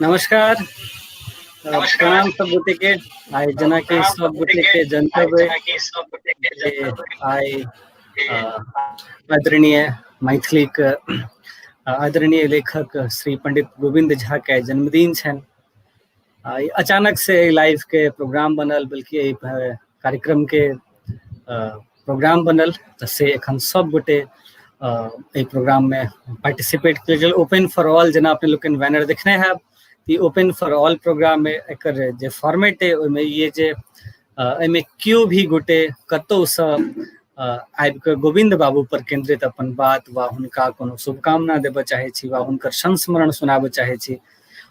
नमस्कार, प्रणाम सब गोटे के। आइ जेनाकि सब गोटे के जनतब जे आइ आदरणीय मैथिलीक आदरणीय लेखक श्री पंडित गोविंद झा के जन्मदिन छनि। अचानक से एहि लाइव के प्रोग्राम बनल, बल्कि एहि कार्यक्रम के प्रोग्राम बनल, तऽ से एखन सब गोटे एहि प्रोग्राम में पार्टिसिपेट कयल गेल। ओपन फॉर ऑल, जेना अपने लोकनि बैनर देखने हैब, ई ओपन फॉर ऑल प्रोग्राम में एकर जे फॉर्मेट है ओहिमे ई जे एहिमे केओ भी गोटे कतहुसँ आबि कऽ गोविन्द बाबू पर केन्द्रित अपन बात वा हुनका कोनो शुभकामना देबऽ चाहै छी वा हुनकर संस्मरण सुनाबऽ चाहै छी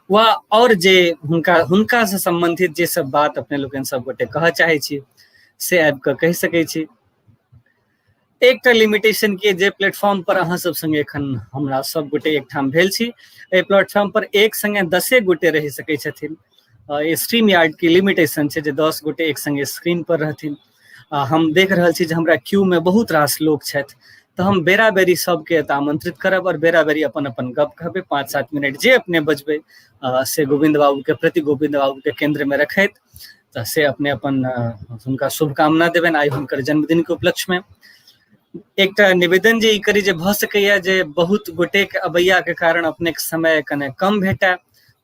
वा आओर जे हुनकासँ सम्बन्धित जे सब बात अपने लोकनि सब गोटे कहऽ चाहै छी से आबि कऽ कहि सकै छी। एकटा लिमिटेशन के जे प्लेटफॉर्म पर अहाँ सब संगे एखन हमरा सब गोटे एकठाम भेल छी, एहि प्लेटफॉर्म पर एक संगे 10 गोटे रहि सकै छथिन। स्ट्रीम यार्ड के लिमिटेशन छै जे 10 गोटे एक संगे स्क्रीन पर रहथिन। हम देख रहल छी जे हमरा क्यू में बहुत रास लोक छथि, तऽ हम बेरा बेरी सबके एतऽ आमंत्रित करब और बेरा बेरी अपन अपन गप कहबै। 5-7 मिनट जे अपने बजबै से गोविंद बाबू के प्रति, गोविंद बाबू के केंद्र में रखैत, तऽ से अपने अपन हुनका शुभकामना देबनि आइ हुनकर जन्मदिन के उपलक्ष्य में। एकटा निवेदन जे ई करी जे भऽ सकैया जे बहुत गोटेक अबैया के कारण अपने के समय कने कम भेटै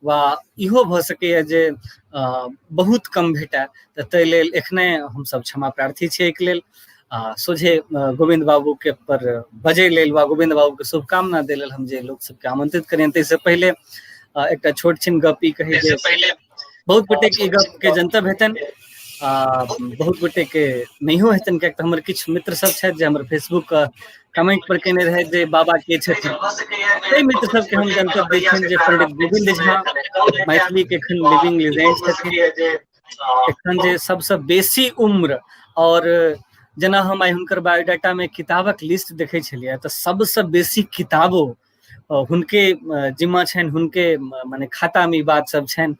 वा इहो भऽ सकैया जे बहुत कम भेटै, तऽ ताहि लेल एखने हमसब क्षमा प्रार्थी छी एहिके लेल। आ सोझे गोविंद बाबू के पर बजै लेल वा गोविंद बाबू के शुभकामना दै लेल हम जे लोक सबके आमंत्रित करियनि ताहिसँ पहिले एकटा छोट छिन गप ई कही जे बहुत गोटे के ई गप के जनतब हेतनि आ बहुत गोटे के नहियो हेतनि, किएक तऽ हमर किछु मित्र सब छथि जे हमर फेसबुक कमेंट पर केने रहै जे बाबा के छथिन। ताहि मित्र सबके हम जनतब दै छियनि जे पंडित गोविंद झा मैथिली के एखन लिविंग लेजेंड छथिन। एखन जे सबसँ बेसी उम्र, और जेना हम आइ हुनकर बायोडाटा में किताबक लिस्ट देखै छलियै तऽ सबसँ बेसी किताबो हुनके जिम्मा छनि, हुनके माने खाता में ई बात सब छनि।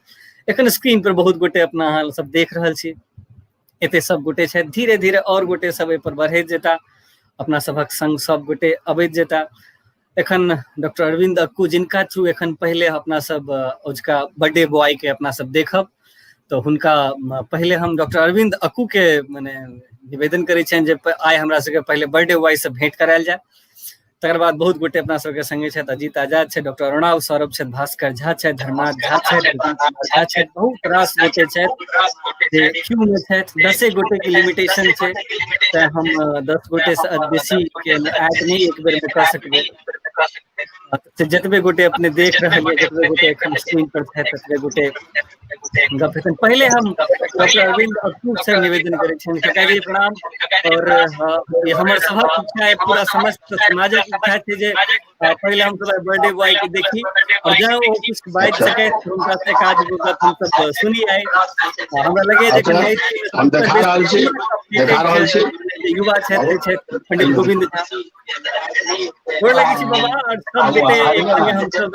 एखन स्क्रीन पर बहुत गोटे अपना अहाँ सब देख रहल छी, एते सब गोटे छथि। धीरे धीरे और गोटे सब एहि पर बढ़ैत जेता, अपना सभक संग सब गोटे अबैत जेता। एखन डॉक्टर अरविंद अक्कू, जिनका थ्रू एखन पहिले अपना सब ओझका बर्थडे बॉय के अपना सब देखब, तऽ हुनका पहिले हम डॉक्टर अरविंद अक्कू के माने निवेदन करै छियनि जे आइ हमरा सबके पहिले बर्थडे बॉय से भेंट करायल जाय। तकर बाद बहुत गोटे अपना सबके संगे छथि, अजीत आजाद छथि, डॉक्टर अरुणाव सौरभ छथि, भास्कर झा छथि, धर्मनाथ झा छथि, विपिन कुमार झा छथि, बहुत रास गोटे छथि जे क्यू में छथि। 10 गोटे के लिमिटेशन छै, तें हम 10 गोटे से बेसी के ऐड नहि एक बेर में कऽ सकबै। से जतबे गोटे अपने देख रहल ये, जतबे गोटे एखन स्क्रीन पर छथि, ततबे गोटे गप हेतनि। पहिले हम डॉक्टर अरविंद अक्कू से निवेदन करै छियनि, काका जी प्रणाम। और ई हमर सभक इच्छा है, पूरा समस्त समाजक इच्छा छै जे पहिले हम सब बर्थडे बॉय के देखी और जँ ओ किछु बाजि सकै हुनका से काज गप हम सब सुनी आइ। हमरा लगैया जे अच्छा, हम देखा रहल छी, देखा रहल छी। युवा छथि छथि पंडित गोविंद झा। गोर लगै छी बाबा, और सब गोटे एक संगे हम सब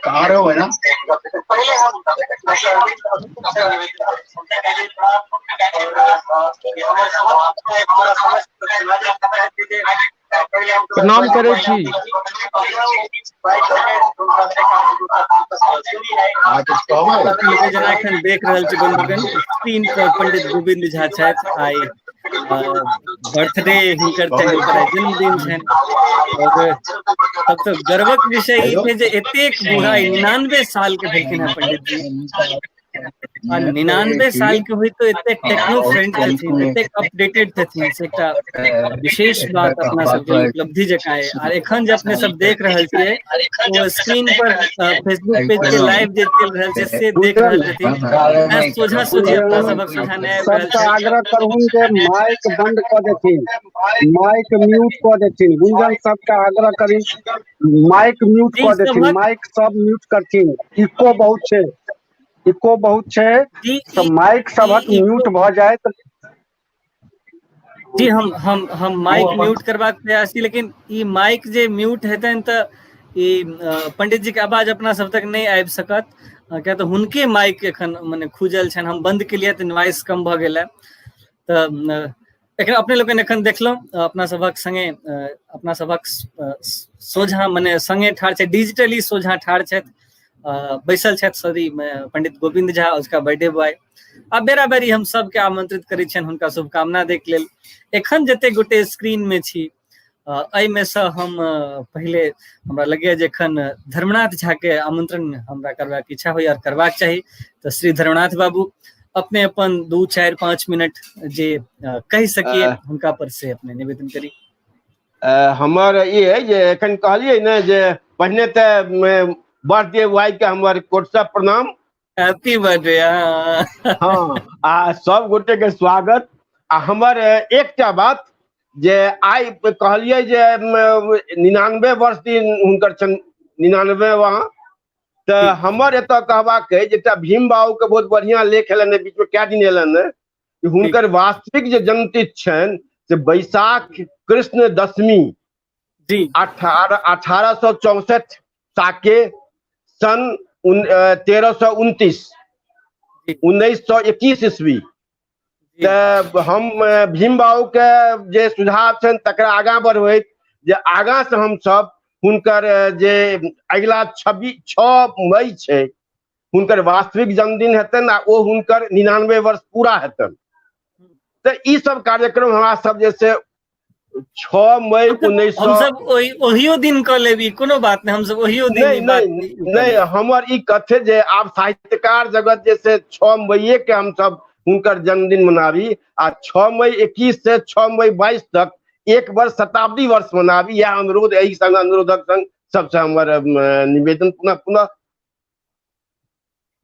कहाँ रहो है ना? प्रणाम करै छी। अहाँ किछु कहबै? जेना एखन देख रहल छी बंधुगण, स्क्रीन पर पंडित गोविंद झा छथि। आइ बर्थडे हिनकर छनि, हिनकर आइ जन्मदिन छनि। और सबसँ गर्वक विषय ई छै जे एतेक बूढ़ा 99 साल के भेलखिन हेँ पंडित जी। आ 99 साल के होइतो एतेक टेक्नो फ्रेंड छथिन, एतेक अपडेटेड छथिन, से एकटा विशेष बात अपना सबके उपलब्धि जकाँ अइ। आ एखन जे अपने सब देख रहल छियै ओ स्क्रीन पर फेसबुक पेज के लाइव जे चलि रहल छै से देख रहल छथिन। सोझा सोझी अपना सबक सोझा नहि आबि रहल सबके छै। आग्रह करहुन जे माइक बंद कऽ देथिन, माइक म्यूट कऽ देथिन। गुंजन सबके आग्रह करी माइक म्यूट जी कऽ देथिन, सभक माइक सब म्यूट करथिन। इको बहुत छै, इको बहुत छै, जी तऽ माइक ई सभक इको म्यूट भऽ जाय तऽ जी हम माइक म्यूट करबाक प्रयास छी, लेकिन ई माइक जे म्यूट हेतनि तऽ ई पंडित जी के आवाज अपना सब तक नहि आबि सकत, किया तऽ हुनके माइक एखन मने खुजल छनि। हम बंद केलियै तऽ नॉइस कम भऽ गेल है। तऽ एखन अपने लोकनि एखन देखलहुँ, अपना सभक संगे, अपना सभक सोझाँ मने संगे ठाढ़ छै, डिजिटली सोझाँ ठाढ़ छथि, बैसल छथि सॉरी पंडित गोविंद झा, उसका बर्थडे बॉय। आ बेरा बेरी हम सबके आमंत्रित करै छियनि हुनका शुभकामना दैके लेल। एखन जते गोटे स्क्रीन में छी, एहिमे सँ हम पहिले हमरा लगैए जे एखन धर्मनाथ झा के आमंत्रण हमरा करबाक इच्छा होइए और करबाक चाही। तऽ श्री धर्मनाथ बाबू अपने अपन 2 4 5 मिनट जे कहि सकिए हुनका पर से अपने निवेदन करी। हमर ई है जे एखन कहलियै ने जे पहिने तऽ बर्थडे बॉय के हमर कोटसँ प्रणाम, हैप्पी बर्थडे। हँ, आ सब गोटे के स्वागत। आ हमर एकटा बात जे आइ कहलियै जे 99 वर्ष दिन हुनकर छनि, 99 वहाँ, तऽ हमर एतऽ कहबाक अइ जे एकटा भीम बाबू के बहुत बढ़िया लेख एलनि बीच में, कए दिन एलनि कि हुनकर वास्तविक जे जन्मतिथि छनि से बैसाख कृष्ण दशमी जी 1864 साके सन 1329 1921 ईस्वी। तऽ हम भीम बाबू के जे सुझाव छनि तकरा आगाँ बढ़बैत जे आगाँ से हमसब हुनकर जे अगिला 6 मई छै हुनकर वास्तविक जन्मदिन हेतनि आ ओ हुनकर 99 वर्ष पूरा हेतनि। तऽ ई सब कार्यक्रम हमरा सब जे से 6 मई 1900 हमसब ओहियो दिन कऽ लेबी, कोनो बात नहि, हमसब ओहियो दिन नहीं, नहीं, नहीं, हमर ई कथे जे आब साहित्यकार जगत जे से 6 मई के हमसब हुनकर जन्मदिन मनाबी आ 6 मई 21 से 6 मई 22 तक एक वर्ष शताब्दी वर्ष मनाबी। यह अनुरोध, एहि संग अनुरोधक संग सबसे हमर निवेदन पुनः पुनः।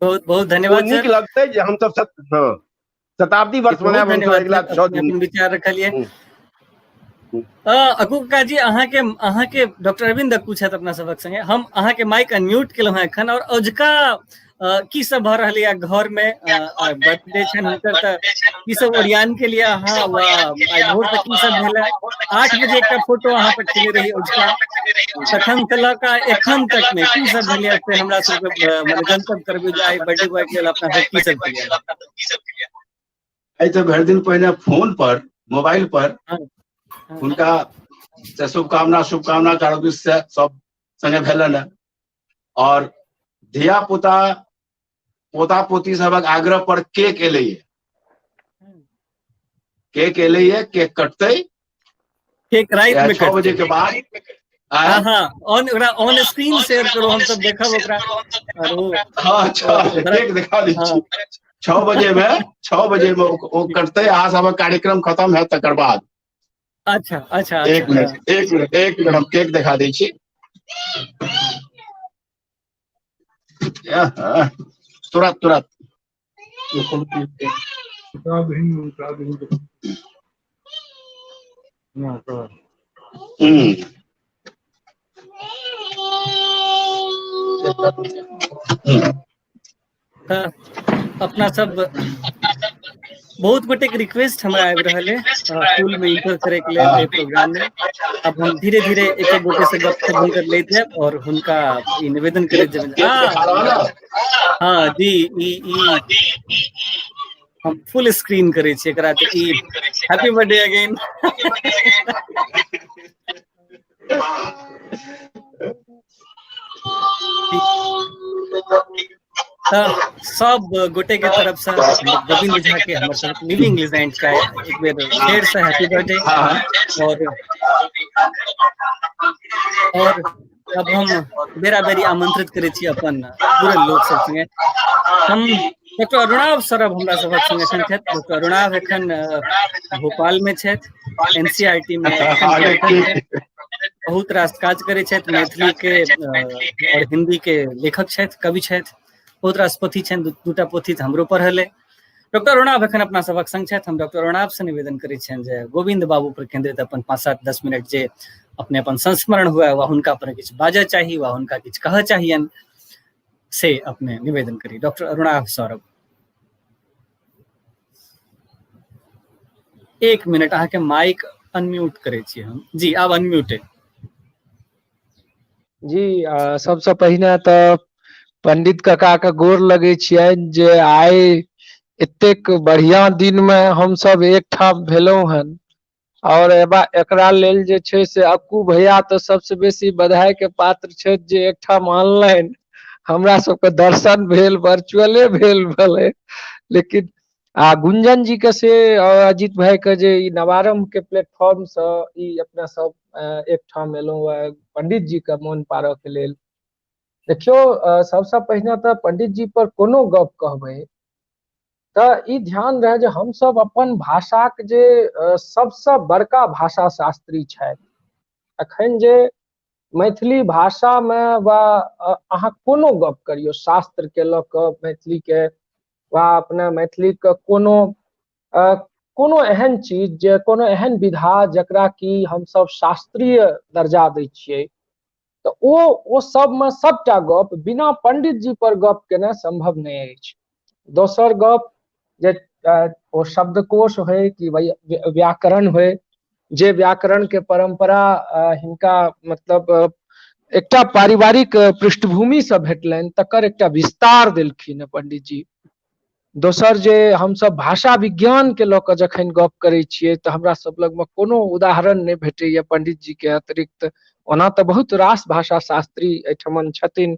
बहुत बहुत धन्यवाद। नीक लगतै जे हमसब हँ शताब्दी वर्ष मनायब हमसब अगिला 6 दिन। विचार रखलियै। अकू काका जी, अहाँके डॉक्टर अरविंद अक्कू छथि अपना सबक संगे। हम अहाँके माइक अनम्यूट केलहुँ हेँ एखन। और अजुका की सब भऽ रहल यऽ घर में, बर्थडे छनि हुनकर, तऽ की सब ओरियान के लिए अहाँ वा आइ भोर से की सब भेल? 8 बजे एकटा फोटो अहाँ पर खेले रही अजुका, तखन से लऽ कऽ एखन तक में की सब भेल से हमरा सबके मने जनतब करबै जे आइ बर्थडे बॉय के लेल अपना सब की सब केलियै। आइ तऽ भरि दिन पहिने फोन पर, मोबाइल पर हुनका से शुभकामना चारू दिस से सब संगे भेलनि हेँ। और धिया पुता पोता पोती सबक आग्रह पर केक एलैये, केक एलैये, केक कटतै, केक राति में 6 बजे के बाद। हाँ, हाँ, ऑन ओकरा ऑन स्क्रीन शेयर करू, हम सब देखब ओकरा। और वो हाँ, अच्छा, केक देखा दै छी। 6 बजे में, 6 बजे में ओ कटतै, अहाँ सबक कार्यक्रम खत्म है तकर बाद। अच्छा, अच्छा, एक मिनट, एक मिनट, एक मिनट, हम केक देखा दै छी। तुरंत तुरंत। अपना सब बहुत गोटे के रिक्वेस्ट हमरा आबि रहल है स्कूल में इंटर करे के लेल एहि प्रोग्राम में। अब हम धीरे धीरे एक एक गोटे से गप सब हुनकर लैत जायब और हुनका ई निवेदन करैत जेबनि। हाँ जी, ई हम फुल स्क्रीन करै छी एकरा, तऽ ई हैप्पी बर्थडे अगेन। सब गोटे के तरफ से गोविंद झा के हमर सब लिविंग लेजेंड का एक बेर फेर से हैप्पी बर्थडे। और अब हम बेरा बेरी आमंत्रित करै छी अपन पूरे लोक सब संगे। हम डॉक्टर अरुणाभ सौरभ हमरा सबक संगे एखन छथि। डॉक्टर अरुणाभ एखन भोपाल में छथि, एनसीईआरटी में बहुत रास काज करै छथि, मैथिली के और हिंदी के लेखक छथि, कवि छथि, बहुत रास पोथी छनि, दूटा पोथी तऽ हमरो पढ़ल अइ। डॉक्टर अरुणाभ एखन अपना सबक संग छथि। हम डॉक्टर अरुणाभ से निवेदन करै छियनि जे गोविंद बाबू पर केंद्रित अपन 5 7 10 मिनट जे अपने अपन संस्मरण हुए वा हुनका पर किछु बाजऽ चाही वा हुनका किछु कहऽ चाहियनि से अपने निवेदन करी। डॉक्टर अरुणाभ सौरभ, 1 मिनट, अहाँके माइक अनम्यूट करै छी हम। जी, आब अनम्यूट है। जी, सबसँ पहिने तऽ पंडित काका के गोर लगै छियनि जे आइ एतेक बढ़िया दिन में हमसब एकठाम भेलहुँ हन। आओर एकरा लेल जे छै से अक्कू भैया तऽ सबसँ बेसी बधाई के पात्र छथि जे एकठाम ऑनलाइन हमरा सबके दर्शन भेल, वर्चुअले भेल भले, लेकिन आ गुंजन जी के से अजीत भाई के जे ई नवारंभ के प्लेटफॉर्म से ई अपना सब एकठाम एलहुँ पंडित जी के मोन पारऽ के लेल। देखियौ, सबसँ पहिने तऽ पंडित जी पर कोनो गप कहबै तऽ ई ध्यान रहै जे हमसब अपन भाषाक जे सबसँ बड़का भाषा शास्त्री छथि, अखन जे मैथिली भाषामे वा अहाँ कोनो गप करियौ शास्त्रके लऽ कऽ मैथिलीके वा अपना मैथिलीके कोनो कोनो एहन चीज जे कोनो एहन विधा जकरा कि हमसब शास्त्रीय दर्जा दै छियै, तऽ ओ सबमे सबटा गप बिना पंडित जी पर गप केनाइ सम्भव नहि अछि। दोसर गप जे ओ शब्दकोश होइ कि व्याकरण होइ, जे व्याकरण के परंपरा हिनका मतलब एकटा पारिवारिक पृष्ठभूमि से भेटलनि, तकर एकटा विस्तार देलखिन हँ पंडित जी। दोसर जे हमसब भाषा विज्ञान के लऽ कऽ जखन गप करै छियै तऽ हमरा सब लगमे कोनो उदाहरण नहि भेटैया पंडित जी के अतिरिक्त। ओना तऽ बहुत रास भाषा शास्त्री एहिठमन छथिन,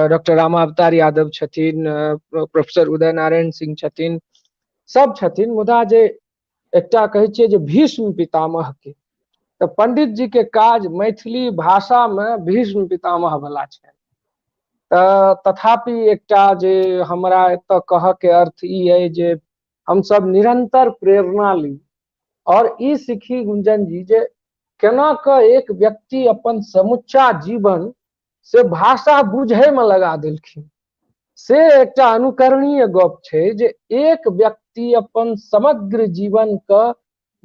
डॉक्टर रामावतार यादव छथिन, प्रोफेसर उदय नारायण सिंह छथिन, सब छथिन, मुदा जे एकटा कहै छियै जे भीष्म पितामह के, तऽ पंडित जी के काज मैथिली भाषा में भीष्म पितामह वाला छै। तऽ तथापि एकटा जे हमरा एतऽ कहऽ के अर्थ ई अइ जे हमसब निरंतर प्रेरणा ली और ई सीखी गुंजन जी जे केना कऽ एक व्यक्ति अपन समुच्चा जीवन से भाषा बुझै में लगा देलखिन, से एकटा अनुकरणीय गप छै जे एक व्यक्ति अपन समग्र जीवन के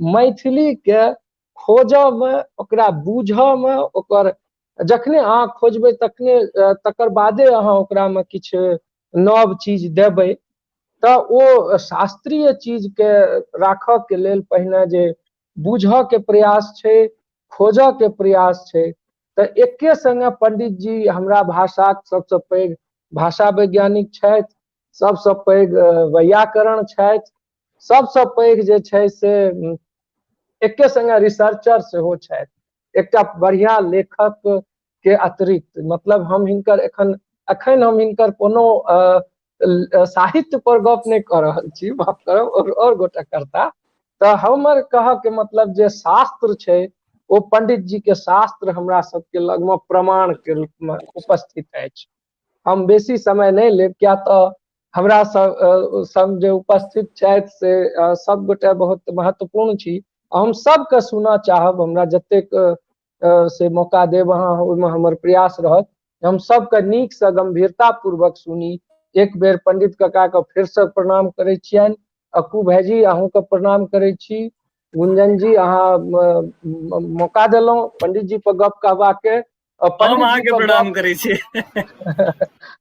मैथिली के खोजऽ में, ओकरा बूझऽ में, ओकर जखने अहाँ खोजबै तखने तकर बादे अहाँ ओकरा में किछु नव चीज देबै। तऽ ओ शास्त्रीय चीज के राखऽ के लेल पहिने जे बूझऽ के प्रयास छै, खोजऽ के प्रयास छै, तऽ एके संगे पंडित जी हमरा भाषाक सबसँ पैघ भाषा वैज्ञानिक छथि, सबसँ पैघ वैयाकरण छथि, सबसँ पैघ जे छै से एके संगे रिसर्चर सेहो छथि, एकटा बढ़िया लेखक के अतिरिक्त। मतलब हम हिनकर एखन हम हिनकर कोनो साहित्य पर गप नहि कऽ रहल छी, माफ करब, और गोटा करता। तऽ हमर कहऽ के मतलब जे शास्त्र छै ओ पंडित जी के शास्त्र हमरा सबके लगमे प्रमाण के रूप में उपस्थित अछि। हम बेसी समय नहि लेब, किया तऽ हमरा सब संग जे उपस्थित छथि से सब गोटे बहुत महत्वपूर्ण छी, हम सबके सुनऽ चाहब। हमरा जतेक से मौका देब अहाँ, ओहिमे हमर प्रयास रहत हम सबके नीकसँ गंभीरता पूर्वक सुनी। एक बेर पंडित काका के फेरसँ प्रणाम करै छियनि, अक्कू भाईजी अहूँके प्रणाम करै छी, गुंजन जी अहाँ मौका देलहुँ पंडित जी पर गप कहबाके। हम अहाँके प्रणाम करै छी।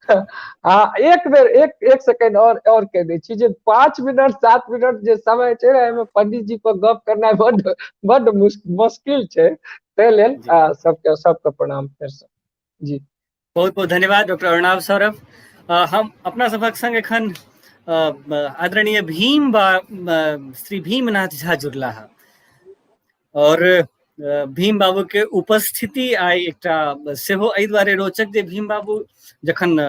हाँ, एक बेर एक सेकेंड और कहि दै छी जे 5 मिनट 7 मिनट जे समय छै एहिमे पंडित जी पर गप करनाइ बड बड मुश्किल छै, ताहि लेल सबके सबके प्रणाम फेरसँ जी। बहुत बहुत धन्यवाद डॉक्टर अरुणाभ सौरभ। हम अपना सबक संग एखन आदरणीय भीम बा श्री भीमनाथ झा जुड़ला है और भीम बाबू के उपस्थिति आइ एकटा सेहो एहि दुआरे रोचक जे भीम बाबू जखन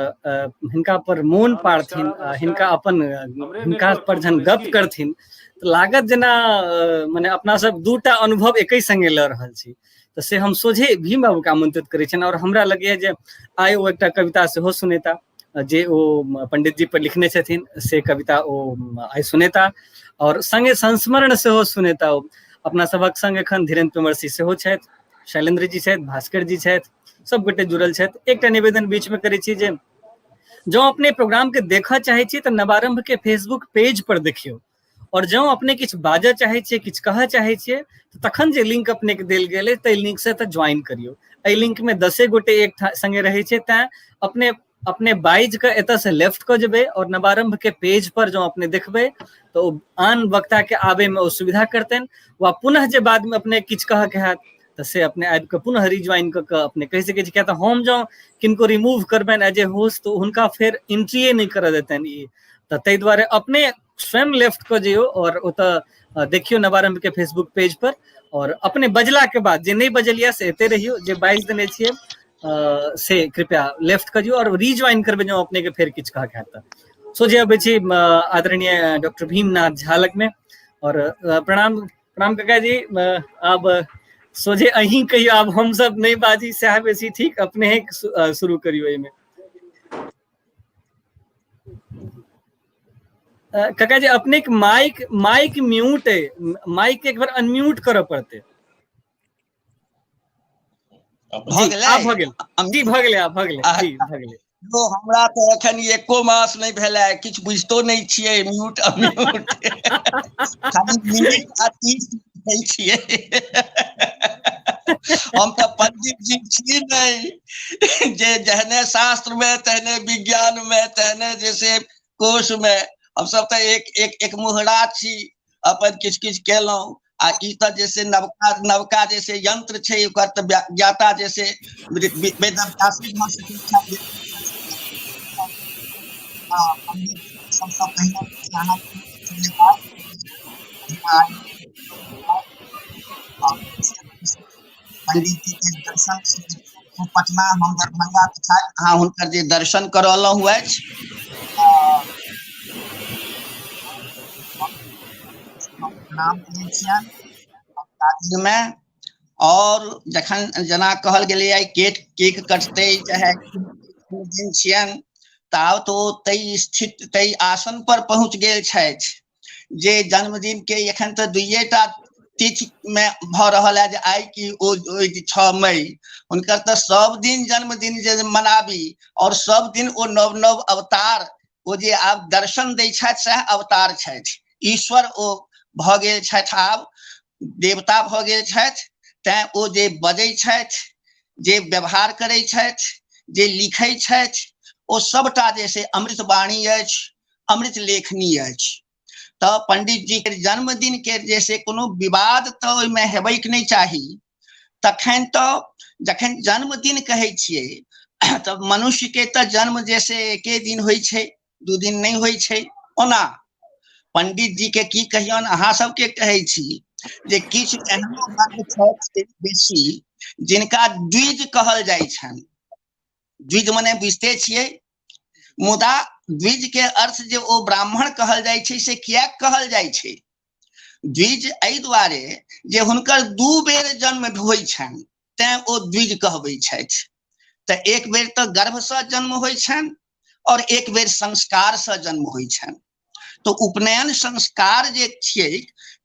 हिनका पर मोन पारथिन, हिनका अपन हिनका पर जखन गप करथिन तऽ लागत जेना मने अपना सब दूटा अनुभव एके संगे लऽ रहल छी। तऽ से हम सोझे भीम बाबू के आमंत्रित करै छियनि और हमरा लगैया जे आइ ओ एकटा कविता सेहो सुनेता जे ओ पंडित जी पर लिखने छथिन, से कविता ओ आइ सुनेता और संगे संस्मरण सेहो सुनेता ओ। अपना सबक संग एखन धीरेन्द्र प्रेमर्षि सेहो छथि, शैलेंद्र जी छथि, भास्कर जी छथि, सब गोटे जुड़ल छथि। एकटा निवेदन बीच में करै छी जे जँ अपने प्रोग्राम के देखऽ चाहै छी तऽ नवारंभ के फेसबुक पेज पर देखियौ, और जँ अपने किछु बाजऽ चाहै छियै, किछु कहऽ चाहै छियै, तऽ तखन जे लिंक अपने के देल गेल अछि ताहि लिंक से तऽ ज्वाइन करियौ। एहि लिंक में 10 गोटे एक संगे रहै छै, तैं अपने अपने बाजि कऽ एतऽ से लेफ्ट कऽ जेबै और नवारंभ के पेज पर जँ अपने देखबै तऽ ओ आन वक्ता के आबे में ओ सुविधा करतनि, वा पुनः जे बाद में अपने किछु कहऽ के हैत तऽ से अपने आबि कऽ पुनः रिज्वाइन कऽ कऽ अपने कहि सकै छी। किया तऽ हम जँ किनको रिमूव करबनि एज ए होस्ट तऽ हुनका फेर एंट्रिए नहि करऽ देतनि ई, तऽ ताहि दुआरे अपने स्वयं लेफ्ट कऽ जइयौ आओर ओतऽ देखियौ नवारंभ के फेसबुक पेज पर और अपने बजला के बाद जे नहि बजलिया से एते रहियौ, जे बाजि देने छियै से कृपया लेफ्ट कऽ दियौ और रिज्वाइन करबै जँ अपने के फेर किछु कहके हैत तऽ। सोझे अबै छी आदरणीय डॉक्टर भीमनाथ झा लगमे और प्रणाम प्रणाम काका जी। आब सोझे अहीं कहियौ, आब हमसब नहि बाजी सएह बेसी ठीक, अपने शुरू करियौ एहिमे। काका जी अपने के माइक माइक म्यूट है, माइक एक बार अनम्यूट करऽ पड़तै। भऽ जी गेलै? आब भऽ गेल जी, भऽ गेलै, आब भऽ गेलै जी, भऽ गेलै। यौ, हमरा तऽ एखन एको मास नहि भेलै, किछु बुझितो नहि छियै म्यूट अनम्यूट, खाली मिनट आ 30 बुझै छियै। हम तऽ पंडित जी छी नहि जे जहने शास्त्र मे तेहने विज्ञान मे तेहने जे से कोश मे, हमसब तऽ एक एक एक मुहरा छी, अपन किछु किछु केलहुँ। आ ई तऽ जे से नवका नवका जे से यंत्र छै ओकर तऽ ज्ञाता जे से वेदव्यासी भऽ सकै छथि। सबसँ पहिने धन्यवाद। पंडित जी के दर्शन पटना, हम दरभंगा तथा अहाँ हुनकर जे दर्शन करौलहुँ अछि, प्रणाम करै छियनि मे। और जखन जेना कहल गेलैए केक केक कटतै चाहे दिन छियनि, तावत ओ ताहि स्थित ताहि आसन पर पहुँच गेल छथि जे जन्मदिन के एखन तऽ दुइएटा तिथि मे भऽ रहल है जे आइ की ओ 6 मई, हुनकर तऽ सब दिन जन्मदिन जे मनाबी और सब दिन ओ नव नव अवतार ओ जे आब दर्शन दै छथि सएह अवतार छथि, ईश्वर ओ भऽ गेल छथि, आब देवता भऽ गेल छथि। तैं ओ जे बजै छथि, जे व्यवहार करै छथि, जे लिखै छथि, ओ सबटा जे से अमृत वाणी अछि, अमृत लेखनी अछि। तऽ पंडित जी के जन्मदिन के जे से कोनो विवाद तऽ ओहिमे हेबैक नहि चाही। तखन तऽ जखन जन्मदिन कहै छियै तऽ मनुष्य के तऽ जन्म जे से एके दिन होइ छै, दू दिन नहि होइ छै। ओना पंडित जी के की कहियौन, अहाँ सबके कहै छी जे किछु एहनो वर्ग छथि बेसी जिनका द्विज कहल जाइ छनि। द्विज मने बुझिते छियै, मुदा द्विज के अर्थ जे ओ ब्राह्मण कहल जाइ छै से किएक कहल जाइ छै द्विज? एहि दुआरे जे हुनकर दू बेर जन्म होइ छनि तैं ओ द्विज कहबै छथि। तऽ एक बेर तऽ गर्भसँ जन्म होइ छनि और एक बेर संस्कारसँ जन्म होइ छनि। तऽ उपनयन संस्कार जे छियै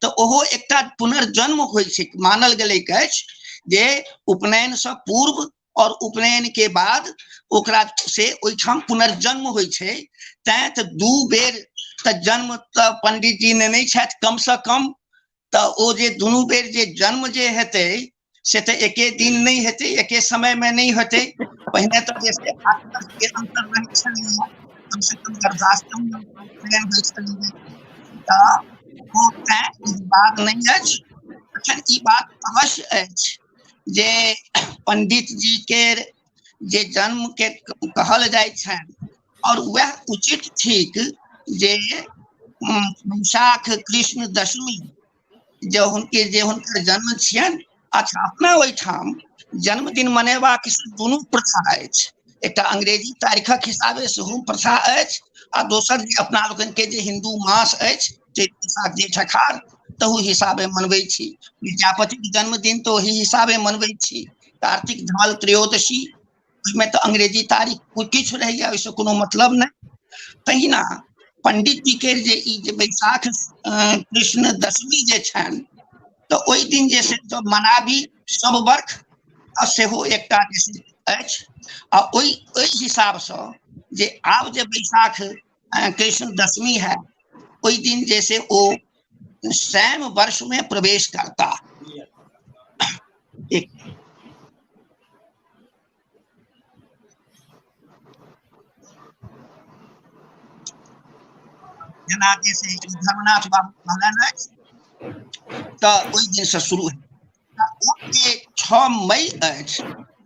तऽ ओहो एकटा पुनर्जन्म होइ छै। मानल गेलैक अछि जे उपनयनसँ पूर्व और उपनयन के बाद ओकरा से ओहिठाम पुनर्जन्म होइ छै। तैं तऽ दू बेर तऽ जन्म तऽ पंडित जी ने नहि छथि कमसँ कम, तऽ ओ जे दुनू बेर जे जन्म जे हेतै से तऽ एके दिन नहि हेतै, एके समय मे नहि हेतै। पहिने तऽ जे से 8 वर्ष के अंतर रहै छलैया, कम से कम गर्भावस्था मे उपनयन होइ छलैया, तऽ ओ तैं ई बात नहि अछि। तखन ई बात अवश्य अछि जे पंडित जी के जे जन्म के कहल जाइ छनि और वएह उचित थिक जे वैशाख कृष्ण दशमी जे हुनके जे हुनकर जन्म छियनि। अच्छा, अपना ओहिठाम जन्मदिन मनेबाक दुनू प्रथा अछि, एकटा अंग्रेजी तारीखक हिसाबे सेहो प्रथा अछि आ दोसर जे अपना लोकनि के जे हिन्दू मास अछि चैत बैसाख जेठ अखाड़ तहु हिसाबे मनबै छी। विद्यापतिक जन्मदिन तऽ ओही हिसाबे मनबै छी। कार्तिक धवल त्रयोदशी ओहिमे तऽ अंग्रेजी तारीख किछु रहैया, ओहिसँ कोनो मतलब नहि। तहिना पंडित जी के जे ई जे बैसाख कृष्ण दशमी जे छनि तऽ ओहि दिन जे से मनाबी सब वर्ष आ सेहो एकटा जे से अछि। आ ओहि ओहि हिसाबसँ जे आब जे बैसाख कृष्ण दशमी है ओहि दिन जे से ओ सैम वर्ष में प्रवेश करता। एक जेना जे से धर्मनाथ बाबू कहलनि अछि तऽ ओहि दिनसँ शुरू ओ जे 6 मई अछि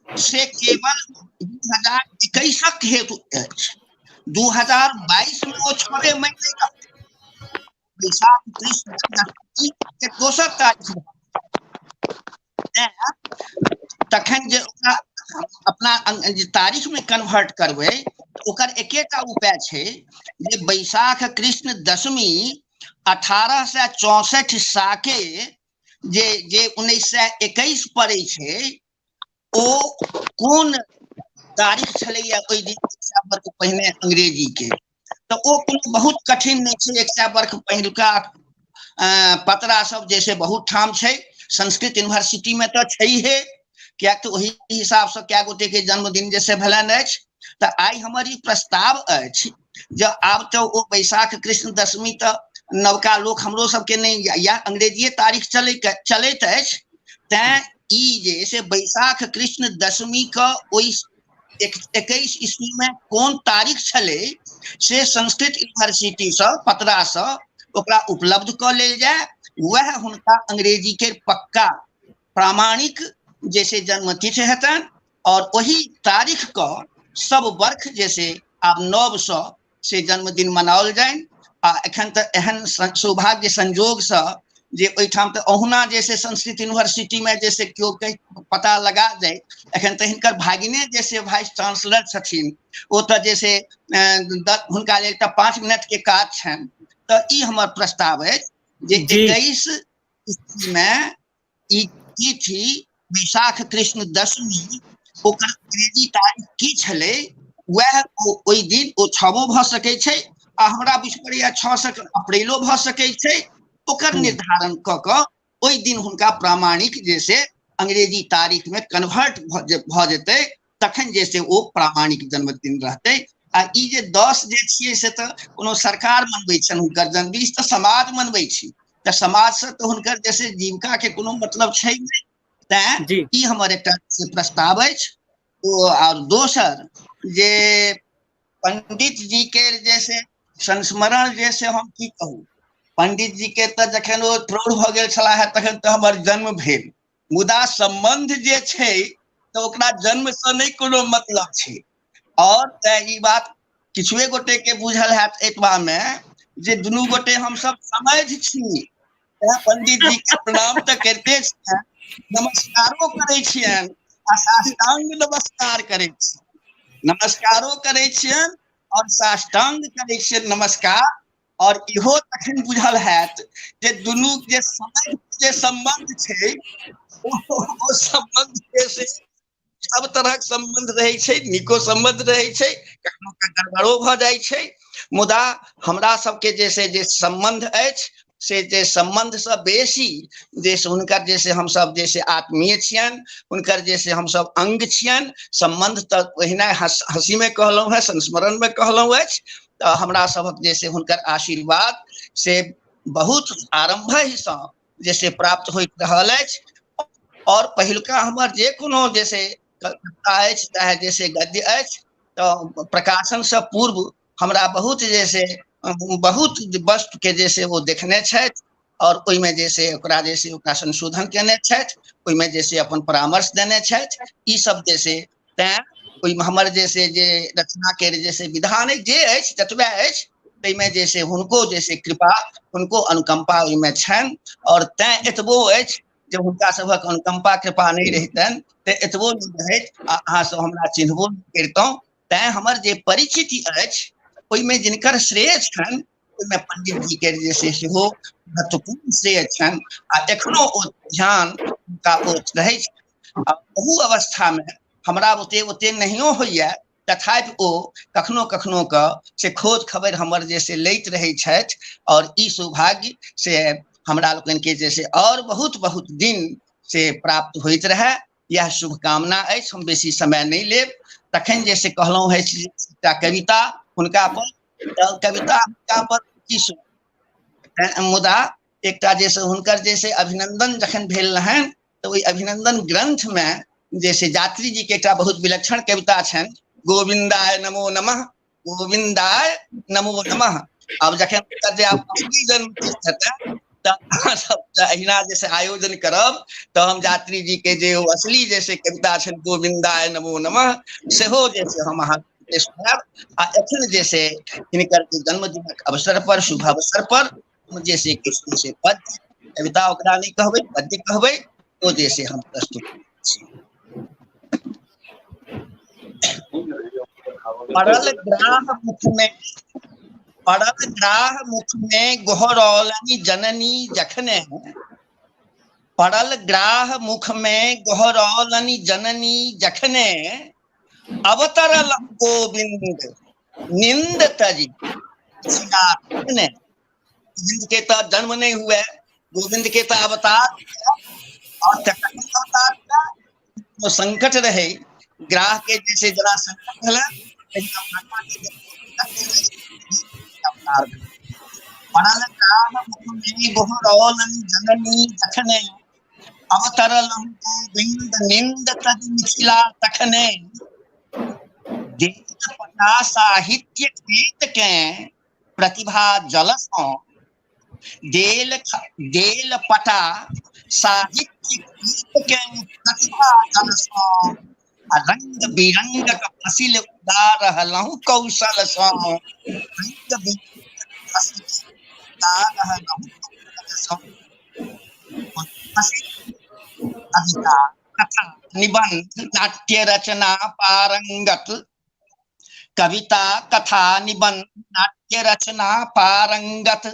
से केवल 2021 हेतु अछि। 2022 मे ओ 6 मई नहि रहतै। बैशाख कृष्ण दशमी के दोसर तारीख। तखन जे ओकरा अपना जे तारीख में कन्वर्ट करबै, ओकर एकेटा उपाय छै जे बैशाख कृष्ण दशमी 1864 साके जे जे 1921 पड़ै छै, ओ कोन तारीख छलैया ओहि दिन 100 वर्ष पहिने अंग्रेजी के। तऽ ओ कोनो बहुत कठिन नहि छै। 100 वर्ष पहिलुका पतरा सब जैसे बहुत ठाम छै, संस्कृत यूनिवर्सिटी में तऽ छैहे, कियाक तऽ ओहि हिसाबसँ कए गोटे के जन्मदिन जैसे भेलनि अछि। तऽ आइ हमर ई प्रस्ताव अछि जे आब तऽ ओ बैशाख कृष्ण दशमी तऽ नवका लोक हमरो सबके नहि, या अंग्रेजीए तारीख चलैत अछि, तैं ई जे से बैशाख कृष्ण दशमी के ओहि 21 ईस्वी में कोन तारीख छलै से संस्कृत यूनिवर्सिटी सँ पतरासँ ओकरा उपलब्ध कऽ लेल जाय। वएह हुनका अंग्रेजी के पक्का प्रामाणिक जैसे जन्मतिथि हेतनि, और ओही तारीख के सब वर्ष जैसे आब नवसँ से जन्मदिन मनाओल जाय। आ एखन तऽ एहन सौभाग्य संजोगसँ जे ओहिठाम तऽ अहुना जैसे संस्कृत यूनिवर्सिटी में जैसे केओ कहि पता लगा जाय, एखन तऽ हिनकर भागिने जैसे वाइस चांसलर छथिन, ओ तऽ जैसे हुनका लेल तऽ 5 मिनट के काज छनि। तऽ ई हमर प्रस्ताव अछि जे 21 ईस्वी में ई तिथि वैशाख कृष्ण दशमी, ओकर अंग्रेजी तारीख की छलै, वएह ओहि दिन ओ 6 भऽ सकै छै, आ हमरा बुझि पड़ैया 6 से अप्रैलो भऽ सकै छै। ओकर निर्धारण कऽ कऽ ओहि दिन हुनका प्रामाणिक जैसे अंग्रेजी तारीख में कन्वर्ट भऽ जेतै, तखन जे से ओ प्रामाणिक जन्मदिन रहतै। आ ई जे 10 जे छियै से तऽ कोनो सरकार मनबै छनि हुनकर जन्मदिन, तऽ समाज मनबै छी, तऽ समाजसँ तऽ हुनकर जैसे जीविका के कोनो मतलब छै नहि। तैं ई हमर एकटा प्रस्ताव अछि। ओ आओर दोसर जे पंडित जी के जैसे संस्मरण जैसे हम की कहू, पंडित जी के तऽ जखन ओ प्रौढ़ भऽ गेल छलाह तखन तऽ हमर जन्म भेल, मुदा सम्बन्ध जे छै तऽ ओकरा जन्मसँ नहि कोनो मतलब छै। और तैं ई बात किछुए गोटे के बुझल हैत एतबा मे जे दुनू गोटे हमसब समझ छी, तैं पंडित जी के प्रणाम तऽ करिते छियनि, नमस्कारो करै छियनि, आ साष्टांग नमस्कार करै छियनि, नमस्कारो करै छियनि और साष्टांग करै छियनि नमस्कार। और इहो तखन बुझल हैत जे दुनू जे समय जे सम्बन्ध छै, ओ सम्बन्ध जे से सब तरहक सम्बन्ध रहै छै, नीको सम्बन्ध रहै छै, कखनो के गड़बड़ो भऽ जाइ छै, मुदा हमरा सबके जे से जे सम्बन्ध अछि से जे सम्बन्धसँ बेसी जे से हुनकर जे से हमसब जे से आत्मीय छियनि, हुनकर जे से हमसब अंग छियनि। सम्बन्ध तऽ ओहिना हँसीमे कहलहुँ हेँ, संस्मरणमे कहलहुँ अछि। तऽ हमरा सभक जे से हुनकर आशीर्वाद से बहुत आरम्भहिसँ जे से प्राप्त होइत रहल अछि। और पहिलुका हमर जे कोनो जे से कविता अछि चाहे जे से गद्य अछि, तऽ प्रकाशनसँ पूर्व हमरा बहुत जे से बहुत वस्तु के जे से ओ देखने छथि, और ओहिमे जे से ओकरा जे से ओकरा संशोधन केने छथि, ओहिमे जे से अपन परामर्श देने छथि, ई सब जे से। तैं ओहिमे हमर जे से जे रचना के जे से विधान जे अछि जतबे अछि ताहिमे जे से हुनको जे से कृपा, हुनको अनुकंपा ओहिमे छनि। और तैं एतबो अछि जे हुनका सभक अनुकंपा कृपा नहि रहितनि तऽ एतबो नहि रहैत, आ अहाँ सब हमरा चिन्हबो नहि करितहुँ। तैं हमर जे परिचिति अछि ओहिमे जिनकर श्रेय छनि ओहिमे पंडित जी के जे से सेहो महत्वपूर्ण श्रेय छनि, आ एखनो ओ ध्यान हुनका ओ रहै छै। आ ओहू अवस्थामे हमरा ओते ओते नहियो होइया, तथापि ओ कखनो कखनो के से खोज खबरि हमर जे से लैत रहै छथि। और ई सौभाग्य से हमरा लोकनि के जे से और बहुत बहुत दिन से प्राप्त होइत रहए, यह शुभकामना अछि। हम बेसी समय नहि लेब। तखन जे से कहलहुँ है एकटा कविता हुनका पर, तऽ कविता हुनका पर की, मुदा एकटा जे से हुनकर जे से अभिनंदन जखन भेल रहनि तऽ ओहि अभिनंदन ग्रंथ में जे से यात्री जी के एकटा बहुत विलक्षण कविता छनि, गोविंदाय नमो नमः, गोविंदाय नमो नमः। आब जखन जे आब असली जन्म हेतै तऽ अहाँ सब अहिना जे से आयोजन करब, तऽ हम यात्री जी के जे ओ असली जे से कविता छनि गोविंदाय नमो नमः सेहो जे से हम अहाँ सुनायब। आ एखन जे से हिनकर जन्मदिनक अवसर पर, शुभ अवसर पर जे से किछु से पद्य, कविता ओकरा नहि कहबै, पद्य कहबै, ओ जे से हम प्रस्तुत छी। पड़ल ग्राह मुख में, पड़ल ग्राह मुख में गोहरौलनि जननी जखने, पड़ल ग्राह मुख में गोहरौलनि जननी जखने, अवतरल गोविंद निंद तजी ने। गोविंद के तो जन्म नहीं हुए, गोविंद के तो अवतार हुए, और अवतार हुए संकट रहे, ग्राह के जैसे जरा संकट भेलै, अवतार पड़ल ग्राह मुख में गोहरौलनि जननी जखने, अवतरल गोविंद निंद तज मिथिला तखने। देश पटा साहित्य खेत के प्रतिभा जल सँ, देल देल पटा साहित्य खेत के प्रतिभा जल सँ, आ रंग बिरंगक फसिल उगा रहलहुँ कौशल सँ, रंग बिरंगक फसिल उगा रहलहुँ कौशल सँ। कविता, कथा, निबंध, नाट्य रचना पारंगत, कविता, कथा, निबंध, नाट्य रचना पारंगत,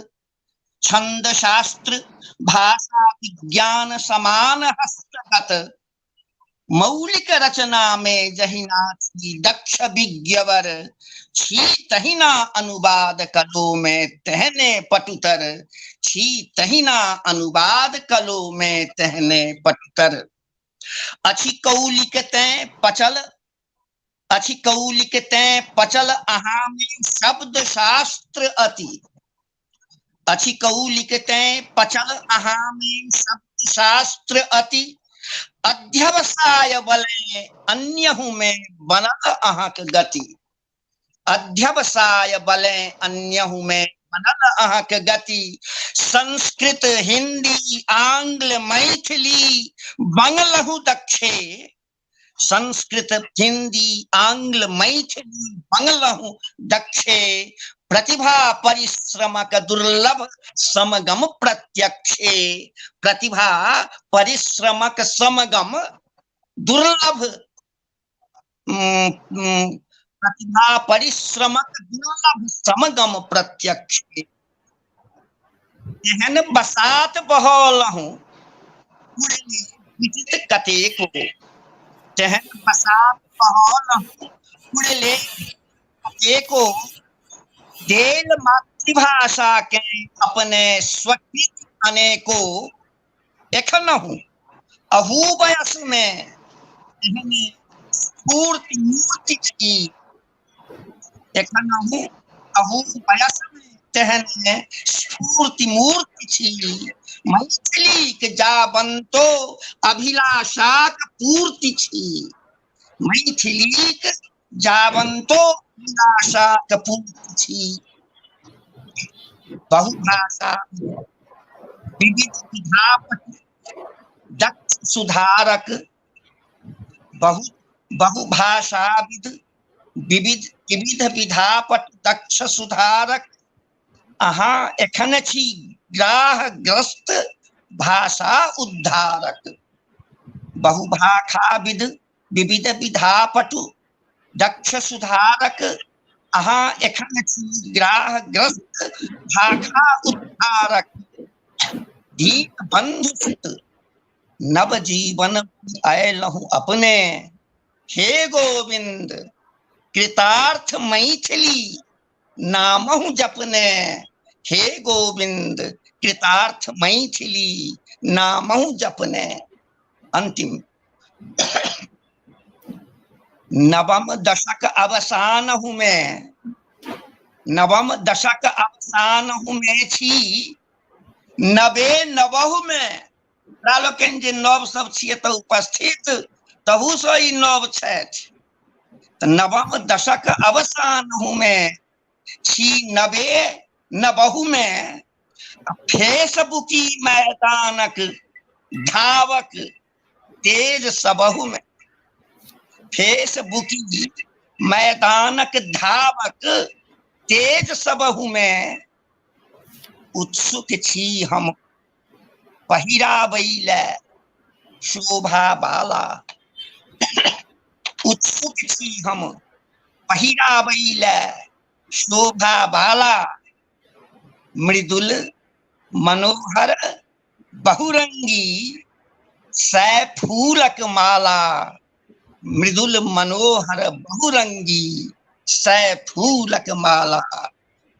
छंद शास्त्र, भाषा विज्ञान समान हस्तगत, मौलिक रचना में जहिना छी दक्ष विज्ञवर, छी तहिना अनुवाद कलो में तेहने पटुतर, छी तहिना अनुवाद कलो में तेहने पटुतर। अछि कौलिक तैं पचल, अछि कौलिक तैं पचल अहाँ में शब्द शास्त्र अति, अछि कौलिक तैं पचल अहाँ में शब्द शास्त्र अति, अध्यवसाय बलें अन्यहु में बनल अहाँक गति, अध्यवसाय बलें अन्यहु में बनल अहाँक गति। संस्कृत हिंदी आंग्ल मैथिली बंगलहु दक्षे, संस्कृत हिंदी आंग्ल मैथिली बंगलहु दक्षे, प्रतिभा परिश्रमक दुर्लभ समगम प्रत्यक्षे, प्रतिभा परिश्रमक समगम दुर्लभ, प्रतिभा परिश्रमक दुर्लभ समगम प्रत्यक्षे। एहन बसात बहौलहुँ विदित कतेको, तेहन बसात बहौलहुँ उड़ले कतेको, देल मातृभाषा के अपने स्वीकृत अनेको। एखनहु अहू वयस में एहने स्फूर्ति मूर्ति छी, एखनहु अहू वयस में तेहने स्फूर्ति मूर्ति छी, मैथिलीक जाबंतो अभिलाषाक पूर्ति छी, मैथिलीक जाबंतो अभिलाषाक पूर्ति छी। बहुभाषा विविध विधापति दक्ष सुधारक, बहु बहुभाषाविद विविध विविध विधापट दक्ष सुधारक, अहाँ एखन छी ग्राहग्रस्त भाषा उद्धारक। बहुभाषाविद विविध विधापटु दक्ष सुधारक, अहाँ एखन छी ग्राहग्रस्त भाषा उद्धारक। दीन बंधु सुत नव जीवन अयलहुँ अपने, हे गोविंद कृतार्थ मैथिली नामहु जपने, हे गोविंद कृतार्थ मैथिली नामहु जपने। अंतिम नवम दशक अवसानहु में, नवम दशक अवसानहु में छी नबे नवहु में, हमरा लोकनि जे नव सब छियै तऽ उपस्थित तहूसँ ई नव छथि। तऽ नवम दशक अवसानहु में छी नबे नवहु में, फेसबुकी मैदानक धावक तेज सबहु में, फेसबुकी मैदानक धावक तेज सबहु में। उत्सुक छी हम पहिराबै लए शोभा बाला, उत्सुक छी हम पहिराबै लए शोभा बाला, मृदुल मनोहर बहुरंगी सै फूलक माला, मृदुल मनोहर बहुरंगी सै फूलक माला।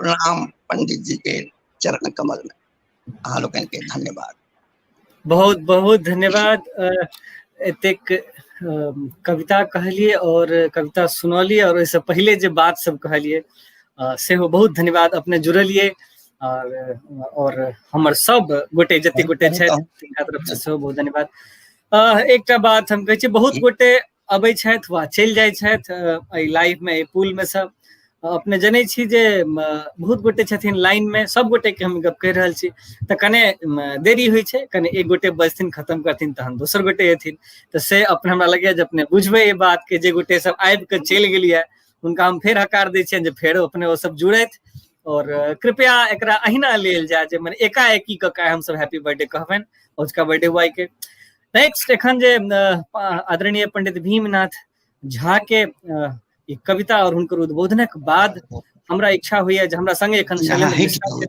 प्रणाम पंडित जी के चरण कमल में, अहाँ लोकनि के धन्यवाद। बहुत बहुत धन्यवाद। एतेक कविता कहलिए और कविता सुनौलिए और ओहिसँ पहिले जे बात सब कहलिए सेहो बहुत धन्यवाद। अपने जुड़लिए और हमर सब गोटे जते गोटे छथि तिनका तरफ से सेहो बहुत धन्यवाद। एकटा बात हम कहै छी, बहुत गोटे अबै छथि वा चलि जाइ छथि एहि लाइव में, एहि पुल में सब। अपने जनै छी जे बहुत गोटे छथिन लाइन में, सब गोटे के हम गप कहि रहल छी, तऽ कने देरी होइ छै, कने एक गोटे बजथिन खत्म करथिन तहन दोसर गोटे एथिन, तऽ से अपने हमरा लगैया जे अपने बुझबै एहि बात के। जे गोटे सब आबि कऽ चलि गेलियै हुनका हम फेर हकार दै छियनि जे फेरो अपने ओ सब जुड़थि, और कृपया एकरा अहिना लेल जाय जे मने एकाएकी कऽ के हमसब हैप्पी बर्थडे कहबनि अजुका बर्थडे बॉय के। नेक्स्ट एखन जे आदरणीय पंडित भीमनाथ झा के ई कविता और हुनकर उद्बोधनक बाद हमरा इच्छा होइया जे हमरा संगे एखन शैलेंद्र मिश्रा के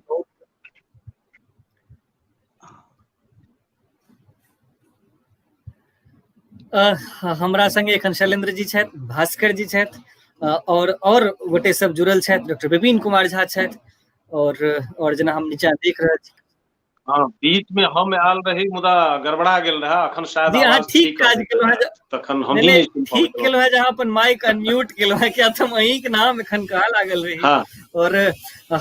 हमरा संगे एखन शैलेंद्र जी छथि, भास्कर जी छथि, और गोटे सब जुड़ल छथि, डॉक्टर विपिन कुमार झा छथि, और जेना हम नीचा देख रहल छी। हाँ, बीच में हम आयल रही मुदा गड़बड़ा गेल रहे, अखन शायद जी, अहाँ आवाज ठीक ठीक काज अबैत केलहुँ रहे, हेँ। तखन हम नहीं, ही नहीं, नहि सुनि ठीक पबैत केलहुँ हेँ जे अहाँ अपन माइक अनम्यूट केलहुँ हेँ, किया तऽ हम अहींके नाम एखन कहऽ लागल रही। हाँ। और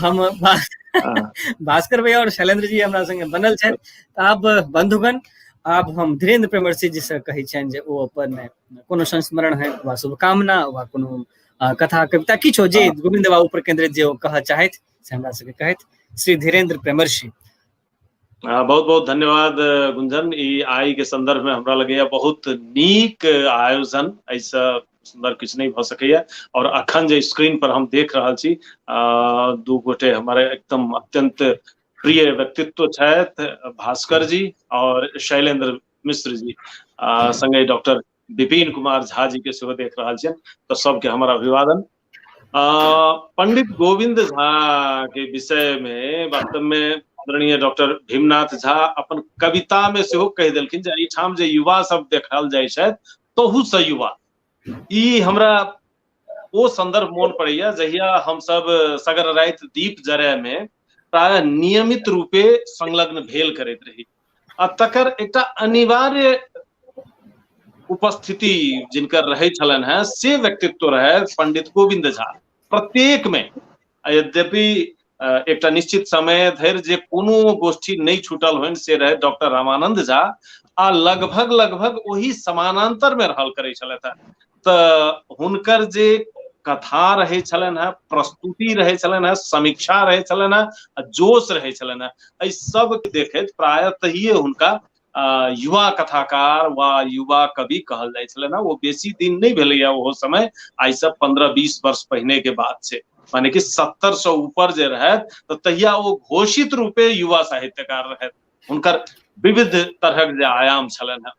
हम हाँ। भास्कर भैया और शैलेंद्र जी हमरा संगे बनल छथि। तऽ आब बंधुगण, आब हम धीरेन्द्र प्रेमर्षि जी से कहै छियनि जे ओ अपन कोनो संस्मरण है वा शुभकामना वा कोनो कथा कविता किछो जे गोविंद बाबू पर केंद्रित जे ओ कहऽ चाहथि से हमरा सबके कहथि। श्री धीरेन्द्र प्रेमर्षि। बहुत बहुत धन्यवाद गुंजन। ई आइ के संदर्भ में हमरा लगैया बहुत नीक आयोजन, एहिसँ सुंदर किछु नहि भऽ सकैया। और अखन जे स्क्रीन पर हम देख रहल छी, दू गोटे हमारे एकदम अत्यंत प्रिय व्यक्तित्व छथि, भास्कर जी और शैलेंद्र मिश्र जी, संगे डॉक्टर विपिन कुमार झा जी के सेहो देख रहल छियनि, तऽ सबके हमर अभिवादन। पंडित गोविंद झा के विषय में वास्तव में आदरणीय डॉक्टर भीमनाथ झा अपन कविता में सेहो कहि देलखिन जे एहिठाम जे युवा सब देखल जाइ छथि तहू से युवा। ई हमरा ओ संदर्भ मोन पड़ैया जहिया हमसब सगर राति दीप जरय में प्रायः नियमित रूपे संलग्न भेल करैत रही, आ तकर एकटा अनिवार्य उपस्थिति जिनकर रहै छलनि हेँ से व्यक्तित्व रहै पंडित गोविंद झा। प्रत्येक में यद्यपि एकटा निश्चित समय धरि जे कोनो गोष्ठी नहि छूटल होइन से रहे डॉक्टर रामानंद झा, आ लगभग लगभग ओही समानांतर में रहल करै छलथि हेँ। तऽ हुनकर जे कथा रहै छलनि हेँ, प्रस्तुति रहै छलनि हेँ, समीक्षा रहै छलनि हेँ, आ जोश रहै छलनि हेँ, एहि सब देखैत प्रायः तहिये हुनका युवा कथाकार वा युवा कवि कहल जाइ छलनि हेँ। ओ बेसी दिन नहि भेलैया ओहो समय, आइसँ 15-20 वर्ष पहिने के बात छै, माने कि 70 से ऊपर जे रहथि तऽ तहिया ओ घोषित रूपे युवा साहित्यकार रहथि। हुनकर विविध तरहक जे आयाम छलनि हेँ।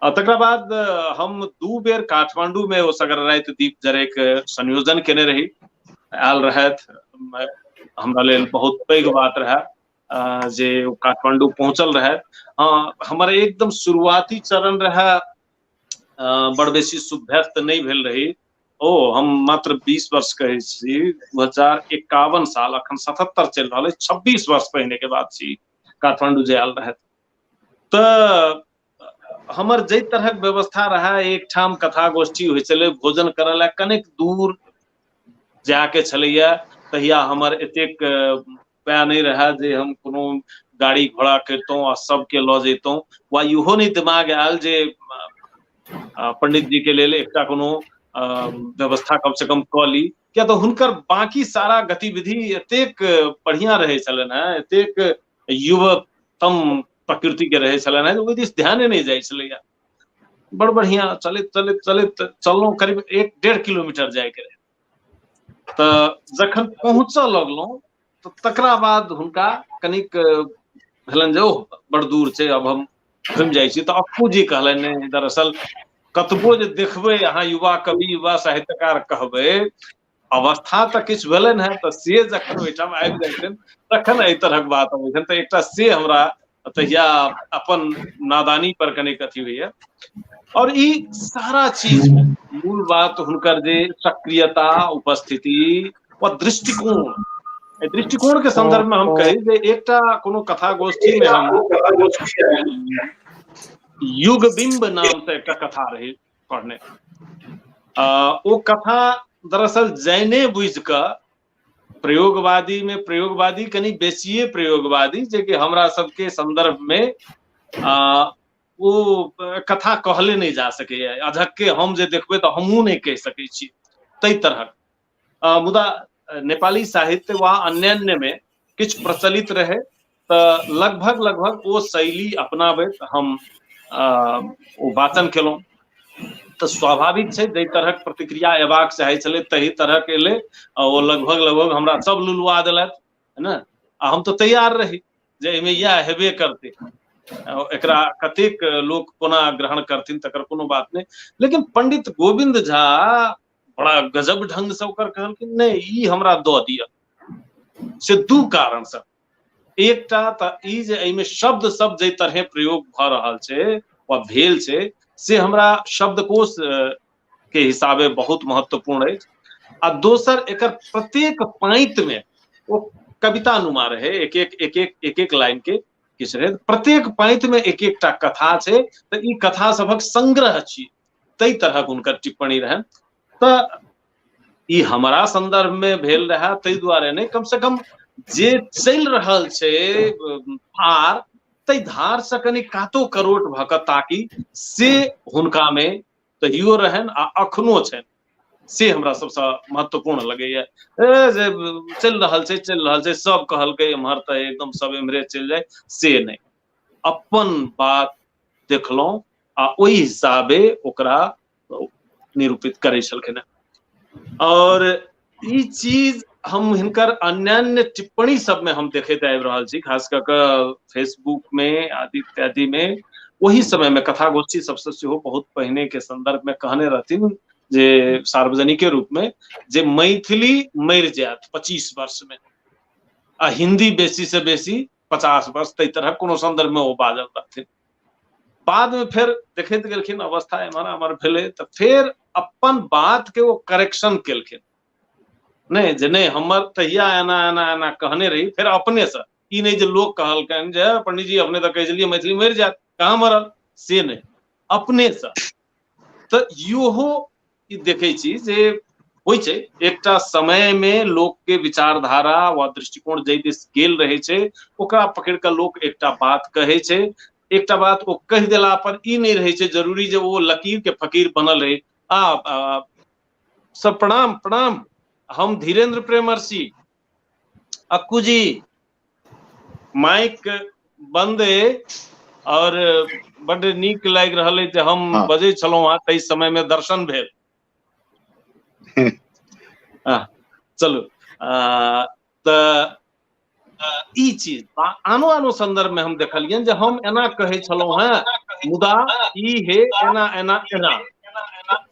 आ तकरा बाद हम 2 बेर काठमांडू में ओ सगर राति दीप जरे के संयोजन केने रही, आयल रहथि, हमरा लेल बहुत पैघ बात रहै जे ओ काठमांडू पहुंचल रहथि। हाँ, हमर एकदम शुरुआती चरण रहै, बड़ बेसी सुभ्यस्त नहि भेल रही। ओ हम मात्र 20 वर्ष कहै छी, 2051 साल, अखन 77 चलि रहल अछि, 26 वर्ष पहिने के बात छी काठमांडू जे आयल रहथि। तऽ हमर जाहि तरहक व्यवस्था रहै, एकठाम कथा गोष्ठी होइ छलै, भोजन करऽ लए कनेक दूर जायके छलैया, तहिया हमर एतेक उपाय नहि रहै जे हम कोनो गाड़ी घोड़ा करितहुँ आ सबके लऽ जैतहुँ, वा इहो नहि दिमाग आयल जे पंडित जी के लेल एकटा कोनो व्यवस्था कम से कम कऽ ली, किया तऽ हुनकर बाकी सारा गतिविधि एतेक बढ़िया रहै छलनि हेँ, एतेक युवतम प्रकृति के रहै छलनि हेँ, ओहि दिस ध्याने नहि जाइ छलैया। बड़ बढ़िया चलैत चलैत चलैत चललहुँ, करीब 1-1.5 किलोमीटर जायके रहै। तऽ जखन पहुँचऽ लगलहुँ तऽ तकरा बाद हुनका कनिक भेलनि जे ओह बड़ दूर छै, अब हम घुमि जाइ छी। तऽ अक्कू जी कहलनि नहि, दरअसल कतबो जे देखबै अहाँ युवा कवि युवा साहित्यकार कहबै, अवस्था तऽ किछु भेलनि हेँ, तऽ से जखन ओहिठाम आबि जाइ छनि तखन एहि तरहक बात अबै छनि। तऽ एकटा से हमरा तहिया अपन नादानी पर कनिक अथी होइया। और ई सारा चीज मूल बात हुनकर जे सक्रियता, उपस्थिति व दृष्टिकोण, एहि दृष्टिकोण के संदर्भ में हम कही जे एकटा कोनो कथा गोष्ठी में हम युग बिंब नाम से एकटा कथा रही पढ़ने, ओ कथा दरअसल जैने बुझि कऽ प्रयोगवादी में प्रयोगवादी कनि बेसिए प्रयोगवादी, जे कि हमरा सबके संदर्भ में ओ कथा कहले नहि जा सकैया, अझक्के हम जे देखबै तऽ हमहूँ नहि कहि सकै छी ताहि तरहक। मुदा नेपाली साहित्य वा अन्यान्य में किछु प्रचलित रहे तऽ लगभग लगभग ओ शैली अपनाबैत हम ओ वाचन केलहुँ। तऽ स्वाभाविक छै जाहि तरहक प्रतिक्रिया अयबाक चाहै छलै तही तरहक एलै, आ ओ लगभग लगभग हमरा सब लुलुआ देलथि, है ने। आ हम तऽ तैयार रही जे एहिमे इएह हेबे करतै, एकरा कतेक लोक कोना ग्रहण करथिन तकर कोनो बात नहि। लेकिन पंडित गोविंद झा बड़ा गजब ढंग से ओकर कहलखिन नहि ई हमरा दऽ दिअ, से दू कारण से। एकटा तऽ ई जे एहिमे शब्द सब जाहि तरहे प्रयोग भऽ रहल छै वा भेल छै से हमरा शब्दकोश के हिसाबे बहुत महत्वपूर्ण अछि। आ दोसर एकर प्रत्येक पाँति मे ओ कविता नुमा रहे, एक एक एक एक एक एक लाइन के किछु रहे, प्रत्येक पाँति मे एक एकटा कथा छै, तऽ ई कथा सभक संग्रह छी, ताहि तरहक हुनकर टिप्पणी रहनि। तऽ ई हमरा संदर्भ में भेल रहे ताहि दुआरे नहि, कम से कम जे चलि रहल छै धार, ताहि धार से कनि कातो करोट भऽ कऽ ताकि से हुनका में तहियो रहनि आ अखनो छनि, से हमरा सबसँ महत्वपूर्ण लगैया। ए जे चलि रहल छै चलि रहल छै, सब कहलकै एम्हर तऽ एकदम सब एम्हरे चलि जाय, से नहि, अपन बात देखलहुँ आ ओहि हिसाबे ओकरा निरूपित करै छलखिन हेँ। और ई चीज हम हिनकर अन्यान्य टिप्पणी सबमे हम देखैत आबि रहल छी, खास कऽ कऽ फेसबुक में आदि इत्यादि में। ओहि समय में कथा गोष्ठी सबसे सेहो बहुत पहिने के संदर्भ में कहने रहथिन जे सार्वजनिके रूप में जे मैथिली मरि जायत 25 वर्ष में आ हिंदी बेसी से बेसी 50 वर्ष, ताहि तरहक कोनो संदर्भ में ओ बाजल रहथिन। बाद में फेर देखैत गेलखिन अवस्था एम्हर आम्हर भेलै तऽ फेर अपन बात के ओ करेक्शन केलखिन, नहि जे नहि हमर तहिया एना एना एना कहने रही, फेर अपने से, ई नहि जे लोक कहलकनि जे पंडित जी अपने तऽ कहै छलियै मैथिली मरि जायत, कहाँ मरल, से नहि, अपने से। तऽ इहो ई देखै छी जे होइ छै एकटा समय में लोक के विचारधारा वा दृष्टिकोण जाहि दिस गेल रहै छै ओकरा पकड़ि कऽ लोक एकटा बात कहै छै, एकटा बात ओ कहि देला पर ई नहि रहै छै जरूरी जे ओ लकीर के फकीर बनल रहे। आ सब प्रणाम प्रणाम, हम धीरेन्द्र प्रेमर्षि। अक्कू जी माइक बंद अइ और बड नीक लागि रहल अइ जे हम बजै छलहुँ हँ ताहि समय में दर्शन भेल। चलू तऽ ई चीज आनो आनो संदर्भ में हम देखलियनि जे हम एना कहै छलहुँ हेँ मुदा ई हे एना एना एना।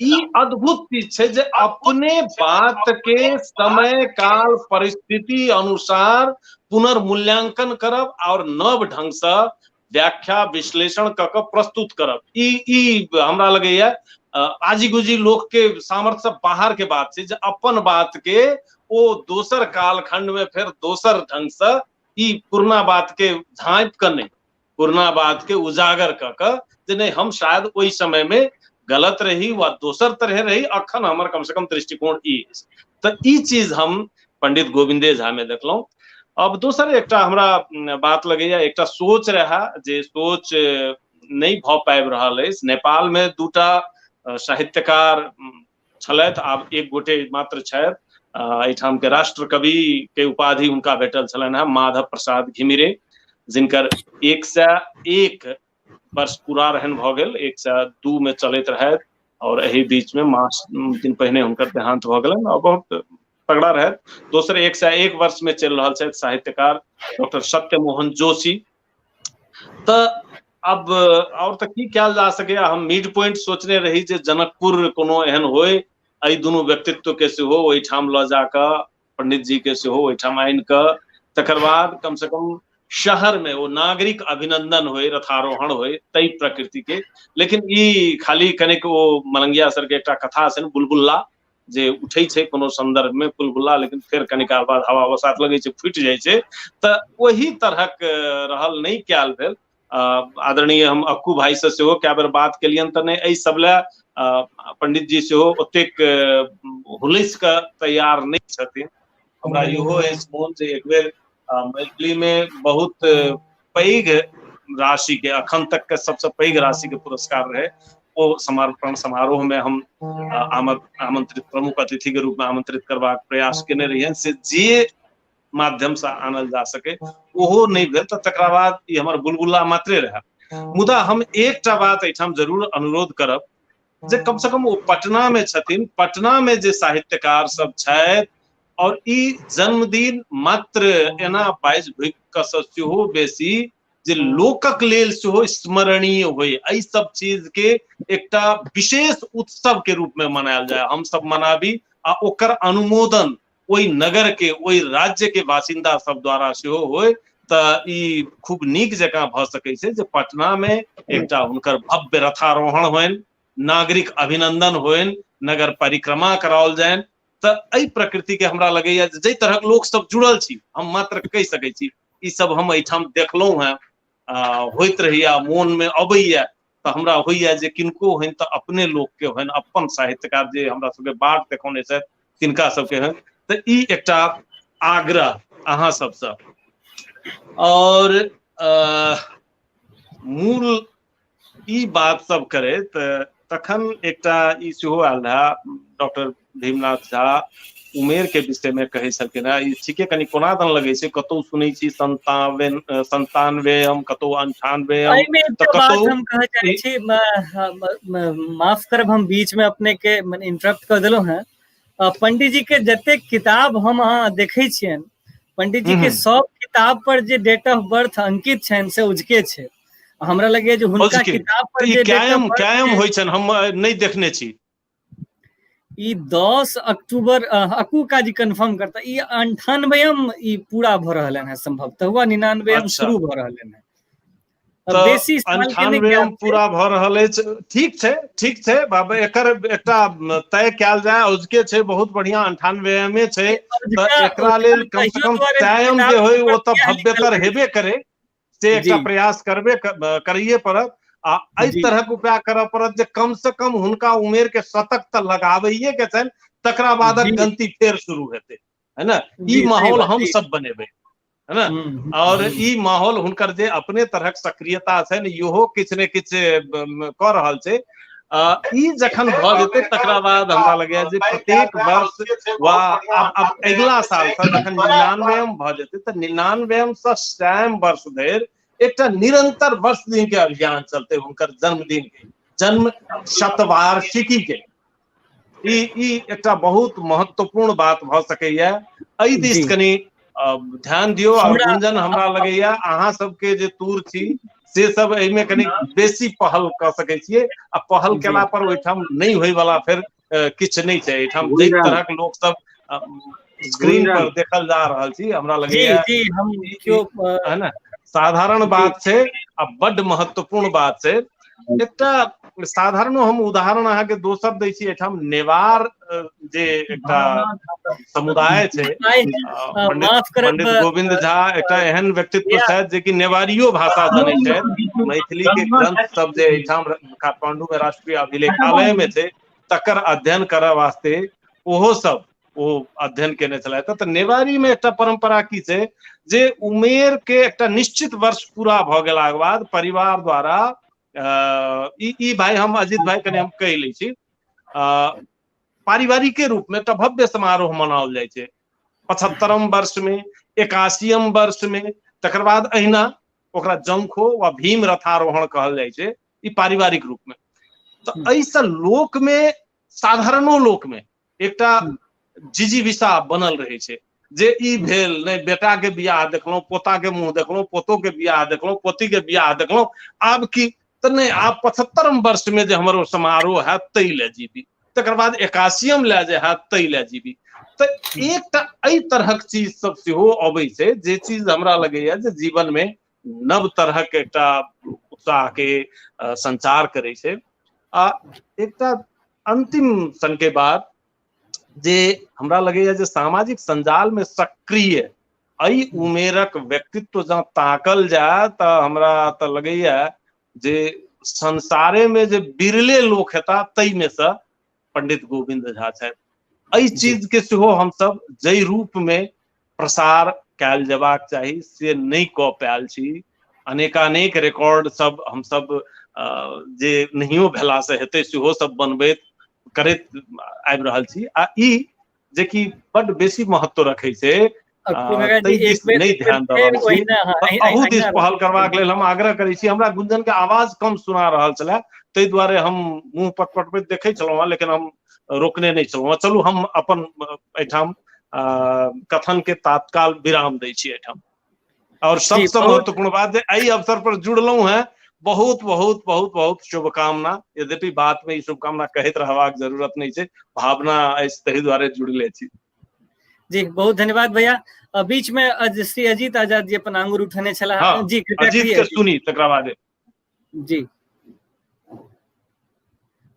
ई अद्भुत चीज छै जे अपने बात के समय काल परिस्थिति अनुसार पुनर्मूल्यांकन करब और नव ढंग से व्याख्या विश्लेषण कऽ कऽ प्रस्तुत करब। ई ई हमरा लगैया आजी गुजी लोक के सामर्थ्य से बाहर के बात छै जे अपन बात के ओ दोसर कालखंड में फेर दोसर ढंग से ई पुरना बात के झाँपि कऽ नहि, पुरना बात के उजागर कऽ कऽ जे नहि हम शायद ओहि समय में गलत रही वा दोसर तरह रही, अखन हमर कम से कम दृष्टिकोण ई अछि। तऽ ई चीज हम पंडित गोविंदे झा में देखलहुँ। अब दोसर एकटा हमरा बात लगैया, एकटा सोच रहा जे सोच नहि भऽ पाबि रहल अछि। नेपाल में दूटा साहित्यकार छलथि, आब एक गोटे मात्र छथि। एहिठाम के राष्ट्र कवि के उपाधि हुनका भेटल छलनि हेँ, माधव प्रसाद घिमिरे, जिनकर 101 वर्ष पूरा रहनि भऽ गेल, 102 में चलैत रहथि और एहि बीच में मास दिन पहिने हुनकर देहांत भऽ गेलनि और बहुत तगड़ा रहै। दोसर 101 वर्ष में चलि रहल छथि साहित्यकार डॉक्टर सत्यमोहन जोशी। तऽ अब और तऽ की कयल जा सकैया। हम मिड पॉइंट सोचने रही जे जनकपुर कोनो एहन होय, एहि दुनू व्यक्तित्व के सेहो ओहिठाम लऽ जाकऽ, पंडित जी के सेहो ओहिठाम आनि कऽ, तकर बाद कम से कम शहर में ओ नागरिक अभिनंदन होय, रथारोहण होय तै प्रकृति के। लेकिन ई खाली कनिक ओ मलंगिया सर के एकटा कथा छै बुलबुल्ला, जे उठै छै कोनो संदर्भ में बुलबुल्ला, लेकिन फेर कनिक काल बाद हवा बसात लगै छै, फूटि जाइ छै। तऽ ओहि तरहक रहल नहि कयल भेल। आदरणीय हम अक्कू भाई से सेहो कए बेर बात केलियनि, तऽ नहि एहि सब लए पंडित जी सेहो ओतेक हुलसि कऽ तैयार नहि छथिन। हमरा इहो अछि मोन जे एक बेर मैथिली में बहुत पैघ राशि के, अखन तक के सबसे पैघ राशि के पुरस्कार रहे, ओ समर्पण समारोह में हम आमंत्रित प्रमुख अतिथि के रूप में आमंत्रित करबाक प्रयास केने रहियनि, से जे माध्यम से आनल जा सके ओहो नहि भेल। तऽ तकरा बाद ई हमर बुलबुला मात्रे रहै। मुदा हम एकटा बात एहिठाम जरूर अनुरोध करब जे कम से कम ओ पटना में छथिन, पटना में जे साहित्यकार सब छथि, और ई जन्मदिन मात्र एना बाजि भुकि कऽ सेहो बेसी जे लोकक लेल सेहो स्मरणीय होय, एहि सब चीज के एकटा विशेष उत्सव के रूप में मनायल जाय, हम सब मनाबी आ ओकर अनुमोदन ओहि नगर के, ओहि राज्य के बासिन्दा सब द्वारा सेहो होय, तऽ ई खूब नीक जकाँ भऽ सकै छै जे पटना में एकटा हुनकर भव्य रथारोहण होइन, नागरिक अभिनंदन होइन, नगर परिक्रमा कराओल जाइन। तऽ एहि प्रकृति के हमरा लगैया जे जाहि तरहक लोक सब जुड़ल छी, हम मात्र कहि सकै छी ई सब हम एहिठाम देखलहुँ हेँ, होइत रहैया, मोन में अबैया, तऽ हमरा होइया जे किनको होइन तऽ अपने लोक के होइन, अपन साहित्यकार जे हमरा सबके बाट देखौने छथि तिनका सबके होइन। तऽ ई एकटा आग्रह अहाँ सबसँ। और मूल ई बात सब करैत तखन एकटा ई सेहो आयल रहए, डॉक्टर भीमनाथ झा उमेर के विषय में कहै छलखिन हेँ। ई ठीके कनि कोना दन लगै छै, कतौ सुनै छी 97, कतौ 98। एहिमे एकटा बात हम कहऽ चाहै छी, माफ करब हम बीच में अपने के मने इंटरप्ट कर देलहुँ हेँ। पंडित जी के जतेक किताब हम अहाँ देखै छियनि, पंडित जी के सब किताब पर जे डेट ऑफ बर्थ अंकित छनि से उजके छै। हमरा लगैया जे हुनका किताब पर जे कायम कायम होइ छनि, हम नहि देखने छी। ई 10 अक्टूबर अकू का जी कंफर्म करता, ई 98 ई पूरा भऽ रहल है संभवतः, हुआ 99 शुरू भऽ रहल है। बेसी 98 पूरा भऽ रहल अछि। ठीक छै, ठीक छै बाबा, एकर एकटा तय कयल जाय। औजके छै बहुत बढ़िया, 98 छै, तऽ एकरा लेल कम से कम टाइम जे होय ओ तऽ भव्यतर हेबे करे, से एकटा प्रयास करबे करैये पड़त। आ एहि तरहक उपाय करऽ पड़त जे कम से कम हुनका उमेर के शतक तऽ लगाबैये के छनि, तकरा बादक गनती फेर शुरू हेतै, है ने। ई माहौल हम सब बनेबै, है ने। और ई माहौल हुनकर जे अपने तरहक सक्रियता छनि, इहो किछु ने किछु कऽ रहल छै। ई जखन भऽ जेतै तकरा बाद हमरा लगैया जे प्रत्येक वर्ष वा आब अगिला साल से जखन 99 भऽ जेतै तऽ 99 से 100 वर्ष धरि एकटा निरंतर वर्ष दिन के अभियान चलतै हुनकर जन्मदिन के, जन्म शतवार्षिकी के। ई एकटा बहुत महत्वपूर्ण बात भऽ सकैया। एहि दिस कनि ध्यान दियौ। और गुंजन, हमरा लगैया अहाँ सबके जे तूर छी से सब एहिमे कनि बेसी पहल कऽ सकै छियै, आ पहल केला पर ओहिठाम नहि होय वाला फेर किछु नहि छै। एहिठाम जाहि तरहक लोक सब स्क्रीन पर देखल जा रहल छी, हमरा लगैया है ने, साधारण बात छै आ बड्ड महत्वपूर्ण बात छै। एकटा साधारणो हम उदाहरण अहाँके दोसर दै छी। एहिठाम नेवार जे एकटा समुदाय छै, पंडित गोविंद झा एकटा एहन व्यक्तित्व छथि जे कि नेवारियो भाषा जनै छथि। मैथिली के ग्रंथ सब जे एहिठाम काठमांडू में राष्ट्रीय अभिलेखालय में छै तकर अध्ययन करऽ वास्ते ओहो सब ओ अध्ययन केने छलथि। तऽ नेवारी में एकटा परंपरा की छै जे उमेर के एकटा निश्चित वर्ष पूरा भऽ गेलाके बाद परिवार द्वारा ई भाई हम अजित भाई कनि हम कहि लै छी, पारिवारिके रूप में एकटा भव्य समारोह मनाओल जाइ छै 75 वर्ष में, 81 वर्ष में, तकर बाद अहिना ओकरा जंखो वा भीम रथारोहण कहल जाइ छै, ई पारिवारिक रूप में। तऽ एहिसँ लोक में, साधारणो लोक में एकटा जिजीविषा बनल रहै छै जे ई भेल नहि, बेटा के बियाह देखलहुँ, पोता के मुँह देखलहुँ, पोतो के बियाह देखलहुँ, पोती के बियाह देखलहुँ, आब की तऽ नहि, आब 75 वर्ष में जे हमर ओ समारोह हैत ताहि लए जीबी, तकर बाद 81 लए जे हैत ताहि लए जीबी। तऽ एकटा एहि तरहक चीज सब सेहो अबै छै, जे चीज हमरा लगैया जे जीवन में नव तरहक एकटा उत्साह के संचार करै छै। आ एकटा अंतिम सन के बात जे हमरा लगैया जे सामाजिक संजाल में सक्रिय एहि उमेरक व्यक्तित्व जँ ताकल जाय तऽ हमरा तऽ लगैया जे संसारे में जे बिरले लोक हेता ताहि में से पंडित गोविंद झा छथि। एहि चीज के सेहो हमसब जाहि रूप में प्रसार कयल जेबाक चाही से नहि कऽ पायल छी। अनेकानेक रिकॉर्ड सब हमसब जे नहियो भेला से हेतै सेहो सब बनबैत करैत आबि रहल छी, आ ई जेकि बड बेसी महत्व रखै छै ताहि दिस नहि ध्यान दऽ रहल छी। अहू दिस पहल करबाक लेल हम आग्रह करै छी। हमरा गुंजन के आवाज कम सुना रहल छलै ताहि दुआरे हम मुँह पटपटबैत देखै छलहुँ हेँ, लेकिन हम रोकने नहि छलहुँ हेँ। चलू हम अपन एहिठाम कथन के तात्काल विराम दै छी एहिठाम। और सबसे महत्वपूर्ण बात जे एहि अवसर पर जुड़लहुँ हैं, बहुत बहुत बहुत बहुत शुभकामना। यद्यपि बात में ई शुभकामना कहैत रहबाक जरूरत नहीं छै, भावना अछि ताहि दुआरे जुड़ले छी। जी बहुत धन्यवाद भैया। बीच में श्री अजीत आजाद जी अपन आंगुर उठेने छलाह। हाँ, जी कृपया अजीत के सुनी तकरा बाद। जी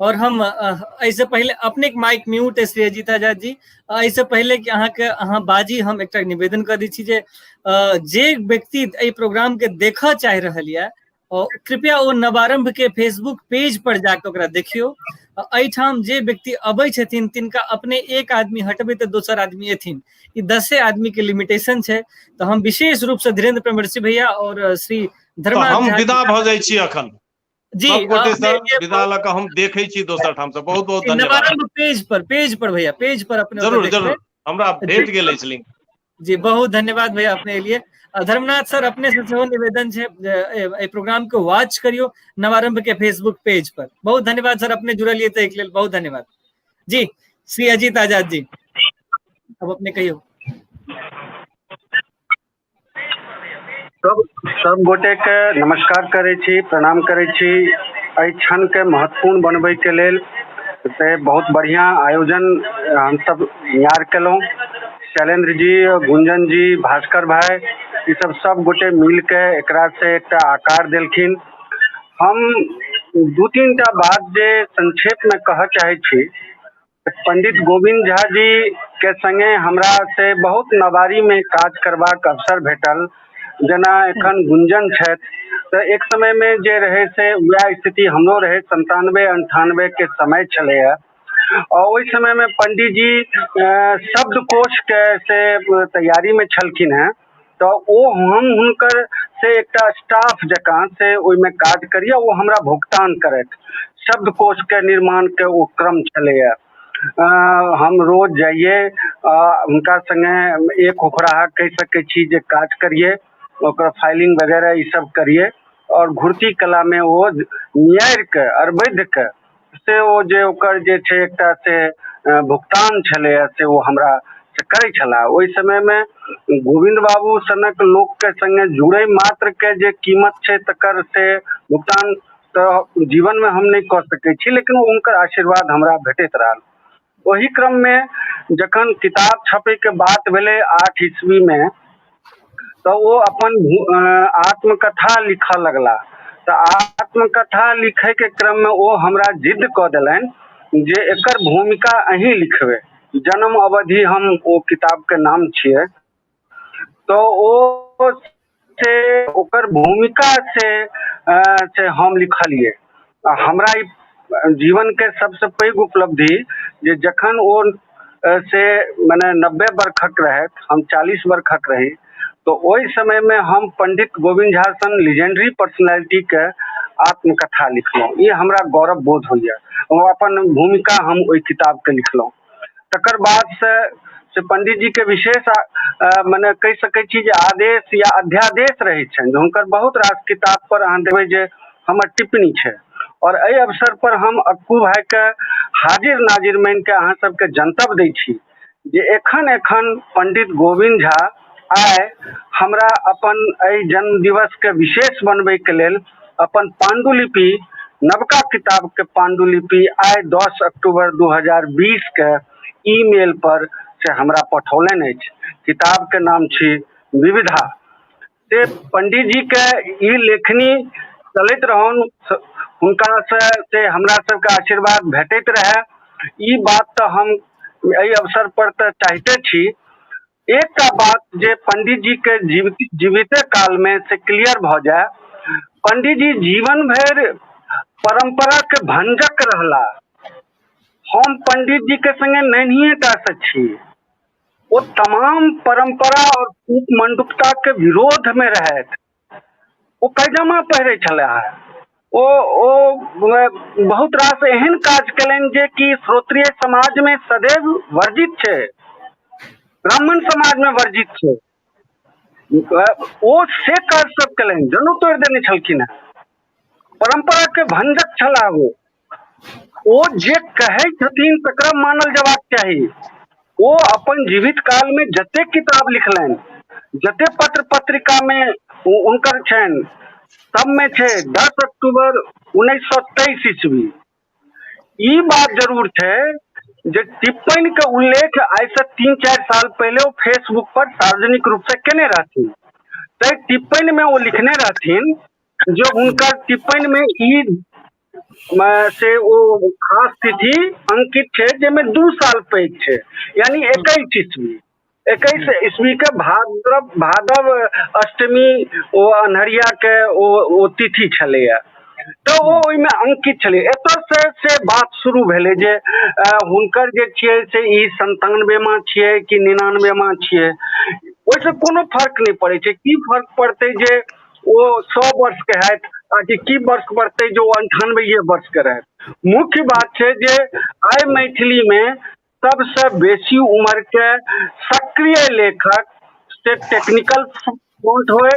और हम एहिसँ पहिले अपने माइक म्यूट है श्री अजीत आजाद जी, एहिसँ पहिले कि अहाँके अहाँ बाजी हम एकटा निवेदन कऽ दै छी जे जे व्यक्ति एहि प्रोग्राम के देखऽ चाहि रहल यऽ कृपया ओ नवारंभ के फेसबुक पेज पर जाके ओकरा देखियौ। एहिठाम जे व्यक्ति अबै छथिन तिनका अपने एक आदमी हटबै तऽ दोसर आदमी एथिन, ई 10 आदमी के लिमिटेशन छै। तऽ हम विशेष रूप से धीरेन्द्र प्रेमर्षि भैया और श्री धर्मा हम विदा भऽ जाइ छी अखन जी, सब गोटे से विदा लऽ कऽ हम देखै छी दोसर ठाम से। बहुत बहुत धन्यवाद। नवारंभ पेज पर भैया, पेज पर अपने जरूर जरूर हमरा भेट गेल अछि लिंक। जी बहुत धन्यवाद भैया अपने लिए। धर्मनाथ सर अपने से सेहो निवेदन छै एहि प्रोग्राम के वॉच करियो नवारंभ के फेसबुक पेज पर। बहुत धन्यवाद सर अपने जुड़लिए तऽ लेल बहुत धन्यवाद। जी श्री अजीत आजाद जी अब अपने कहियो। सब गोटे के नमस्कार करै छी, प्रणाम करै छी। एहि क्षण के महत्वपूर्ण बनबै के लेल से बहुत बढ़िया आयोजन हमसब यार केलहुँ। शैलेंद्र जी, गुंजन जी, भास्कर भाई, ई सब सब गोटे मिल के एकरा से एकटा आकार देलखिन। हम 2-3 टा बात जे संक्षेप में कहऽ चाहै छी। पंडित गोविंद झा जी के संगे हमरा से बहुत नवारी में काज करबाक अवसर भेटल। जेना एखन गुंजन छथि तऽ एक समय में जे रहे से वएह स्थिति हमरो रहे। 97-98 के समय छलैया और ओहि समय में पंडित जी शब्दकोश के से तैयारी में छलखिन हेँ, तऽ ओ हम हुनकर से एकटा स्टाफ जकाँ से ओहिमे काज करिए, ओ हमरा भुगतान करथि। शब्दकोश के निर्माण के ओ क्रम छलैया। हम रोज जाइए, हुनका संगे एक होखराहा कहि सकै छी जे काज करिए, ओकर फाइलिंग वगैरह ई सब करिए और घुरती कला में ओ नियारि के अरबैध के से ओ जे ओकर जे छै एकटा से भुगतान छलैया से ओ हमरा से करै छलाह। ओहि समय में गोविंद बाबू सनक लोक के संगे जुड़ै मात्र के जे कीमत छै तकर से भुगतान तऽ जीवन में हम नहि कऽ सकै छी, लेकिन हुनकर आशीर्वाद हमरा भेटैत रहल। ओहि क्रम में जखन किताब छपै के बात भेलै 8 ईस्वी में, तऽ ओ अपन आत्मकथा लिखऽ लगला। तऽ आत्मकथा लिखै के क्रम में ओ हमरा जिद्द कऽ देलनि जे एकर भूमिका अहीं लिखबै। जन्म अवधि हम ओ किताब के नाम छियै, तऽ ओ से ओकर भूमिका से हम लिखलियै। आ हमरा ई जीवन के सबसे पैघ उपलब्धि जे जखन ओ से मने 90 बरखक रहथि, हम 40 बरखक रही, तऽ ओहि समय में हम पंडित गोविंद झा सन लीजेंडरी पर्सनैलिटी के आत्मकथा लिखलहुँ। ई हमरा गौरव बोध होइए। ओ अपन भूमिका हम ओहि किताब के लिखलहुँ। तकर बाद से पंडित जी के विशेष मने कहि सकै छी जे आदेश या अध्यादेश रहै छनि जे हुनकर बहुत रास किताब पर अहाँ देखबै जे हमर टिप्पणी छै। और एहि अवसर पर हम अक्कू भाई के हाजिर नाजिर मानि के अहाँ सबके जनतब दै छी जे एखन एखन पंडित गोविन्द झा आइ हमरा अपन एहि जन्म दिवसके विशेष बनबैके लेल अपन पांडुलिपि, नवका किताबके पांडुलिपि आइ 10 अक्टूबर 2020 के ईमेल पर से हमरा पठौलनि अछि। किताबके नाम छी विविधा। से पंडित जी के ई लेखनी चलैत रहन, हुनका से हमरा सबके आशीर्वाद भेटैत रहे, ई बात तऽ हम एहि अवसर पर तऽ चाहिते छी। एकटा बात जे पंडित जी के जीविते काल में से क्लियर भऽ जाय, पंडित जी जीवन भरि परंपरा के भंजक रहला। हम पंडित जी के संगे नन्हिए टा से छी। ओ तमाम परंपरा और कूप मंडुकता के विरोध में रहथि। ओ पैजामा पहिरै छलाह। ओ ओ बहुत रास एहन काज केलनि जे कि श्रोत्रिय समाज में सदैव वर्जित छै, ब्राह्मण समाज में वर्जित छै। ओ से काज सब केलनि, जनेऊ तोड़ि देने छलखिन हेँ, परंपरा के भंजक छलाह ओ। ओ जे कहै छथिन तकरा मानल जबाक चाही। ओ अपन जीवित काल में जते किताब लिखलनि, जते पत्र पत्रिका में हुनकर छनि, सब में छै 10 अक्टूबर 1923 ईस्वी। ई बात जरूर छै जे टिप्पणी के उल्लेख आइ से 3-4 साल पहिले ओ फेसबुक पर सार्वजनिक रूप से केने रहथिन। ताहि टिप्पणी में ओ लिखने रहथिन जे हुनकर टिप्पणी में ई से ओ खास तिथि अंकित छै जाहिमे 2 साल पैघ छै, यानी 21 ईस्वी। 21 ईस्वी के भादव अष्टमी ओ अन्हरिया के ओ तिथि छलैया, तऽ ओ ओहिमे अंकित छलै। एतऽ से बात शुरू भेलै जे हुनकर जे छियै से ई 97वां छियै कि 99वां छियै, ओहिसँ कोनो फर्क नहि पड़ै छै। की फर्क पड़तै जे ओ 100 वर्ष के हैत आ कि की वर्ष पड़तै जे ओ 98 वर्ष के रहत। मुख्य बात छै जे आइ मैथिली में सबसे बेसी उम्र के सक्रिय लेखक से टेक्निकल फ्रंट होए,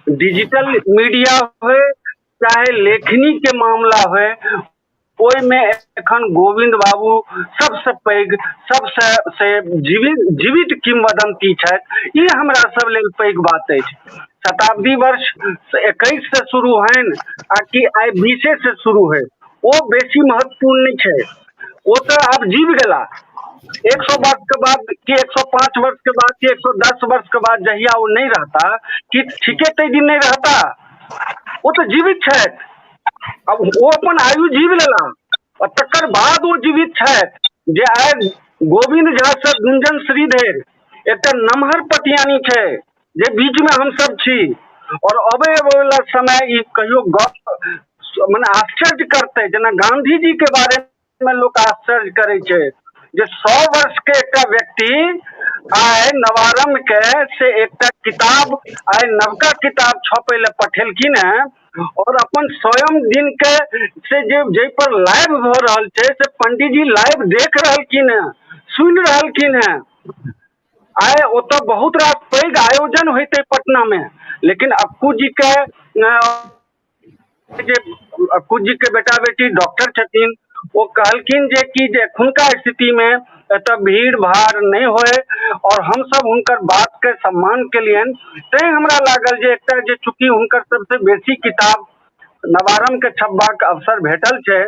डिजिटल मीडिया होए, चाहे लेखनी के मामला होए, ओहिमे एखन गोविन्द बाबू सबसे पैघ, सबसे से जीवित किंवदंती छथि। ई हमरा सब लेल पैघ बात अछि। शताब्दी वर्ष 21 से शुरू होइन आ कि आइ 20 से शुरू होइ, ओ बेसी महत्वपूर्ण नहि छै। ओ तऽ आब जीव गेला। 100 वर्ष के बाद कि 105 वर्ष के बाद कि 110 वर्ष के बाद जहिया ओ नहि रहता, कि ठीके ताहि दिन नहि रहता, ओ तऽ जीवित छथि। अब ओ अपन आयु जीव लेला और तकर बाद ओ जीवित छथि। जे आइ गोविन्द झा से गुंजन श्रीधर एकटा नमहर पतियानी छै जे बीच में हम सब छी, और अबै वाला समय ई कहियो गप मने आश्चर्य करतै, जेना गांधी जी के बारे में लोक आश्चर्य करै छै जे 100 वर्ष के एकटा व्यक्ति आइ नवारम्भ के से एकटा किताब आइ नवका किताब छपै लए पठेलखिन हेँ, और अपन स्वयं दिन के से जे जाहि पर लाइव भऽ रहल छै से पंडीजी लाइव देख रहलखिन हेँ, सुनि रहलखिन हेँ। आइ ओतऽ बहुत रास पैघ आयोजन होइतै पटना में, लेकिन अक्कू जी के जे अक्कू जी के बेटा बेटी डॉक्टर छथिन, ओ कहलखिन जे कि जे एखुनका स्थिति में एतऽ भीड़ भाड़ नहि होय, और हमसब हुनकर बात के सम्मान केलियनि। तैं हमरा लागल जे एकटा जे चूँकि हुनकर सबसे बेसी किताब नवारम्भ के छपबाक अवसर भेटल छै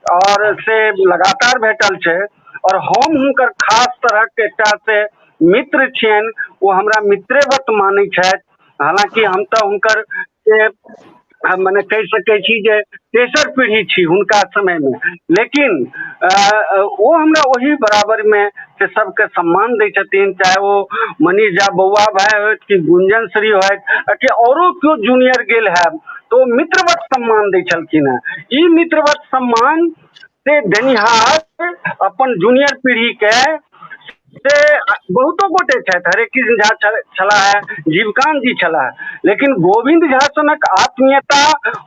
और से लगातार भेटल छै, और हम हुनकर खास तरह के एकटा से मित्र छियनि, ओ हमरा मित्रेवत मानै छथि। हालांकि हम तऽ हुनकर से मने कहि सकै छी जे तेसर पीढ़ी छी हुनका समय में, लेकिन ओ हमरा ओही बराबर में से सबके सम्मान दै छथिन, चाहे ओ मनीष झा बौआ भाई होथि कि गुंजन श्री होथि कि औरो केओ जूनियर गेल हैब, तऽ ओ मित्रवत सम्मान दै छलखिन हेँ। ई मित्रवत सम्मान से देनिहार अपन जूनियर पीढ़ी के से बहुतो गोटे छथि, हरे कृष्ण झा छलाह है, जीवकांत जी छलाह, लेकिन गोविन्द झा सनक आत्मीयता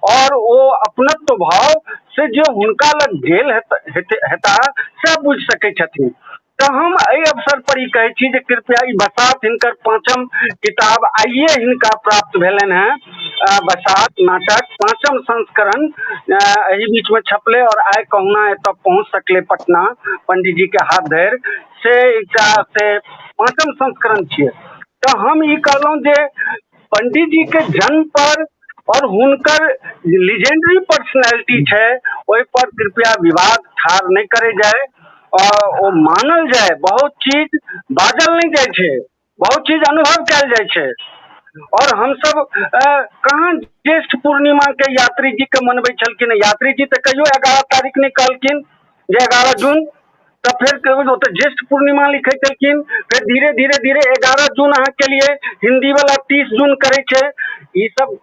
और ओ अपनत्व भाव से जे हुनका लग गेल हेता से बुझि सकै छथिन। तऽ हम एहि अवसर पर ई कहै छी जे कृपया ई बसात हिनकर 5म किताब आइए हिनका प्राप्त भेलनि हेँ, बसात नाटक 5म संस्करण एहि बीच में छपले और आइ कहुना एतऽ पहुंच सकले पटना पंडित जी के हाथ धरि, से एकटा से 5म संस्करण छियै। तऽ हम ई कहलहुँ जे पंडित जी के जन्म पर और हुनकर लीजेंडरी पर्सनैलिटी छै ओहि पर कृपया विवाद ठाढ़ नहि करे जाय और ओ मानल जाय। बहुत चीज बाजल नहि जाइ छै, बहुत चीज अनुभव कयल जाइ छै। और हमसब कहाँ ज्येष्ठ पूर्णिमा के यात्री जी के मनबै छलखिन? यात्री जी तऽ कहियो 11 तारीख नहि कहलखिन जे 11 जून, तऽ फेर ओतऽ ज्येष्ठ पूर्णिमा लिखै छलखिन। फेर धीरे धीरे धीरे 11 जून अहाँके लिए हिंदी वाला 30 जून करै छै। ई सब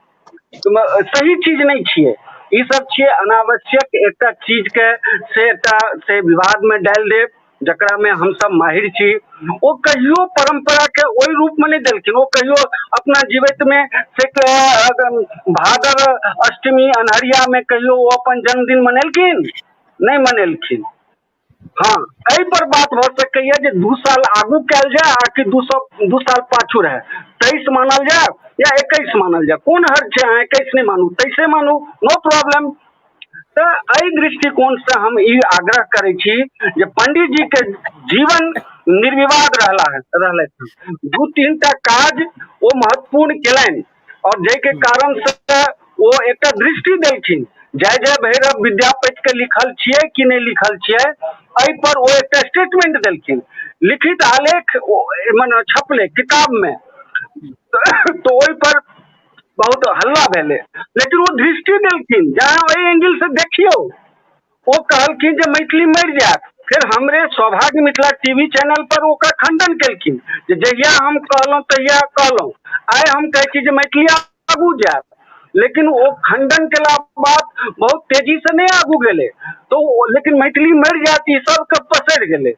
सही चीज नहि छियै, ई सब छियै अनावश्यक एकटा चीज के से एकटा से विवाद में डालि देब जकरा में हमसब माहिर छी। ओ कहियो परंपरा के ओहि रूप में नहि देलखिन। ओ कहियो अपना जीवित में से भादव अष्टमी अन्हरिया में कहियो ओ अपन जन्मदिन मनेलखिन? नहि मनेलखिन। हाँ, एहि पर बात भऽ सकैया जे 2 साल आगू कयल जाय आ कि 2 साल पाछू रहै, 23 मानल जाय या 21 मानल जाय, कोन हर्ज छै? अहाँ 21 नहि मानू, 23 मानू, नो प्रॉब्लम। तऽ एहि दृष्टिकोण से हम ई आग्रह करै छी जे पंडित जी के जीवन निर्विवाद रहलथि। 2-3 टा काज ओ महत्वपूर्ण केलनि और जाहिके कारण से ओ एकटा दृष्टि देलखिन। जय जय भैरव विद्यापति के लिखल छियै कि नहि लिखल छियै, एहि पर ओ एकटा स्टेटमेंट देलखिन। लिखित आलेख मने छपले किताब में, तो ओहि पर बहुत हल्ला भेलै, लेकिन ओ दृष्टि देलखिन जे अहाँ ओहि एंगल से देखियौ। ओ कहलखिन जे मैथिली मरि जायत। फेर हमरे सौभाग्य मिथिला टीवी चैनल पर ओकरा खंडन केलखिन जे जहिया हम कहलहुँ तहिया कहलहुँ, आइ हम कहै छी जे मैथिली आगू जायत। लेकिन ओ खंडन केला बाद बहुत तेजी से नहि आगू गेलै, तो लेकिन मैथिली मरि जायत ई सबके पसरि गेलै।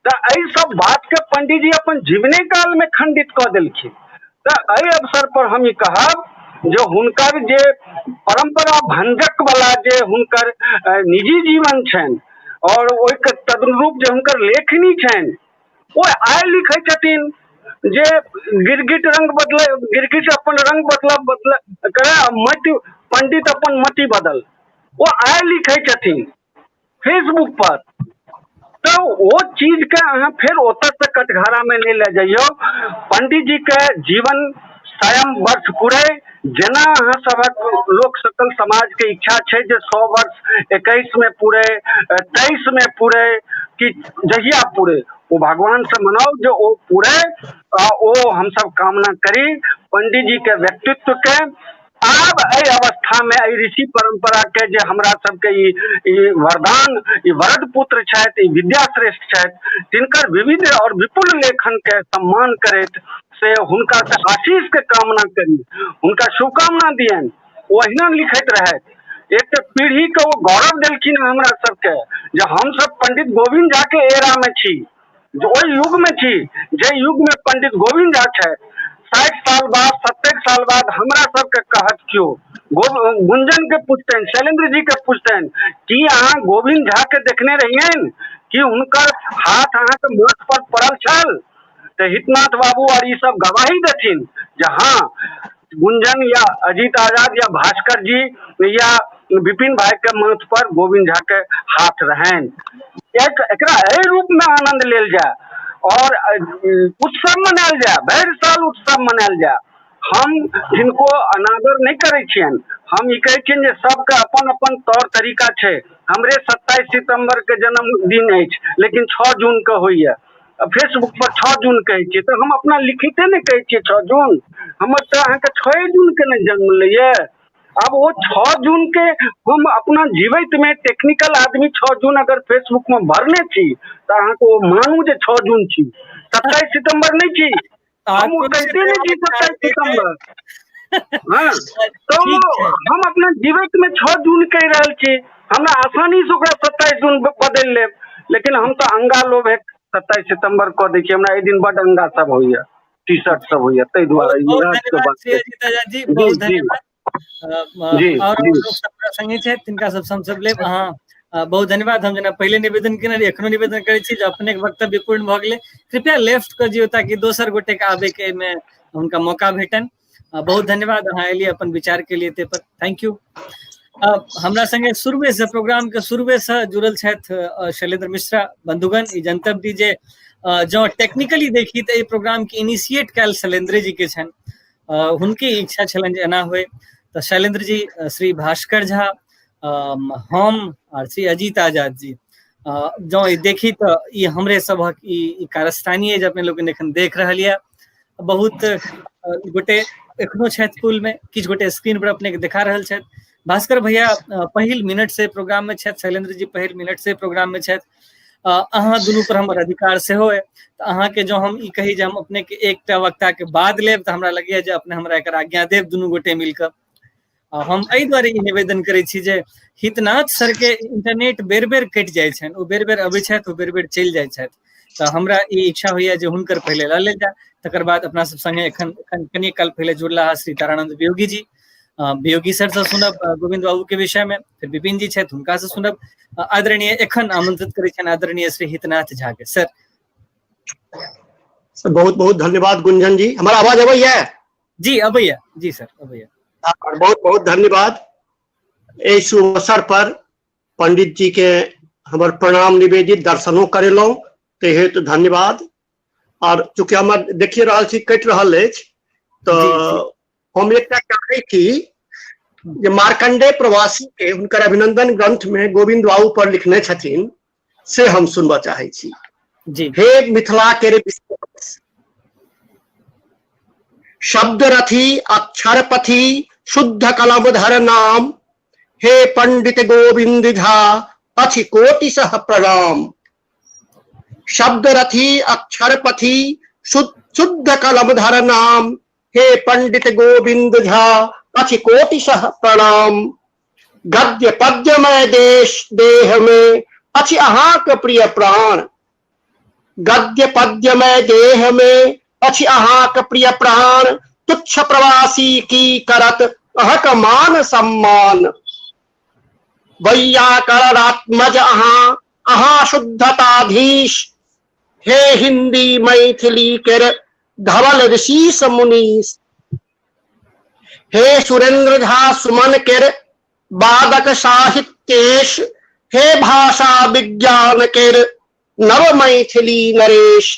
तऽ एहि सब बात के पंडित जी अपन जीवने काल में खंडित कऽ देलखिन। तऽ एहि अवसर पर हम ई कहब जे हुनकर जे परंपरा भंजक वाला जे हुनकर निजी जीवन छनि और ओहिके तदनुरूप जे हुनकर लेखनी छनि, ओ आइ लिखै छथिन जे गिरगिट रंग बदले, गिरगिट अपन रंग बदल बदल करे, मति पंडित अपन मति बदल, ओ आइ लिखै छथिन फेसबुक पर। तऽ ओ चीज के अहाँ फेर ओतऽ से कटघरा में नहि लए जइयौ। पंडित जी के जीवन 100 वर्ष पूरे, जेना अहाँ सबक लोक सकल समाज के इच्छा छै जे 100 वर्ष 21 में पूरे, 23 में पूरे, कि जहिया पूरे, ओ भगवान से मनाउ जे ओ पूरे, आ ओ हमसब कामना करी पंडित जी के व्यक्तित्व के। आब एहि अवस्था में एहि ऋषि परंपरा के जे हमरा सबके ई वरदान, ई वरद पुत्र छथि, ई विद्या श्रेष्ठ छथि, तिनकर विविध और विपुल लेखन के सम्मान करैत से हुनका से आशीष के कामना करी, हुनका शुभकामना दियनि। ओ अहिना लिखैत रहथि। एक तऽ पीढ़ी के ओ गौरव देलखिन हँ हमरा सबके जे हमसब पंडित गोविंद झा के एरा में छी, जे ओहि युग में छी जे युग में पंडित गोविंद झा छथि। 60 साल बाद, 70 साल बाद हमरा सबके कहत केओ, गुंजन के पूछतनि, शैलेंद्र जी के पूछतनि कि अहाँ गोविंद झा के देखने रहियनि कि हुनकर हाथ अहाँके माथ पर पड़ल छल? तऽ हितनाथ बाबू और ई सब गवाही देथिन जे हाँ, गुंजन या अजीत आजाद या भास्कर जी या विपिन भाई के माथ पर गोविंद झा के हाथ रहनि। एकरा एहि रूप में आनंद लेल जाय और उत्सव मनायल जाय, भरि साल उत्सव मनायल जाय। हम जिनको अनादर नहि करै छियनि, हम ई कहै छियनि जे सबके अपन अपन तौर तरीका छै। हमरे 27 सितम्बर के जन्मदिन अछि, लेकिन 6 जून के होइया। फेसबुक पर 6 जून कहै छियै तऽ हम अपना लिखिते नहि कहै छियै 6 जून, हमर तऽ अहाँके 6 जून के ने जन्म लैये। आब ओ 6 जून के हम अपना जीवैत में टेक्निकल आदमी 6 जून अगर फेसबुक में भरने छी तऽ अहाँके ओ मानू जे 6 जून छी, 27 सितम्बर नहि छी। हम ओ कहिते नहि छी 27 सितम्बर। हाँ, तो हम अपना जीवैत में 6 जून कहि रहल छी, हमरा आसानी से ओकरा 27 जून बदलि लेब, लेकिन हम तऽ अंगा लोभ है 27 सितम्बर कऽ दै छी। हमरा एहि दिन बड अंगा सब होइया, टी शर्ट सब होइया, ताहि दुआरे बहुत धन्यवाद श्री अजीत आजाद जी, बहुत धन्यवाद। और लोक सब हमरा संगे छथि, तिनका सब हम सब लेब। अहाँ बहुत धन्यवाद। हम जेना पहिले निवेदन केने रही, एखनो निवेदन करै छी जे अपने के वक्तव्य पूर्ण भऽ गेलै, कृपया लेफ्ट कऽ दियौ ताकि दोसर गोटे के आबे के एहिमे हुनका मौका भेटनि। बहुत धन्यवाद अहाँ एलियै अपन विचार के लिए पर, thank you. हमरा संगे शुरुए से प्रोग्राम के शुरुए से जुड़ल छथि शैलेंद्र मिश्रा। बंधुगण, ई जनतब दी जे जँ टेक्निकली देखी तऽ एहि प्रोग्राम के इनिशिएट कयल शैलेंद्र जी के छनि, हुनके इच्छा छलनि जे एना होय। तऽ शैलेंद्र जी, श्री भास्कर झा, हम और श्री अजीत आजाद जी, जँ ई देखी तऽ ई हमरे सभक ई कारस्तानी जे अपने लोकनि एखन देख रहल यऽ। बहुत गोटे एखनो छथि पुल में, किछु गोटे स्क्रीन पर अपने के देखा रहल छथि। भास्कर भैया पहिल मिनट से प्रोग्राम में छथि, शैलेंद्र जी पहिल मिनट से प्रोग्राम में छथि। अहाँ दुनू पर हमर अधिकार सेहो है, तऽ अहाँके जँ हम ई कही जे हम अपने के एकटा वक्ता के बाद लेब तऽ हमरा लगैया जे अपने हमरा एकर आज्ञा देब दुनू गोटे मिलकऽ। हम एहि दुआरे ई निवेदन करै छी जे हितनाथ सर के इंटरनेट बेर बेर कटि जाइ छनि, ओ बेर बेर अबै छथि, ओ बेर बेर चलि जाइ छथि। तऽ हमरा ई इच्छा होइया जे हुनकर पहिले लऽ लेल जाय, तकर बाद अपना सब संगे एखन एखन कनि काल पहिले जुड़ला श्री तारानंद वियोगी जी, वियोगी सर से सुनब गोविंद बाबू के विषय में, फिर विपिन जी छथि हुनका से सुनब। आदरणीय एखन आमंत्रित करै छनि आदरणीय श्री हितनाथ झा के। सर सर बहुत बहुत धन्यवाद गुंजन जी। हमारा आवाज अबैया? जी अबैया जी सर अबैया। और बहुत बहुत धन्यवाद एहि शुभ अवसर पर पंडित जी के हमर प्रणाम निवेदित दर्शनो करेलहुँ, ते हेतु धन्यवाद। और चूँकि हमर देखिए रहल छी कटि रहल अछि, तऽ हम एकटा चाहै छी जे मार्कंडेय प्रवासी के हुनकर अभिनंदन ग्रंथ में गोविंद बाबू पर लिखने छथिन, से हम सुनबऽ चाहै छी जी। हे मिथिला के विश्वास, शब्द रथी अक्षर पथी शुद्ध कलम धर नाम, हे पंडित गोविंद झा अछि कोटि सह प्रणाम। शब्द रथी अक्षर पथी शुद्ध कलम धर नाम, हे पंडित गोविंद झा अछि कोटि सह प्रणाम। गद्य पद्यमय देश देह में अछि अहाँक प्रिय प्राण, गद्य पद्यमय देह में अछि अहाँक प्रिय प्राण, तुच्छ प्रवासी की करत अहाँक मान सम्मान। वैयाकरणात्मज अहाँ अहाँ शुद्धताधीश, हे हिंदी मैथिली केर धवल ऋषि मुनीश। हे सुरेंद्र झा सुमन केर बादक साहित्येश, हे भाषा विज्ञान केर नव मैथिली नरेश।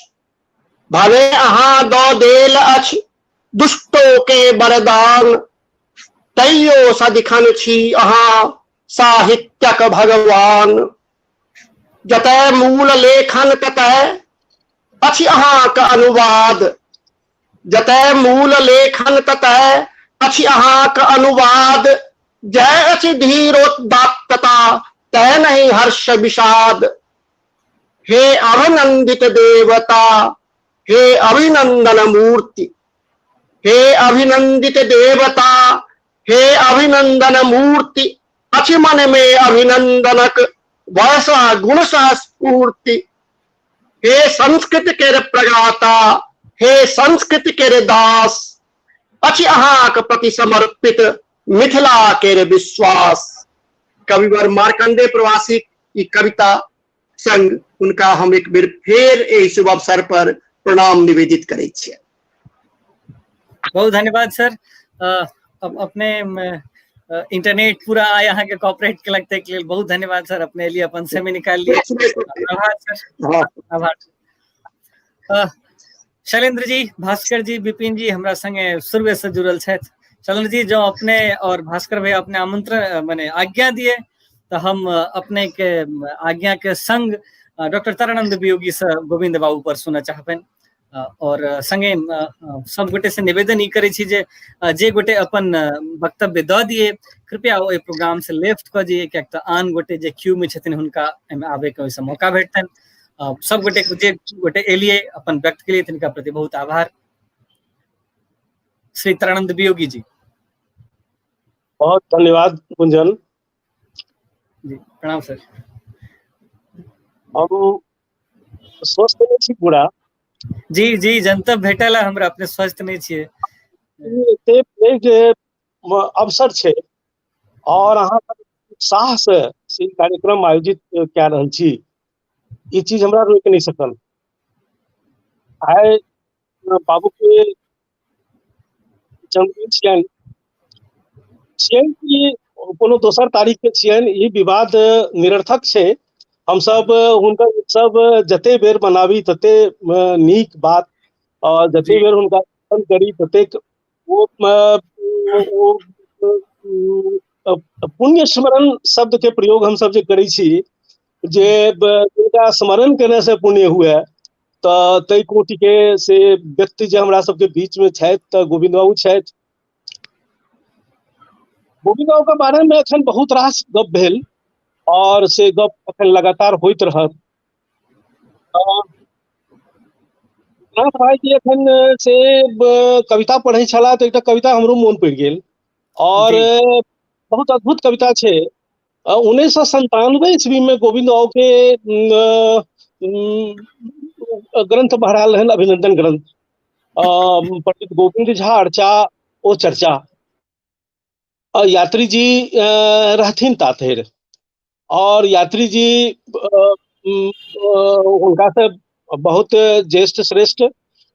भले अहाँ दऽ देल अछि दुष्टो के वरदान, तैयो सदिखन छी अहाँ साहित्यक भगवान। जतय मूल लेखन ततय अछि अहाँक अनुवाद, जतय मूल लेखन ततय अछि अहाँक अनुवाद। जय अछि धीरोदात्तता तय नहीं हर्ष विषाद। हे अभिनंदित देवता, हे अभिनंदन मूर्ति, हे अभिनंदित देवता, हे अभिनंदन मूर्ति, अछि मन में अभिनंदनक वैसा गुण सह स्फूर्ति। हे संस्कृत केर प्रगाता, हे संस्कृत केर दास, अछि अहाँक प्रति समर्पित मिथिला केर विश्वास। कविवर मार्कंडेय प्रवासी ई कविता संग हुनका हम एक बेर फेर एहि शुभ अवसर पर प्रणाम निवेदित करै छियै। बहुत धन्यवाद सर। अपने इंटरनेट पूरा आइ अहाँके कॉपरेट केलक ताहिके लेल बहुत धन्यवाद सर। अपने लिए अपन समय निकालि लिए, आभार सर, आभार। शैलेंद्र जी, भास्कर जी, विपिन जी हमरा संगे शुरुए से जुड़ल छथि। शैलेंद्र जी, जो अपने और भास्कर भैया अपने आमंत्रण माने आज्ञा दिए तो हम अपने के आज्ञा के संग डॉक्टर तारानंद वियोगी से गोविंद बाबू पर सुनऽ चाहबनि। और संगे सब गोटे से निवेदन ई करै छी जे जे गोटे अपन वक्तव्य दऽ दिए कृपया ओहि प्रोग्राम से लेफ्ट कऽ जइए, किएक तऽ आन गोटे जे क्यू में छथिन हुनका एहिमे आबैके ओहिसँ मौका भेटतनि। सब गोटे जे गोटे एलियै अपन व्यक्त केलियै तिनका प्रति बहुत आभार। श्री तारानंद वियोगी जी। बहुत धन्यवाद गुंजन जी। प्रणाम सर। हम स्वस्थ नहीं छी पूरा। जी जी, जनतब भेटल है हमरा, अपने स्वस्थ नहीं छियै। एते पैघ अवसर छै और अहाँ उत्साह से ई कार्यक्रम आयोजित कए रहल छी, ई चीज हमरा रोकि नहीं सकल। आइ बाबू के जन्मदिन छियनि छियनि कि कोनो दोसर तारीख के छियनि, ई विवाद निरर्थक छै। हमसब हुनकर उत्सव जते बेर मनाबी तते नीक बात, और जते बेर हुनका स्मरण करी ततेक ओ पुण्य स्मरण शब्द के प्रयोग हमसब जे करै छी, जे हुनका स्मरण केने से पुण्य हुए, तऽ ताहि कोटि के से व्यक्ति जे हमरा सबके बीच में छथि तऽ गोविन्द बाबू छथि। गोविन्द बाबू के बारे में एखन बहुत रास गप भेल और से गप एखन लगातार होइत रहत। भाई जी एखन से कविता पढ़ै छलाह तऽ एकटा कविता हमरो मोन पड़ि गेल और बहुत अद्भुत कविता छै। 1997 ईस्वी में गोविन्द बाबू के ग्रंथ बहरायल रहनि, अभिनंदन ग्रंथ, पंडित गोविन्द झा अर्चा ओ चर्चा। यात्री जी रहथिन ताधरि और यात्री जी हुनका से बहुत ज्येष्ठ श्रेष्ठ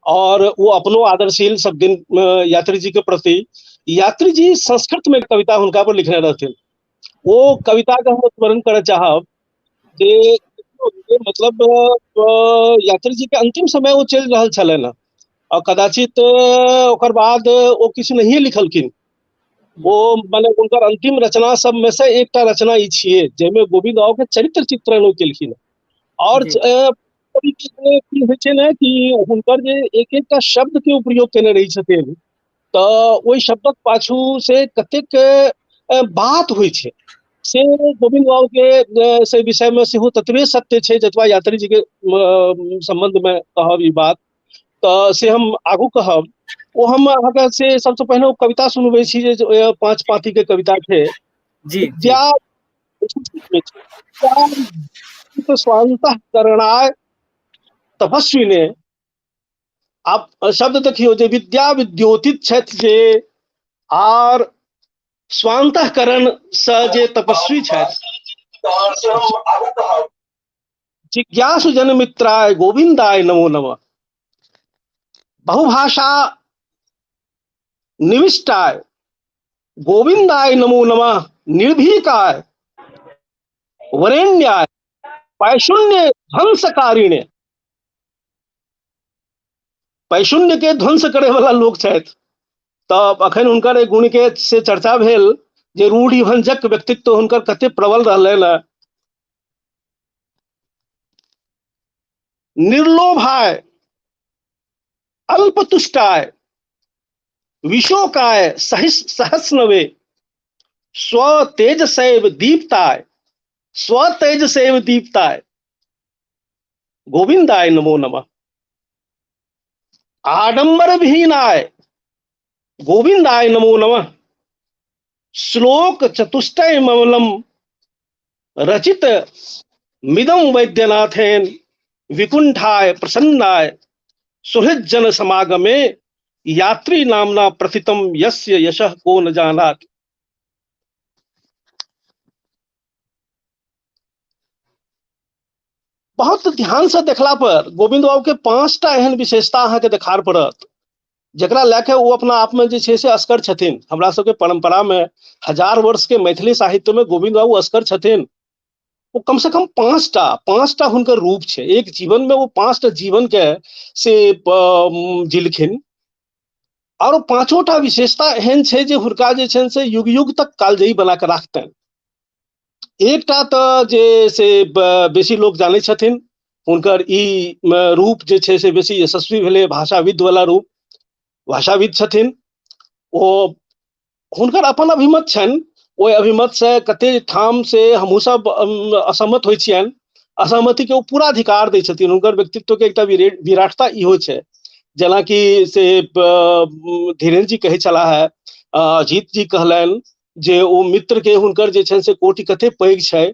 और वो अपनो आदरशील सब दिन यात्री जी के प्रति। यात्री जी संस्कृत में कविता हुनका पर लिखने रहथिन। वो कविता के हम स्मरण करऽ चाहब जे मतलब यात्री जी के अंतिम समय वो चलि रहल छलनि और कदाचित ओकर बाद ओ किछु नहिए लिखलखिन। वो माने हुनकर अंतिम रचना सब में से एकटा रचना ई छियै जाहिमे गोविन्द बाबू के चरित्र चित्रण ओ केलखिन। और की होइ छै ने कि हुनकर जे एक एकटा शब्द के प्रयोग केने रहै छथिन तऽ ओहि शब्दक पाछू से कतेक बात होइ छै से गोविन्द बाबू के से विषय में सेहो ततबे सत्य छै जतबा यात्री जी के संबंध में कहब ई बात, तऽ से हम आगू कहब। ओ हम अहाँके से सबसँ पहिने ओ कविता सुनबै छी जे 5 पाँती के कविता छै। जी। स्वान्तः करणाय तपस्वी ने, आप शब्द देखियौ जे विद्या विद्योतित छथि जे आर स्वान्तःकरण सँ जे तपस्वी छथि, जिज्ञासु जन मित्राय गोविंदाय नमो नमः, बहुभाषा निविष्टाय गोविंदाय नमो नमः, निर्भीकाय वरेण्याय पैशून्य ध्वंसकारिणे, पैशून्य के ध्वंस करे वाला लोक छथि। तऽ अखन हुनकर एक गुण के से चर्चा भेल जे रूढ़िभंजक व्यक्तित्व हुनकर कते प्रबल रहलनि हेँ। निर्लोभाय अल्पतुष्टाय विशोकाय सहस्नवे स्वतेजसैव दीप्ताय स्वतेजसैव दीप्ताय गोविंदाय नमो नमः, आडंबर विहीनाय गोविंदाय नमो नमः, श्लोक चतुष्टय ममलम रचित मिदम वैद्यनाथेन विकुंठाय प्रसन्नाय सुहृज्जन समागमे यात्री नामना प्रथितम यस्य यशः को न जानात। बहुत ध्यान से देखला पर गोविंद बाबू के 5टा एहन विशेषता अहाँके देखार पड़त जकरा लए के ओ अपना आप में जे छै से असकर छथिन। हमरा सबके परंपरा में 1000 वर्ष के मैथिली साहित्य में गोविंद बाबू असकर छथिन। ओ कम से कम पांचटा हुनकर रूप छै। एक जीवन में वो 5टा जीवन के से जिलखिन और 5टा विशेषता एहन छै जे हुनका जे छनि से युग युग तक कालजयी बना के राखतनि। एकटा तऽ जे से बेसी लोक जानै छथिन हुनकर ई रूप जे छै से बेसी यशस्वी भेलै, भाषाविद वाला रूप, भाषाविद छथिन ओ। हुनकर अपन अभिमत छनि, ओहि अभिमत से कते ठाम से हमहूँ सब असहमत होइ छियनि, असहमति के ओ पूरा अधिकार दै छथिन। हुनकर व्यक्तित्व के एकटा विराटता इहो छै, जेनाकि से धीरेन्द्र जी कहै छलाह है, अजीत जी कहलनि जे ओ मित्र के हुनकर जे छनि से कोटि कते पैघ छै,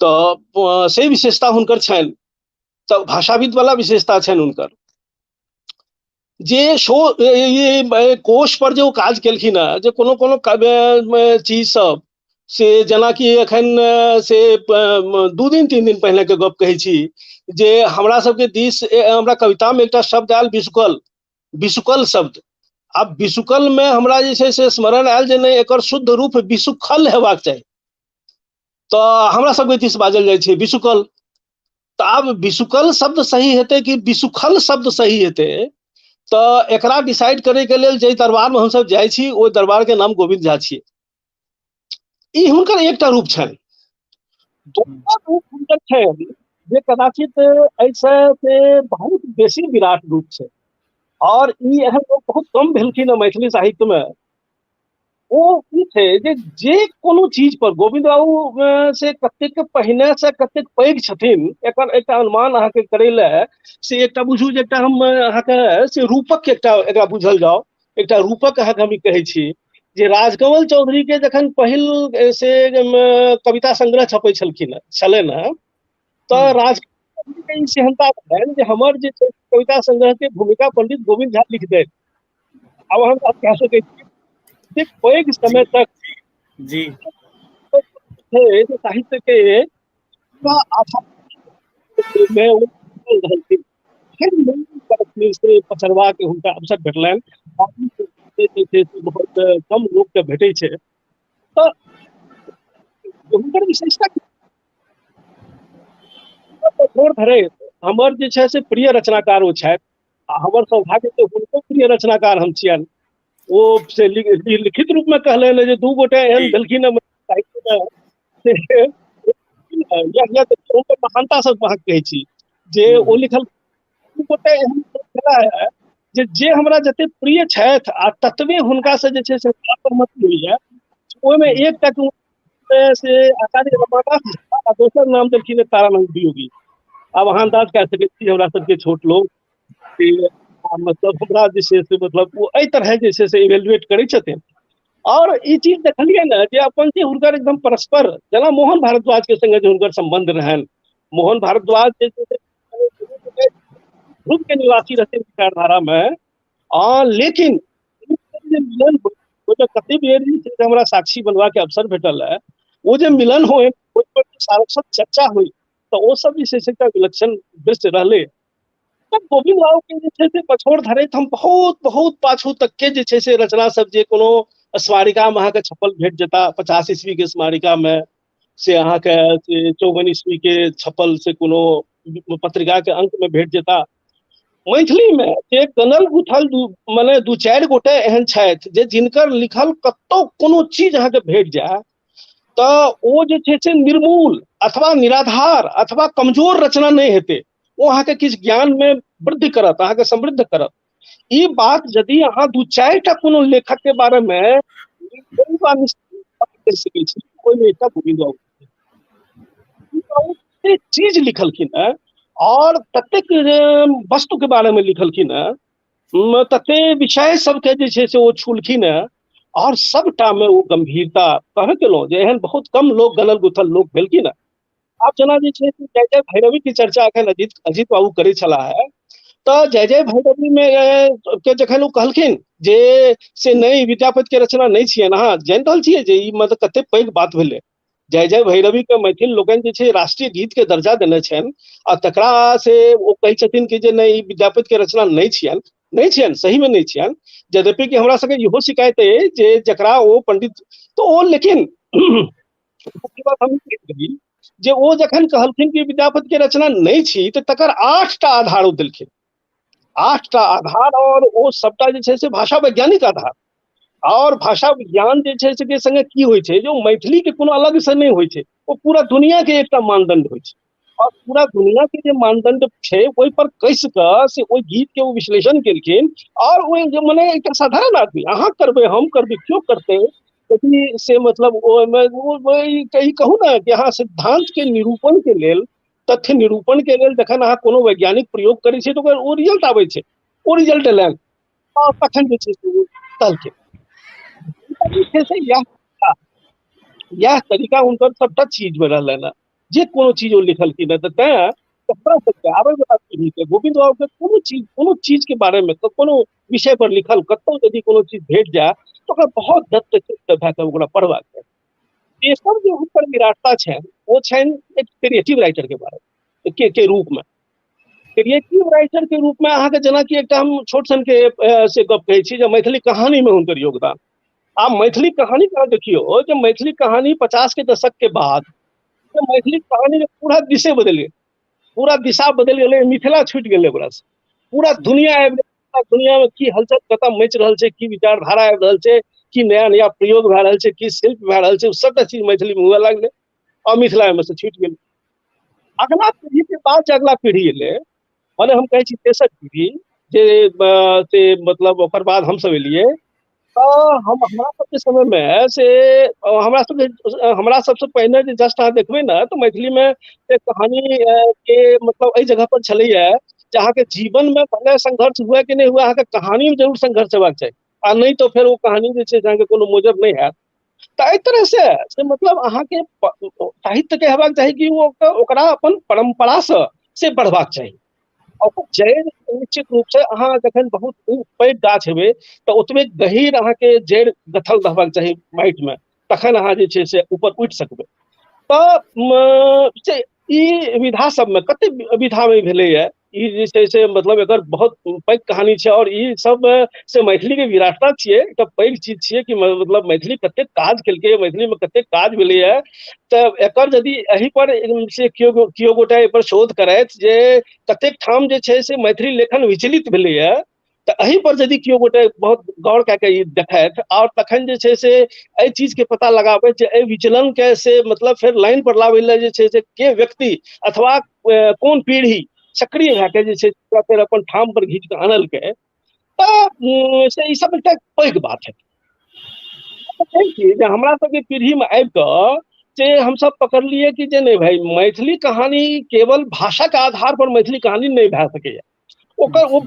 तऽ से विशेषता हुनकर छनि। तऽ भाषाविद वाला विशेषता छनि हुनकर। जे शो ये कोश पर जे ओ काज केलखिन हेँ, जे कोनो कोनो चीज सब से जेनाकि एखन से 2 दिन 3 दिन पहिले के गप कहै छी जे हमरा सबके दिस हमरा कविता में एकटा शब्द आयल विसुकल, विसुकल शब्द। आब बिसुकल मे हमरा जे छै से स्मरण आयल जे नहि, एकर शुद्ध रूप बिसुखल हेबाक चाही। तऽ हमरा सबके दिस बाजल जाइ छै बिसुकल। तऽ आब बिसुकल शब्द सही हेतै कि बिसुखल शब्द सही हेतै, तऽ एकरा डिसाइड करे के लेल जाहि दरबार में हमसब जाइ छी ओहि दरबार के नाम गोविंद झा छियै। ई हुनकर एकटा रूप छनि। दोसर रूप हुनकर छनि जे कदाचित एहिसँ से बहुत बेसी विराट रूप छै, और ई एहन लोक बहुत कम भेलखिन हँ मैथिली साहित्य में। ओ ई छै जे जे कोनो चीज पर गोविंद बाबू से कतेक पहिने से कतेक पैघ छथिन, एकर एकटा अनुमान अहाँके करै लए से एकटा बुझू जे एकटा हम अहाँके से रूपक एकटा एकरा बुझल जाओ, एकटा रूपक अहाँके हम ई कहै छी जे राजकमल चौधरी के जखन पहिल से कविता संग्रह छपै छलखिन छलनि हँ, तऽ राजकमल चौधरी के ई सेहनता भेलनि जे हमर जे छै कविता संग्रह के भूमिका पंडित गोविंद झा लिख देत। आब हम कह सकै छी जे पैघ समय तक जी साहित्य के में ओ रहलखिन, फिर से पचरवा के हुनका अवसर भेटलनि। जे छै से बहुत कम लोक के भेटै छै। तऽ हुनकर विशेषता धरैत हमर जे छै से प्रिय रचनाकार ओ छथि, आ हमर सौभाग्य से हुनको प्रिय रचनाकार हम छियनि। ओ से लिखित रूप में कहलनि जे दू गोटे एहन भेलखिन हँ साहित्य में, से हुनकर महानता सब अहाँके कहै छी जे ओ लिखल दू गोटे एहन भेला है जे जे हमरा जते प्रिय छथि आ ततबे हुनका से जे छै से सहमति होइया। ओहिमे एकटा से आचार्य रमानाथ झा आ दोसर नाम देलखिन तारानंद वियोगी। आब अहाँ अन्दाज कए सकै छी हमरा सबके छोट लोक मतलब हमरा जे छै से मतलब ओ एहि तरह जे छै से इवेल्युएट करै छथिन। और ई चीज देखलियै ने जे अपन जे हुनकर एकदम परस्पर जेना मोहन भारद्वाज के संगे जे हुनकर संबंध रहनि, मोहन भारद्वाज जे छै ध्रुव के निवासी रहथिन विचारधारा में, आ लेकिन जे मिलन ओहिमे कते बेर जे छै हमरा साक्षी बनबाक अवसर भेटल है, ओ जे मिलन होइ ओहि पर सारस्वत चर्चा होइ तऽ ओ सब जे छै से एकटा विलक्षण दृश्य रहलै। तऽ गोविंद बाबू के जे छै से पछोड़ धरैत हम बहुत बहुत पाछू तक के जे छै से रचना सब जे कोनो स्मारिका में अहाँके छपल भेट जेता, 50 ईस्वी के स्मारिका में से अहाँके से 54 ईस्वी के छपल से कोनो पत्रिका के अंक में भेट जेता। मैथिली में से गनल गुथल मने दू चारि गोटे एहन छथि जे जिनकर लिखल कतौ कोनो चीज अहाँके भेट जाय तऽ ओ जे छै से निर्मूल अथवा निराधार अथवा कमजोर रचना नहि हेतै, ओ अहाँके किछु ज्ञान में वृद्धि करत, अहाँके समृद्ध करत। ई बात यदि अहाँ दू चारि टा कोनो लेखक के बारे में कहि सकै छी, ओहिमे एकटा गोविंद बाबू चीज लिखलखिन हेँ और ततेक वस्तु के बारे में लिखलखिन हेँ, तते विषय सबके जे छै से ओ छूलखिन हेँ और सबटा में ओ गंभीरता कहबे केलहुँ जे एहन बहुत कम लोक गनल गुथल लोक भेलखिन हेँ। आब जेना जे छै जय जय भैरवी के चर्चा एखन अजीत अजीत बाबू करै छलाह है, तऽ जय जय भैरवी में के जखन ओ कहलखिन जे से नहि विद्यापति के रचना नहि छियनि, अहाँ जानि रहल छियै जे ई मतलब कते पैघ बात भेलै। जय जय भैरवी के मैथिल लोकनि जे छै राष्ट्रीय गीत के दर्जा देने छनि आ तकरा से ओ कहै छथिन कि जे नहि ई विद्यापति के रचना नहि छियनि, नहि छियनि, सही में नहि छियनि। यद्यपि कि हमरा सबके इहो शिकायत अइ जे जकरा ओ पंडित तऽ ओ लेकिन हम जे ओ जखन कहलखिन कि विद्यापति के रचना नहि छी तऽ तकर 8टा आधार ओ देलखिन, 8टा आधार, और ओ सबटा जे छै से भाषा वैज्ञानिक आधार। और भाषा विज्ञान जे छै से के संगे की होइ छै जे मैथिली के कोनो अलग से नहि होइ छै, ओ पूरा दुनिया के एकटा मानदंड होइ छै और पूरा दुनिया के जे मानदंड छै ओहि पर कसि कऽ से ओहि गीत के ओ विश्लेषण केलखिन। और ओहि जे मने एकटा साधारण आदमी अहाँ करबै हम करबै क्यों करतै यदि से मतलब ओहिमे ई कहू ने कि अहाँ सिद्धांत के निरूपण के लेल, तथ्य निरूपण के लेल जखन अहाँ कोनो वैज्ञानिक प्रयोग करै छियै तऽ ओकर ओ रिजल्ट आबै छै, ओ रिजल्ट एलनि आ तखन जे छै से ओ कहलखिन। जे छै से इएह तरीका हुनकर सबटा चीज मे रहलनि हेँ, जे कोनो चीज ओ लिखलखिन हेँ। तऽ तैं हमरा सबके आबै वला पीढ़ी के गोविंद बाबू के कोनो चीज के बारे में कोनो विषय पर लिखल कतौ यदि कोनो चीज भेट जाय तऽ ओकरा बहुत दत्तचित्त भए कऽ ओकरा पढ़बाक चाही। तेसर जे हुनकर विराटता छनि ओ छनि एक क्रिएटिव राइटर के बारे में के रूप में। क्रिएटिव राइटर के रूप में अहाँके जेनाकि एकटा हम छोट सन के से गप कहै छी जे मैथिली कहानी में हुनकर योगदान। आ मैथिली कहानी के देखियौ जे मैथिली कहानी 50 के दशक के बाद मैथिली कहानी के पूरा दिशे बदलि गेल, पूरा दिशा बदलि गेलै, मिथिला छूटि गेलै ओकरासँ, पूरा दुनिया आबि गेलै। दुनिया में की हलचल कतऽ मचि रहल छै, की विचारधारा आबि रहल छै, की नया नया प्रयोग भए रहल छै, की शिल्प भए रहल छै, सबटा चीज मैथिली में हुए लागलै और मिथिला में से छूटि गेलै। अगला पीढ़ी के बाद जे अगला पीढ़ी एलै, माने हम कहै छी तेसर पीढ़ी जे से मतलब ओकर बाद हमसब एलियै, तऽ हम हमरा सबके समय में से हमरा सबसे पहिने जे जस्ट अहाँ देखबै ने तऽ मैथिली में एक कहानी के मतलब एहि जगह पर छलैया जे अहाँके जीवन में भले संघर्ष हुए कि नहि हुए, अहाँके कहानी में जरूर संघर्ष हेबाक चाही, आ नहि तऽ फेर ओ कहानी जे छै अहाँके कोनो मोजर नहि हैत। तऽ एहि तरह से मतलब अहाँके साहित्य के हेबाक चाही कि ओ ओकरा अपन परम्परा से बढ़बाक चाही। और जड़ि निश्चित रूप से अहाँ जखन बहुत पैघ गाछ हेबै तऽ ओतबे गहीर अहाँके जड़ि गथल रहबाक चाही माटि में, तखन अहाँ जे छै से ऊपर उठि सकबै। तऽ से ई विधा सबमे कते विधा में भेलैया, ई जे छै से मतलब एकर बहुत पैघ कहानी छै। और ई सब से मैथिली के विराटता छियै, एकटा पैघ चीज छियै कि मतलब मैथिली कतेक काज केलकै, मैथिली में कतेक काज भेलैया। तऽ एकर यदि एहि पर से केओ गोटा एहि पर शोध करथि जे कतेक ठाम जे छै से मैथिली लेखन विचलित भेलैया, तऽ एहि पर यदि केओ गोटे बहुत गौर कए के ई देखथि और तखन जे छै से एहि चीज के पता लगाबै जे एहि विचलन के से मतलब फेर लाइन पर लाबै लए जे छै से के व्यक्ति अथवा कोन पीढ़ी सक्रिय भए के जे छै फेर अपन ठाम पर घीच के आनलकै, तऽ से ई सब एकटा पैघ बात है। जे हमरा सबके पीढ़ी में आबि कऽ से हमसब पकड़लियै कि जे नहि भाई, मैथिली कहानी केवल भाषा के आधार पर मैथिली कहानी नहि भए सकैया, ओकर ओ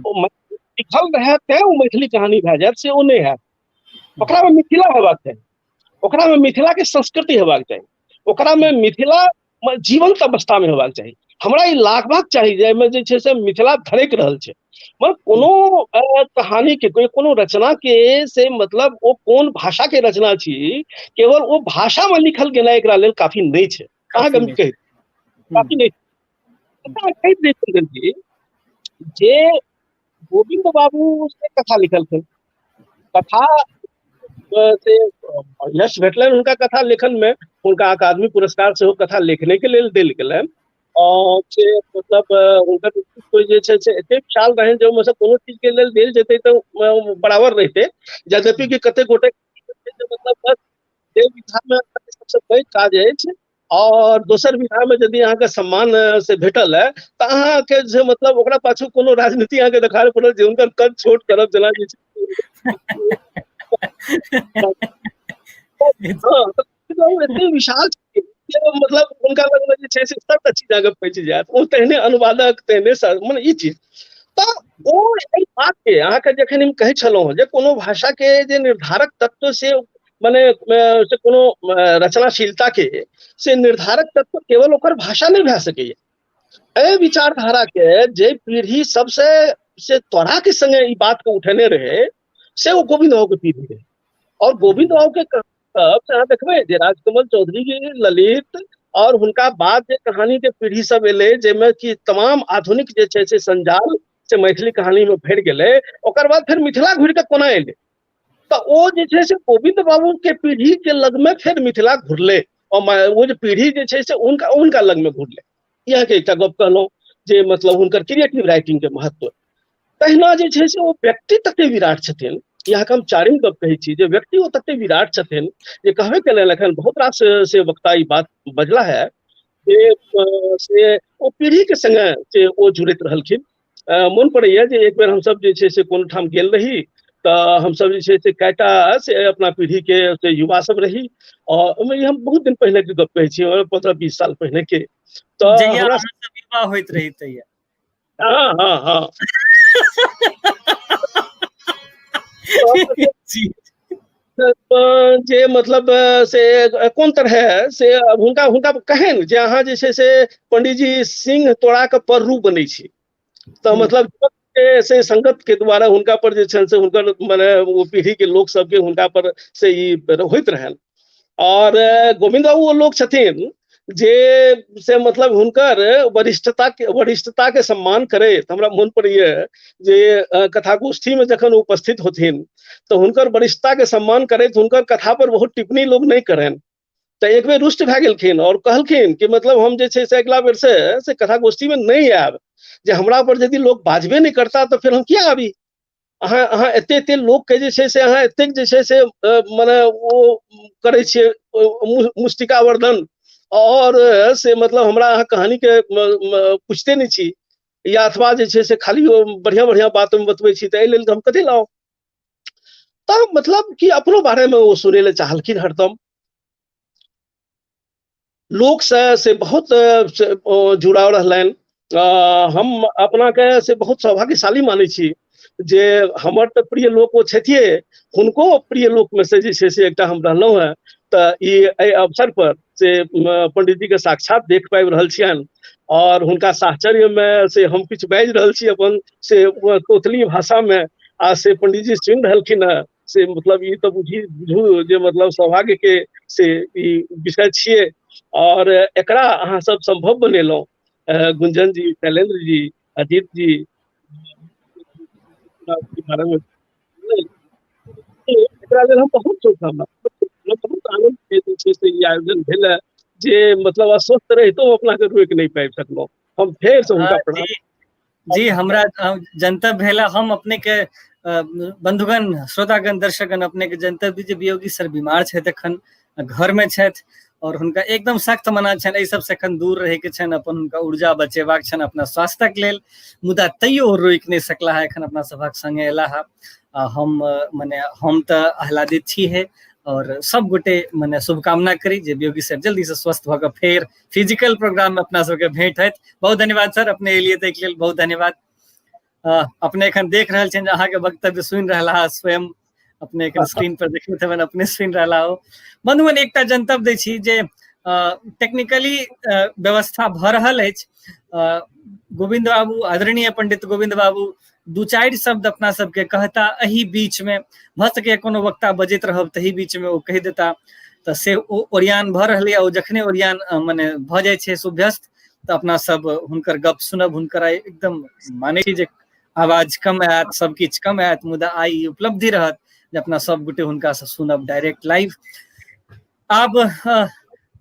लिखल रहए तैं ओ मैथिली कहानी भए जायत से ओ नहि हैत। ओकरा में मिथिला हेबाक चाही, ओकरा में मिथिला के संस्कृति हेबाक चाही, ओकरा में मिथिला जीवंत अवस्था में हेबाक चाही। हमरा ई लागबाक चाही जे एहिमे जे छै से मिथिला धड़कि रहल छै। मतलब कोनो कहानी के कोनो रचना के से मतलब ओ कोन भाषा के रचना छी, केवल ओ भाषा में लिखल गेनाइ एकरा लेल काफी नहि छै। अहाँके हम कहि काफी नहि कहि दै छी जे गोविंद बाबू से कथा लिखलखिन, कथा से यश भेटलनि हुनका कथा लेखन में, हुनका अकादमी पुरस्कार सेहो कथा लेखने के लेल देल गेलनि। और से मतलब हुनकर जे छै से एतेक विशाल रहनि जे ओहिमे से कोनो चीज के लेल देल जेतै तऽ बराबर रहितै। यद्यपि कि कतेक गोटे मतलब बस जे विधा में सबसे पैघ काज अछि और दोसर विधा में यदि अहाँके सम्मान से भेटल है तऽ अहाँके जे मतलब ओकरा पाछू कोनो राजनीति अहाँके देखार पड़ल जे हुनकर कद छोट करब जेना जे एते विशाल मतलब हुनका लगमे जे छै से सबटा चीज अहाँके पचि जायत, ओ तेहने अनुवादक तेहने मने ई चीज। तऽ ओ एहि बात के अहाँके जखन हम कहै छलहुँ जे कोनो भाषा के जे निर्धारक तत्व से मने से कोनो रचनाशीलता के से निर्धारक तत्व केवल ओकर भाषा नहि भए सकैया। एहि विचारधारा के जे पीढ़ी सबसे से तोरा के संगे ई बात के उठेने रहे से ओ गोविंद बाबू के पीढ़ी रहे। और गोविंद बाबू के अहाँ देखबै जे राजकमल चौधरी जी ललित और हुनका बाद जे कहानी के पीढ़ी सब एलै जाहिमे कि तमाम आधुनिक जे छै से संजाल से मैथिली कहानी में भरि गेलै, ओकर बाद फेर मिथिला घुरि कऽ कोना एलै, तऽ ओ जे छै से गोविंद बाबू के पीढ़ी के लग में फेर मिथिला घुरलै और ओ जे पीढ़ी जे छै से उनका उनका लग में घुरलै। ई अहाँके एकटा गप कहलहुँ जे मतलब हुनकर क्रिएटिव राइटिंग के महत्व। तहिना जे छै से ओ व्यक्ति तते विराट छथिन, ई अहाँके हम चारिम गप कहै छी जे व्यक्ति ओ तते विराट छथिन जे कहबे केलनि एखन बहुत रास से वक्ता ई बात बजला है जे से ओ पीढ़ी के संगे से ओ जुड़ैत रहलखिन। मोन पड़ैया जे एक बेर हमसब जे छै से कोनो ठाम गेल रही तऽ हमसब जे छै से कएटा से अपना पीढ़ी के से युवा सब रही और ओहिमे हम बहुत दिन पहिले के गप कहै छी, 15-20 साल पहिले के। तऽ हमरा विवाह होइत रही तहिया। हाँ हाँ हाँ जे मतलब से कोन तरह से हुनका हुनका कहनि जे अहाँ जे छै से पंडीजी सिंह तोड़ा के पररू बनै छी, तऽ मतलब से संगत के द्वारा हुनका पर जे छनि से हुनकर मने ओ पीढ़ी के लोक सबके हुनका पर से ई होइत रहनि। और गोविंद बाबू ओ लोक छथिन जे से मतलब हुनकर वरिष्ठता के सम्मान करैत हमरा मोन पड़ैया जे कथा गोष्ठी में जखन उपस्थित होथिन तऽ हुनकर वरिष्ठता के सम्मान करैत हुनकर कथा पर बहुत टिप्पणी लोग नहि करनि। तऽ एक बेर रुष्ट भए गेलखिन और कहलखिन कि मतलब हम जे छै से अगिला बेर से कथा गोष्ठी में नहि आयब, जे हमरा पर यदि लोग बाजबे नहि करता तऽ फेर हम किया आबी। अहाँ अहाँ एते एते लोक के जे छै से अहाँ एतेक जे छै से मने ओ करै छियै मुष्टिका वर्धन, और से मतलब हमरा अहाँ कहानी के पूछते नहि छी, या अथवा जे छै से खाली ओ बढ़िया बढ़िया बात हम बतबै छी, तऽ एहि लेल हम कथी लाउ। तऽ मतलब कि अपनो बारे में ओ सुनै लए चाहलखिन हरदम। लोक से बहुत जुड़ाव रहलनि। हम अपना के से बहुत सौभाग्यशाली मानै छी जे हमर तऽ प्रिय लोक ओ छथिए, हुनको प्रिय लोक में से जे छै से एकटा हम रहलहुँ हेँ। तऽ ई एहि अवसर पर से पंडित जी के साक्षात देख पाबि रहल छियनि और हुनका साहचर्य में से हम किछु बाजि रहल छी अपन से तोतली भाषा में, आ से पंडित जी सुनि रहलखिन हेँ। से मतलब ई तऽ बुझू जे मतलब सौभाग्य के से ई विषय छियै और एकरा अहाँ सब संभव बनेलहुँ। गुंजन जी, शैलेंद्र जी, अजीत जी, एकरा लेल हम बहुत शुभकामना, बहुत आनंद जे छै से ई आयोजन भेल है जे मतलब अस्वस्थ रहितो अपना के रोकि नहि पाबि सकलहुँ। हम फेर से हुनका प्रणाम। जी, हमरा जनतब भेल, हम अपने के बंधुगण, श्रोतागण, दर्शकगण अपने के जनतब जे वियोगी सर बीमार छथि, एखन घर में छथि और हुनका एकदम सख्त मना छनि एहि सबसे एखन दूर रहे के छनि, अपन हुनका ऊर्जा बचेबाक छनि अपना स्वास्थ्यक लेल, मुदा तैयो ओ रोकि नहि सकला है, एखन अपना सभक संगे एला है। हम मने हम तऽ आह्लादित छी है और सब गोटे मने शुभकामना करी जे वियोगी सर जल्दी से स्वस्थ भऽ कऽ फेर फिजिकल प्रोग्राम में अपना सबके भेंट होयत। बहुत धन्यवाद सर, अपने एलियै ताहिके लेल बहुत धन्यवाद। अपने एखन देख रहल छियनि जे अहाँके वक्तव्य सुनि रहला है स्वयं, अपने एखन स्क्रीन पर देखैत हेबनि, अपने सुनि रहला हो। बंधुगण, एकटा जनतब दै छी जे टेक्निकली व्यवस्था भऽ रहल अछि। गोविंद बाबू, आदरणीय पंडित गोविंद बाबू दू चारि शब्द अपना सबके कहता एहि बीच में, भऽ सकैए कोनो वक्ता बजैत रहब तही बीच में ओ कहि देता, तऽ से ओ ओरियान भऽ रहलैए। ओ जखने ओरियान मने भऽ जाइ छै सुभ्यस्त तऽ अपना सब हुनकर गप सुनब। हुनकर आइ एकदम मानै छी जे आवाज कम आयत, सब किछु कम आयत, मुदा आइ ई उपलब्धि रहत जे अपना सब गोटे हुनका से सुनब डायरेक्ट लाइव। आब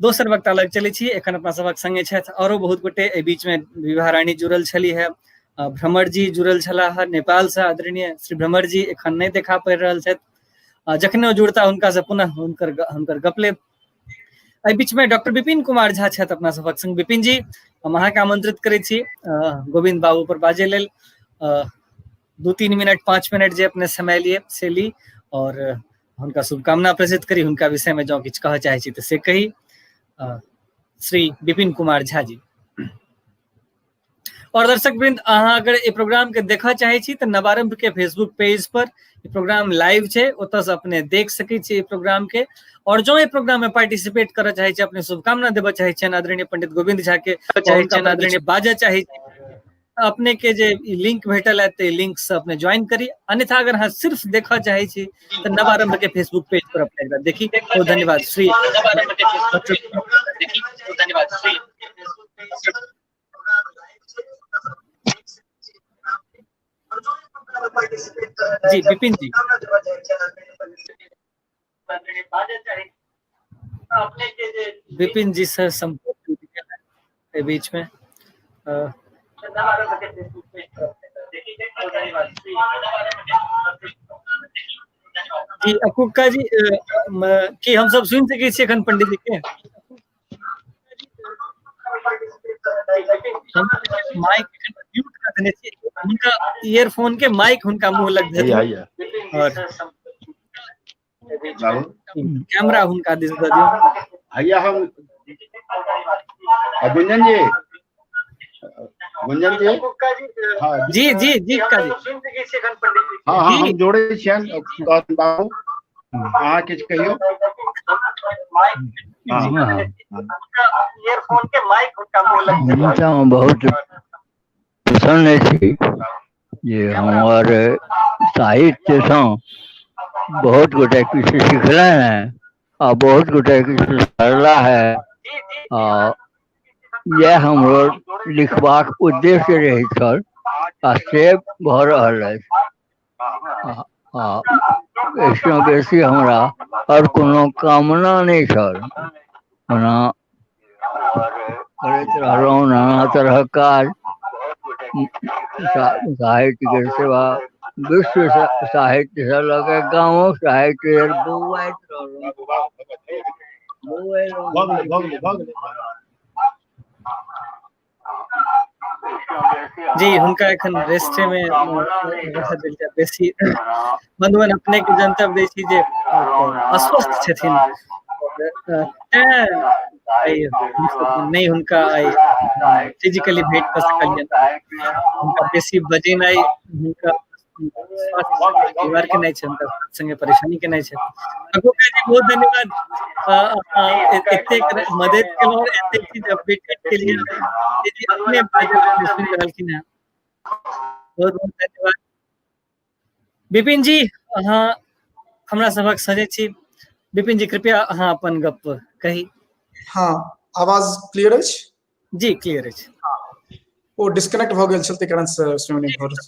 दोसर वक्ता लग चलै छी। एखन अपना सबक संगे छथि औरो बहुत गोटे। एहि बीच में विवाह रानी जुड़ल छली है, भ्रमर जी जुड़ल छलाह नेपाल से, आदरणीय श्री भ्रमर जी एखन नहि देखा पड़ि रहल छथि। जखने ओ जुड़ता हुनका से पुनः हुनकर गप लेब। एहि बीच में डॉक्टर विपिन कुमार झा छथि अपना सबक संग। विपिन जी, हम अहाँके आमंत्रित करै छी गोविंद बाबू पर बाजै लेल। 2-3 मिनट 5 मिनट जे अपने समय लिए से ली और हुनका शुभकामना प्रेषित करी। हुनका विषय में जँ किछु कहऽ चाहै छी तऽ से कही। श्री विपिन कुमार झा जी। और दर्शक वृंद, अहाँ अगर एहि प्रोग्राम के देखऽ चाहै छी तऽ नवारंभ के फेसबुक पेज पर ई प्रोग्राम लाइव छै, ओतऽ से अपने देख सकै छी एहि प्रोग्राम के। और जो एहि प्रोग्राम में पार्टिसिपेट करऽ चाहै छी, अपने शुभकामना देबऽ चाहै छियनि आदरणीय पंडित गोविंद झा के, चाहै छियनि आदरणीय बाजऽ चाहै छी, अपने के जे लिंक भेटल है ते लिंक से अपने ज्वाइन करी। अन्यथा अगर अहाँ सिर्फ देखऽ चाहै छी तऽ नवारंभ के फेसबुक पेज पर अपने एकरा देखी। बहुत धन्यवाद श्री जी विपिन जी। विपिन जी सर संपर्क टूट गेल है बीच में। जी अकुक्का जी, की हम सब सुनि सकै छी एखन पंडित जी के? माइक म्यूट कर देने छी, हुनका ईयरफोन के माइक हुनका मुंह लग हैया, हैया। और कैमरा हुनका दिस दऽ दियौ। हैया, हम गुंजन जी, गुंजन जी, हाँ। जी, जी, जी, का जी। हाँ, हाँ, हम जोड़े छियनि बाबू, अहाँ किछु कहियौ। हाँ। हम बहुत प्रसन्न छी जे हमर साहित्यसँ बहुत गोटे किछु सिखलनि हैं आ बहुत गोटे किछु सुधारला है। आ इएह हमरो लिखबाक उद्देश्य रहैत छल आ से भऽ रहल अछि। आ एहिसँ बेसी हमरा आओर कोनो कामना नहि छल। ओना करैत रहलहुँ नाना तरहक काज, साहित्यके सेवा, विश्व साहित्यसँ लऽ कऽ गामक साहित्य बौआइत रहलहुँ। जी, हुनका एखन रेस्टे मे रहऽ देल जाय बेसी। बंधुगण, अपने के जनतब दै छी जे अस्वस्थ छथिन, तें आइ नहि हुनका आइ फिजिकली भेंट कऽ सकलियनि। हुनका बेसी बजेनाइ हुनका परिवार के नहि छै, हुनका संगे परेशानी के नहि छै। अगोका जी, बहुत धन्यवाद, एतेक मदद केलहुँ, एतेक चीज अपडेटेड केलियै, अपने बाजल सुनि रहलखिन हेँ। बहुत बहुत धन्यवाद। विपिन जी, अहाँ हमरा सभक सजै छी। विपिन जी, कृपया अहाँ अपन गप कही। हाँ, आवाज क्लियर अछि? जी, क्लियर अछि। ओ डिस्कनेक्ट भऽ गेल छल, ताहि कारण से सुनै नहि भऽ रहल।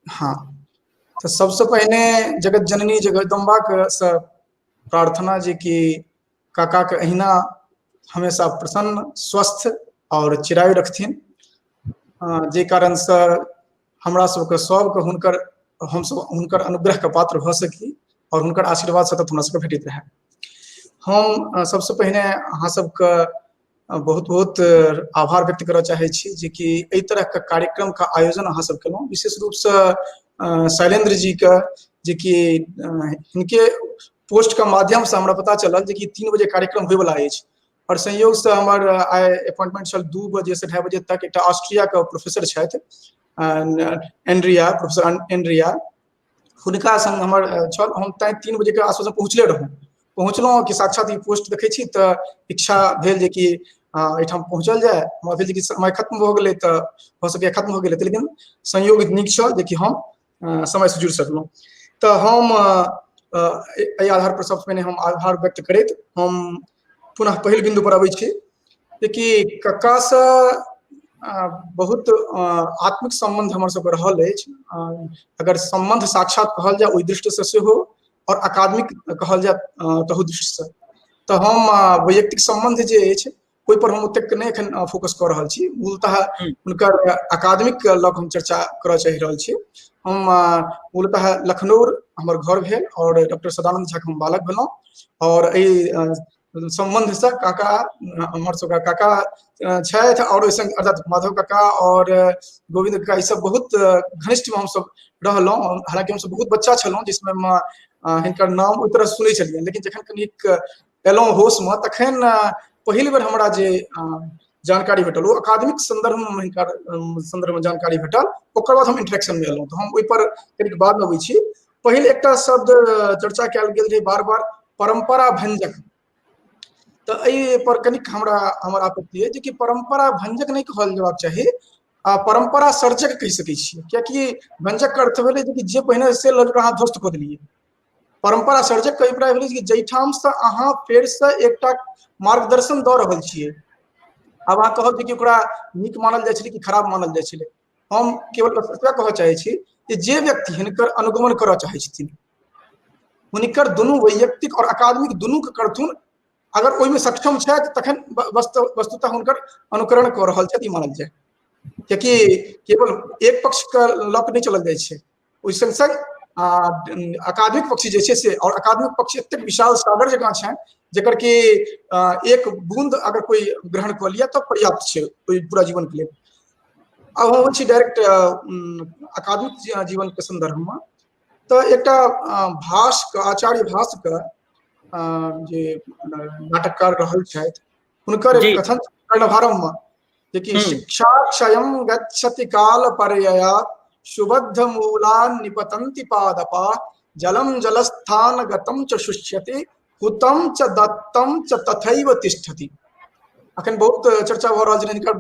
हाँ, तऽ सबसँ पहिने जगत जननी जगदम्बा के से प्रार्थना जे कि काका के अहिना हमेशा प्रसन्न, स्वस्थ और चिरायु रखथिन, जे कारण से हमरा सबके सबके हुनकर, हमसब हुनकर अनुग्रह के पात्र भऽ सकी और हुनकर आशीर्वाद सतत हमरा सबके भेटैत रहए। हम सबसँ पहिने अहाँ सबके बहुत बहुत आभार व्यक्त करऽ चाहै छी जे कि एहि तरहके कार्यक्रमके आयोजन अहाँ सब केलहुँ। विशेष रूपसँ शैलेन्द्र जीके, जे कि हिनके पोस्टके माध्यमसँ हमरा पता चलल जे कि 3 बजे कार्यक्रम होइवला अछि, और संयोगसँ हमर आइ अपॉइंटमेंट छल 2 बजे से 2:30 बजे तक। एकटा ऑस्ट्रियाके प्रोफेसर छथि, एंड्रिया, प्रोफेसर एंड्रिया, हुनका संग हमर छल। हम तैं 3 बजेके आसपास पहुँचले रहूँ। पहुँचलहुँ कि साक्षात ई पोस्ट देखै छी तऽ इच्छा भेल जे कि एहिठाम पहुँचल जाय। हमरा भेल जे कि समय खत्म भऽ गेलै तऽ भऽ सकैए खत्म भऽ गेलै, लेकिन संयोग नीक छल जे कि हम समयसँ जुड़ि सकलहुँ। तऽ हम एहि आधार पर सबसँ पहिने हम आभार व्यक्त करैत हम पुनः पहिल बिन्दु पर अबै छी जे कि कक्कासँ बहुत आत्मिक सम्बन्ध हमर सबके रहल अछि। अगर सम्बन्ध साक्षात कहल जाय ओहि दृष्टिसँ सेहो और अकादमिक कहल जाय तहु दृष्टिसँ, तऽ हम वैयक्तिक सम्बन्ध जे अछि ओहि पर हम ओतेक नहि एखन फोकस कऽ रहल छी। मूलतः हुनकर अकादमिक लऽ कऽ हम चर्चा करऽ चाहि रहल छी। हम मूलतः लखनऊ हमर घर भेल और डॉक्टर सदानंद झाके हम बालक भेलहुँ, और एहि सम्बन्धसँ काका हमर सबके काका छथि, और ओहि संग अर्थात माधव काका और गोविंद काका, ई सब बहुत घनिष्ठमे हमसब रहलहुँ। हालांकि हमसब बहुत बच्चा छलहुँ जिसमें हिनकर नाम ओहि तरह सुनै छलियै, लेकिन जखन कनिक एलहुँ होशमे तखन पहिल बेर हमरा जे जानकारी भेटल ओ अकादमिक सन्दर्भमे हिनकर सन्दर्भमे जानकारी भेटल। ओकर बाद हम इंटरेक्शनमे एलहुँ, तऽ हम ओहिपर कनिक बादमे अबै छी। पहिल एकटा शब्द चर्चा कयल गेल रहै बार बार, परम्परा भंजक। तऽ एहि पर कनिक हमरा हमर आपत्ति अछि जे कि परम्परा भंजक नहि कहल जयबाक चाही, आ परम्परा सर्जक कहि सकै छियै, कियाकि भंजक के अर्थ भेलै जे जे पहिने से लऽ अहाँ ध्वस्त कऽ देलियै। परम्परा सर्जक के अभिप्राय भेलै कि जाहिठामसँ अहाँ फेरसँ एकटा मार्गदर्शन दऽ रहल छियै। आब अहाँ कहब जे कि ओकरा नीक मानल जाइ छलै कि खराब मानल जाइ छलै, हम केवल एतबा कहऽ चाहै छी कि जे व्यक्ति हिनकर अनुगमन करऽ चाहै छथिन हुनकर दुनू वैयक्तिक और अकादमिक दुनूके करथुन, अगर ओहिमे सक्षम छथि तखन वस्तुतः हुनकर अनुकरण कऽ रहल छथि ई मानल जाय, कियाकि केवल एक पक्षके लऽ कऽ नहि चलल जाइ छै। ओहि संग संग अकादमिक पक्ष जे छै से, और अकादमिक पक्ष एतेक विशाल सागर जकाँ छनि जकर कि एक बूंद अगर कोइ ग्रहण कऽ लिअ तऽ पर्याप्त छै ओहि पूरा जीवनके लेल। आब हम अबै छी डायरेक्ट अकादमिक जीवनके सन्दर्भमे, तऽ एकटा भाषके, आचार्य भाषके जे नाटककार रहल छथि हुनकर एक कथन कर्णभारममे जे कि शिक्षा क्षयं गच्छति काल पर्ययात् सुबद्ध मूलान् निपतन्ति पादपा जलं जलस्थान गतं च शुष्यति हुतं च दत्तं च तथैव तिष्ठति। अखन बहुत चर्चा भऽ रहल छै हिनकर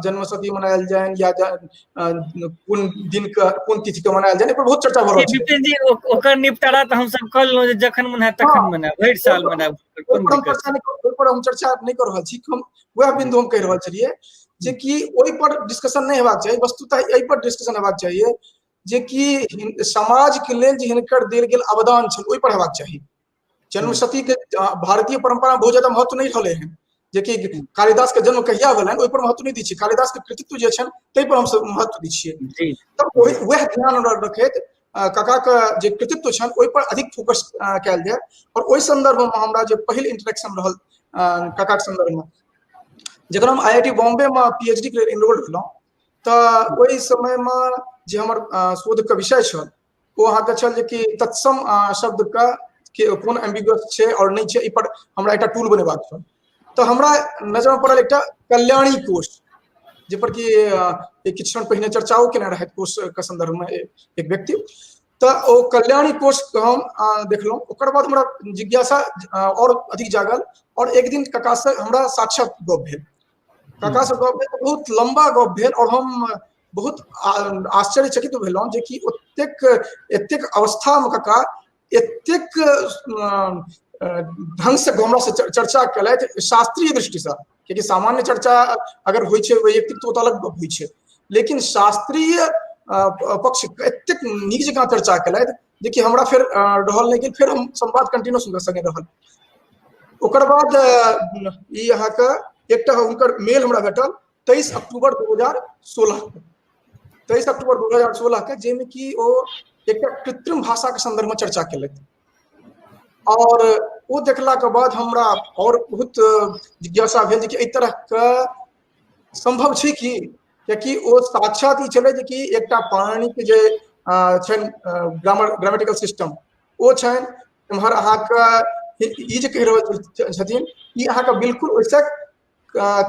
जन्मशती मनायल जाय या कोन दिन के कोन तिथि के मनायल जाय, एहि पर बहुत चर्चा भऽ रहल छै। विपिन जी, ओकर निपटारा तऽ हमसब कऽ लेलहुँ जे जखन मन हैत तखन मनायब, भरि साल मनायब, कोन दिक्कत। ओहि पर हम चर्चा नहि कऽ रहल छी, हम वएह बिंदु हम कहि रहल छलियै जे कि ओहि पर डिस्कशन नहि हेबाक चाही, वस्तुतः एहि पर डिस्कशन हेबाक चाहिए जे कि समाज के लेल जे हिनकर देल गेल अवदान छल ओहि पर हेबाक चाही। जन्मशती के भारतीय परंपरा में बहुत ज्यादा महत्व नहीं रहले हैं, जेकि कालिदास के जन्म कहिया भेलनि ओहि पर महत्व नहीं दै छियै, कालिदास के कृतित्व जे छनि ताहि पर हमसब महत्व दै छियै। तऽ ओहि वएह ध्यान रखैत काका के जे कृतित्व छनि ओहि पर अधिक फोकस कयल जाय। और ओहि संदर्भ में हमरा जे पहिल इंटरेक्शन रहल काका के संदर्भ में, जखन हम IIT Bombay में PhD के लेल एनरोल्ड भेलहुँ तऽ ओहि समय में जे हमर शोध के विषय छल ओ अहाँके छल जे कि तत्सम शब्द के कोन एम्बिगुअस छै और नहि छै, एहि पर हमरा एकटा टूल बनेबाक छल। तऽ हमरा नजर में पड़ल एकटा कल्याणी कोश, जाहि पर कि किछु क्षण पहिने चर्चाओ केने रहथि कोश के संदर्भ में एक व्यक्ति। तऽ ओ कल्याणी कोश हम देखलहुँ, ओकर बाद हमरा जिज्ञासा और अधिक जागल और एक दिन काका से हमरा साक्षात गप भेल। काका से गप भेल, बहुत लंबा गप भेल और हम बहुत आश्चर्यचकित भेलहुँ जे कि ओतेक एतेक अवस्था में काका एतेक ढंग से हमरा से चर्चा केलथि शास्त्रीय दृष्टि से, कियाकि सामान्य चर्चा अगर होइ छै वैयक्तिक तो अलग गप होइ छै, लेकिन शास्त्रीय पक्ष एतेक नीक जकाँ चर्चा केलथि जे कि हमरा फेर रहल नहि गेल, फेर हम संवाद कंटिन्यूस हुनका संगे रहल। ओकर बाद ई अहाँके एकटा हुनकर मेल हमरा भेटल 23 अक्टूबर 2016 के, 23 अक्टूबर 2016 के, जाहिमे कि ओ एकटा कृत्रिम भाषा के संदर्भ में चर्चा केलथि। और ओ देखला के बाद हमरा और बहुत जिज्ञासा भेल जे कि एहि तरह के संभव छै कि, कियाकि ओ साक्षात ई छलै जे कि एकटा पाणिनि के जे छनि ग्रामेटिकल सिस्टम ओ छनि, एम्हर अहाँके ई जे कहि रहल छथिन ई अहाँके बिल्कुल ओहिसँ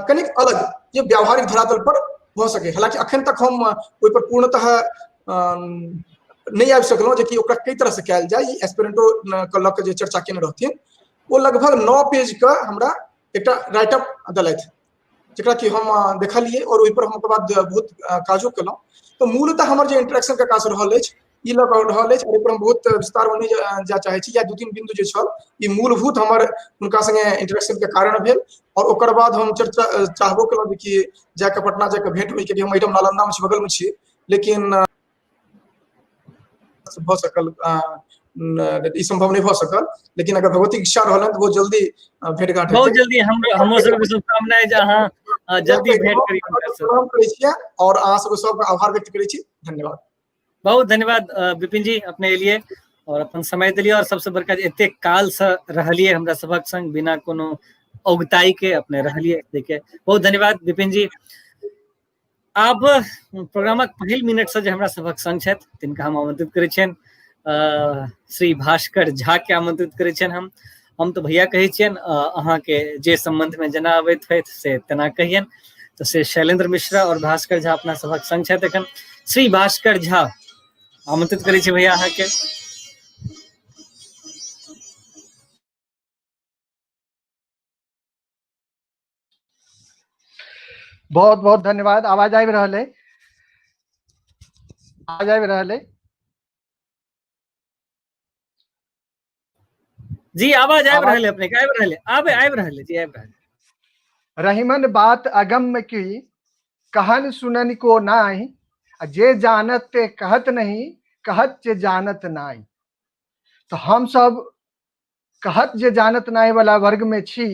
कनिक अलग जे व्यावहारिक धरातल पर भऽ सकै। हालांकि अखन तक हम ओहि पर पूर्णतः नहि आबि सकलहुँ जे कि ओकरा कई तरह से कयल जाय। ई एस्पेरेंटो के लऽ के जे चर्चा केने रहथिन ओ लगभग 9 पेज के हमरा एकटा राइटअप देलथि, जकरा कि हम देखलियै और ओहि पर हम ओकर बाद बहुत काजो केलहुँ। तऽ मूलतः हमर जे इंटरेक्शन के काज रहल अछि ई लऽ कऽ रहल अछि, ओहि पर हम बहुत विस्तार में नहि जा चाहै छी। या 2-3 बिंदु जे छल ई मूलभूत हमर हुनका संगे इंटरेक्शन के कारण भेल। और ओकर बाद हम चर्चा चाहबो केलहुँ जे कि जाके पटना जाके भेंट होइ, कियाकि हम एहिठाम नालंदा में छी, बगल में छी, लेकिन भऽ सकल ई संभव नहीं भऽ सकल। लेकिन अगर भगवती इच्छा रहल तऽ बहुत जल्दी भेंट घाट बहुत जल्दी। हमरो सबके शुभकामना है जे अहाँ जल्दी भेंट करी। प्रणाम करै छियै और अहाँ सबके सबके आभार व्यक्त करै छी। धन्यवाद। बहुत धन्यवाद विपिन जी, अपने एलियै और अपन समय देलियै और सबसे बड़का एते काल से रहलियै हमरा सबक संग बिना कोनो औगताई के अपने रहलियै, देखिए बहुत धन्यवाद विपिन जी। आब प्रोग्रामक पहिल मिनट से जे हमरा सबक संग छथि तिनका हम आमंत्रित करै छियनि, श्री भास्कर झा के आमंत्रित करै छियनि। हम तऽ भैया कहै छियनि, अहाँके जे संबंध में जेना अबैत होइत से तेना कहियनि। तऽ से शैलेंद्र मिश्रा और भास्कर झा अपना सबक संग छथि एखन। श्री भास्कर झा आमंत्रित करै छी भैया अहाँके। बहुत बहुत धन्यवाद। आवाज आबि रहल है? आवाज आबि रहल है जी? आवाज आबि रहल है अपने के? आबि रहल है, आबे आबि रहल है जी, आबि रहल है। रहीमन बात अगम्य की कहन सुनन को नाहि, जे जानत ते कहत नहीं, कहत जे जानत नाहि। तो हम सब कहत जे जानत नाहि वाला वर्ग में छी,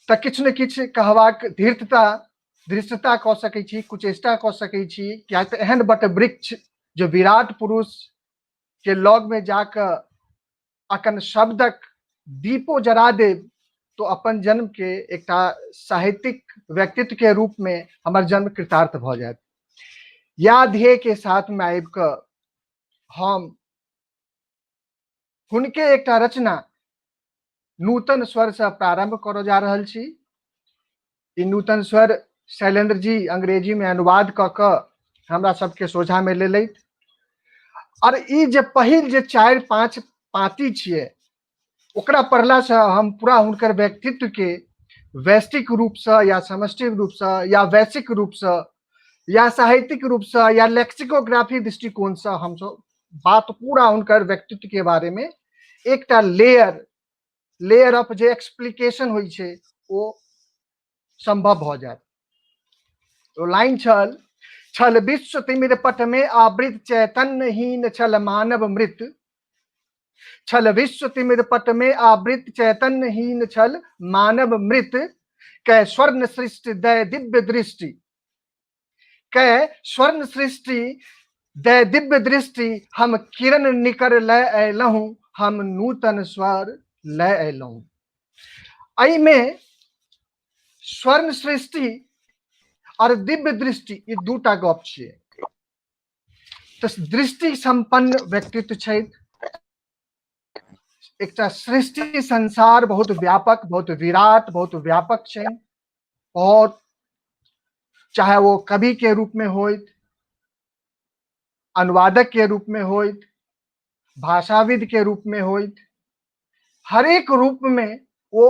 तऽ किछु ने किछु कहबाक धृष्टता कऽ सकै छी, कुचेष्टा कऽ सकै छी। किएक तऽ एहन बट वृक्ष जो विराट पुरुष के लग में जाकऽ अकन शब्दक दीपो जरा देब तो अपन जन्म के एकटा साहित्यिक व्यक्तित्व के रूप में हमर जन्म कृतार्थ भऽ जायत। या ध्येय के साथ में आबि कऽ हम हुनके एकटा रचना नूतन स्वर से प्रारंभ करऽ जा रहल छी। ई नूतन स्वर शैलेंद्र जी अंग्रेजी में अनुवाद कऽ कऽ हमरा सबके सोझा में लेलथि। और ई जे पहिल जे 4-5 पाती छियै ओकरा पढ़ला से हम पूरा हुनकर व्यक्तित्व के वैश्विक रूपसँ या समष्टि रूपसँ या वैश्विक रूपसँ या साहित्यिक रूपसँ या लेक्सिकोग्राफी दृष्टिकोणसँ हमसब बात पूरा हुनकर व्यक्तित्व के बारे में एकटा लेयर लेयर ऑफ जे एक्सप्लिकेशन होइ छै ओ सम्भव भऽ जायत। ओ लाइन छल, छल विश्व तिमिर पट में आवृत चैतन्यहीन छल मानव मृत, छल विश्व तिमिर पट में आवृत चैतन्यहीन छल मानव मृत, कै स्वर्ण सृष्टि दय दिव्य दृष्टि, कै स्वर्ण सृष्टि दय दिव्य दृष्टि, हम किरण निकर लय अयलहुँ, हम नूतन स्वर लय अयलहुँ। एहिमे स्वर्ण सृष्टि और दिव्य दृष्टि ई दूटा गप छियै। तऽ दृष्टि संपन्न व्यक्तित्व छथि, एकटा सृष्टि संसार बहुत व्यापक, बहुत विराट, बहुत व्यापक छै, बहुत चाहे वो कवि के रूप में होइत, अनुवादक के रूप में होइत, भाषाविद के रूप में होइत, हरेक रूप में वो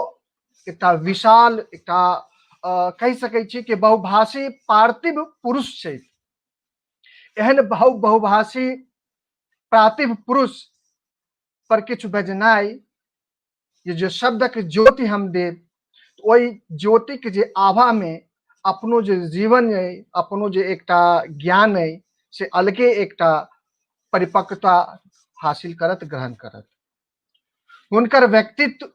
एकटा विशाल, एकटा कहि सकै छी कि बहुभाषी पार्थिव पुरुष छै। एहन बहुभाषी पार्थिव पुरुष पर किछु बजनाइ, ये जो शब्दक ज्योति हम देब, ओहि ज्योतिक जे आभा में अपनो जे जीवन अइ, अपनो जे एकटा ज्ञान अइ, से अलगे एकटा परिपक्वता हासिल करत, ग्रहण करत। हुनकर व्यक्तित्व